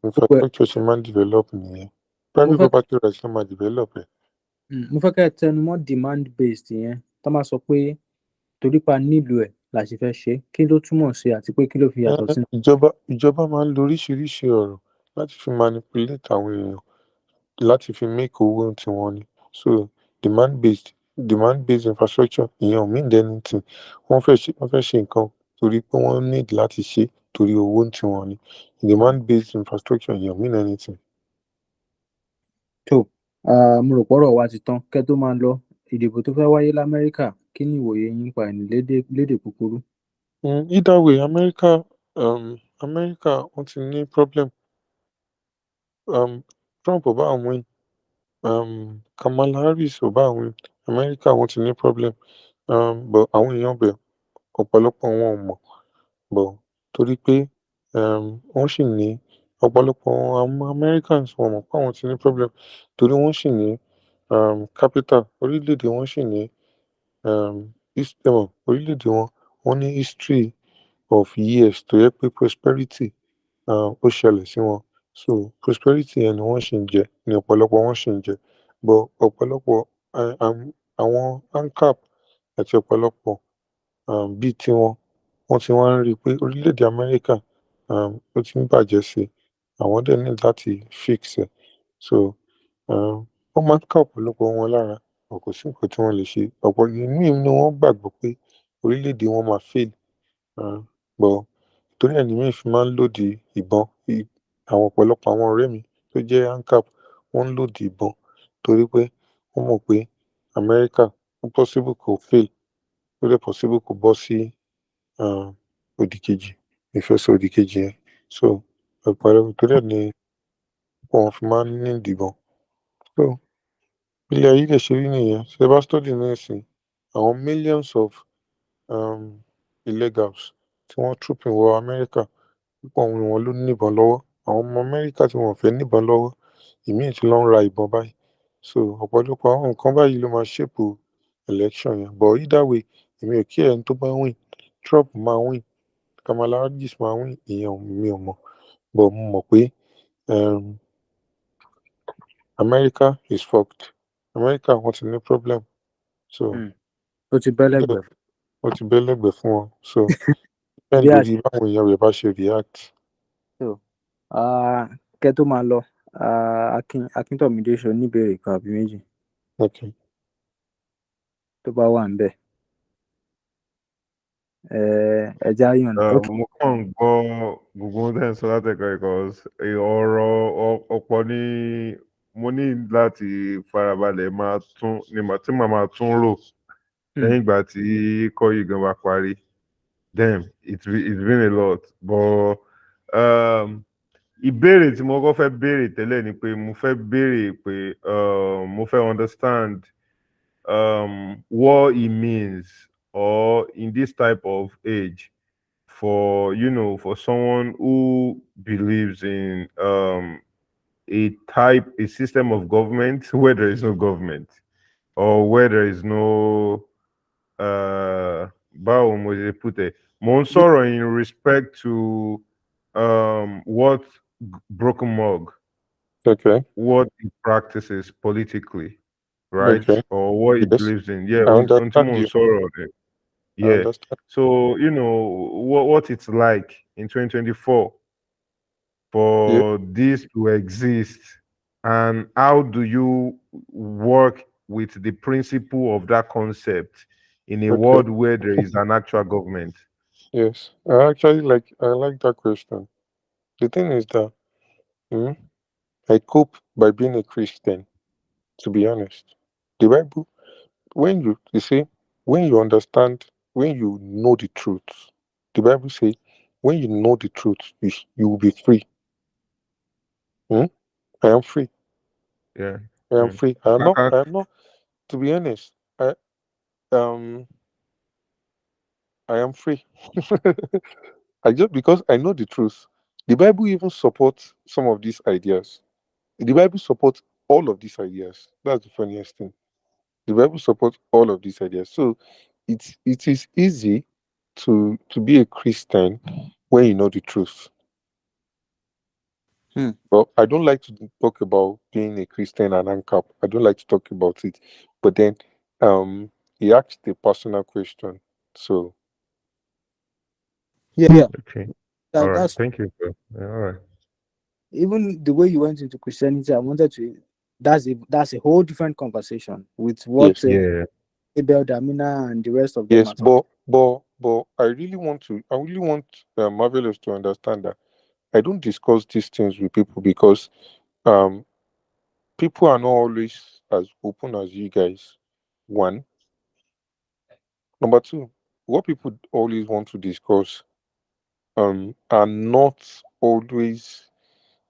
infrastructure ṣe máa ń develop nìyẹn. Private property rights ló máa develop ẹ̀.
Mo fẹ́ kẹ́ ẹ tẹnu mọ́ demand based yẹn. Tó máa sọ pé torí pa nílùú ẹ̀ la ṣe fẹ́ ṣe, kí ló túmọ̀ sí, àti pé kí ló fi yàtọ̀ sí?
Ìjọba máa ń lo oríṣiríṣi ọ̀rọ̀ láti fi manipulate àwọn èèyàn, láti fi make owó tiwọn ni. So demand based infrastructure, ìyẹn ò mean anything. Wọ́n fẹ́ ṣe nǹkan torí pé wọ́n need láti ṣe torí owó tiwọn ni. Demand based infrastructure, ìyẹn ò mean anything.
Tó, mo rò pọ́rọ̀ wa ti tán. Kẹ́ tó máa lọ, ìdìbò tó fẹ́ wáyé lamẹ́ríkà, kí ni ìwòye yín pa ẹ̀ ní lédè kúkúrú?
Either way, America wọ́n ti ní problem. Trump ò bá win, Kamala Harris ò bá win, America wọ́n ti ní problem. But àwọn èèyàn bẹ̀, ọ̀pọ̀lọpọ̀ wọn ò mọ̀, but torí pé wọ́n sì ní ọ̀pọ̀lọpọ̀ àwọn Americans, wọn mọ̀ pé àwọn ti ní problem torí wọ́n sì ní capital orílẹ̀-èdè wọn, sì ní orílẹ̀-èdè wọn, wọ́n ní history of years tó jẹ́ pé prosperity ó ṣẹlẹ̀ sí wọn. So prosperity yẹn ni wọ́n ṣì ń jẹ, ni ọ̀pọ̀lọpọ̀ wọn ṣì ń jẹ. But ọ̀pọ̀lọpọ̀ àwọn ANCAP àti ọ̀pọ̀lọpọ̀ bíi tiwọn, wọ́n ti wá ń rí i pé orílẹ̀-èdè Amẹ́ríkà ó ti ń bàjẹ́ sí i, àwọn dẹ̀ ní láti fix ẹ̀. So ó máa ń ká ọ̀pọ̀lọpọ̀ wọn lára. Kò sí nǹkan tí wọ́n lè ṣe. Ọ̀pọ̀ nínú wọn gbàgbọ́ pé orílẹ̀-èdè wọn máa fail, but torí ẹ̀ ni míì fi máa ń load ìbọn. Àwọn ọ̀pọ̀lọpọ̀ àwọn ọ̀rẹ́ mi tó jẹ́ ANCAP, wọ́n ń load ìbọn torí pé wọ́n mọ̀ pé America, ó possible kó fail, ó dẹ̀ possible kó bọ́ sí òdì kejì. Mi fẹ́ sọ òdì kejì yẹn. So ọ̀pọ̀lọpọ̀ torí ẹ̀ ni wọ́n fi máa ń need ìbọn. So bí ilé ayé dẹ̀ ṣe rí nìyẹn. Tẹ́ bá study nísìnyí, àwọn millions of illegals tí wọ́n trooping wọ America, púpọ̀ nínú wọn ló ní ìbọn lọ́wọ́. Àwọn ọmọ America tí wọn ò fẹ́ níbọn lọ́wọ́, ìmíì tí lọ ń ra ìbọn báyìí. So ọ̀pọ̀lọpọ̀ àwọn nǹkan báyìí ló máa shape election yẹn. But either way, èmi ò care ẹni tó bá win. Trump máa win, Kamala Harris máa win, ìyẹn mi ò mọ̀. But mo mọ̀ pé America is fucked. America, wọ́n ti ní problem. So
Ó ti bẹ́lẹ̀gbẹ́.
Ó ti bẹ́lẹ̀gbẹ́ fún wọn. So depend
Bí a
lórí báwọn èèyàn rẹ̀ bá ṣe react.
So, kẹ́ tó máa lọ, Akin Akíntọ̀mídé ṣe oníbèrè kan àbí méjì
Okay.
tó bá wà níbẹ̀. Ẹ já yọ̀ǹda. Okay.
Mo kàn ń gbọ́ gbogbo ohun tẹ́ ń sọ látẹ̀kọ̀ because ọ̀rọ̀ ọ̀pọ̀ ni mo ní láti farabalẹ̀ máa tún ní tí màá máa tún rò lẹ́yìn ìgbà tí kọ́ yìí gan bá parí. Damn, it's been a lot, but ìbéèrè tí mo kọ́ fẹ́ béèrè tẹ́lẹ̀ ni pé mo fẹ́ béèrè pé mo fẹ́ understand what it means or in this type of age for you know for someone who believes in a system of government where there is no government or where there is no báwo mo ṣe put it, mo ń sọ̀rọ̀ in respect to what Broken Mug, what he practices politically, right?
Okay.
Or what he believes in. Yeah,
I
ohun tí
understand
mo ń
you.
sọ̀rọ̀ rẹ̀.
I
Yeah.
understand.
So, what it's like in 2024 for this to exist, and how do you work with the principle of that concept in a world where there is an actual government?
Yes, I actually like that question. The thing is that I cope by being a Christian, to be honest. The Bible, when you see, when you understand, when you know the truth, the Bible says, when you know the truth, you will be free. I am free. I am free. I am not. I am not. To be honest, I am free. I just because I know the truth. The Bible even supports some of these ideas. The Bible supports all of these ideas. That's the funniest thing. The Bible supports all of these ideas. So it is easy to be a Christian when you know the truth. Well, I don't like to talk about being a Christian and ANCAP. I don't like to talk about it. But then he asked a personal question. So
Yeah.
Okay. All right.
That's
Thank you, sir. Yeah, all right.
Even the way you went into Christianity, I wanted to. That's a whole different conversation with what Abel Damina and the rest of them.
Yes,
are talking.
but I really want to. I really want Marvelous to understand that I don't discuss these things with people because people are not always as open as you guys. One. Number two, what people always want to discuss are not always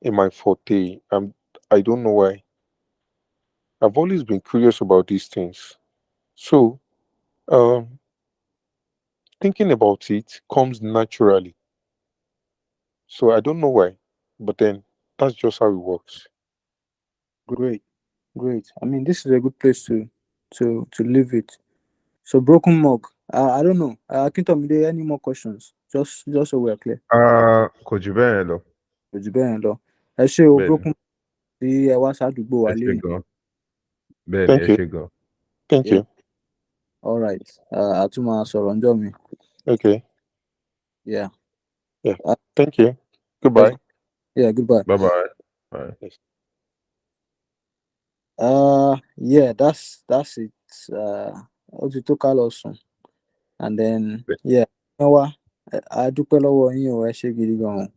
in my forte. I don't know why. I've always been curious about these things. So thinking about it comes naturally. So I don't know why, but then that's just how it works.
Great, great. I mean, this is a good place to leave it. So Broken Mug, I don't know. Akintomide, any more questions? Just so we are clear.
Kò jù bẹ́ẹ̀ lọ.
Kò jù bẹ́ẹ̀ lọ. Ẹ ṣé o,
Bẹ́ẹ̀ni.
Broken Mug, tí ẹ wá sádùúgbò wa
Ẹ ṣé
lénìí.
gan. Bẹ́ẹ̀ni,
Thank
ẹ
you.
ṣé gan.
Thank
Yeah.
you.
All right. A tún máa sọ̀rọ̀ ńjọ́ mi.
Okay.
Yeah.
Yeah. Thank you. Goodbye.
Yeah, goodbye.
Bye-bye. Bye.
Yes.
Yeah, that's it. Ó ti tó ká lọ sùn. And then, yeah, ẹ wá, a dúpẹ́ lọ́wọ́ yín o, ẹ ṣé gidi gan-an.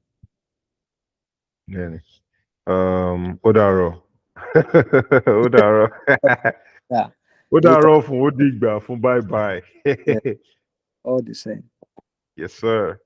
Bẹ́ẹ̀ni. Ó dàárọ̀, ó dàárọ̀. Ó dàárọ̀ fún, ó dìgbà fún, bye bye.
All the same.
Yes, sir.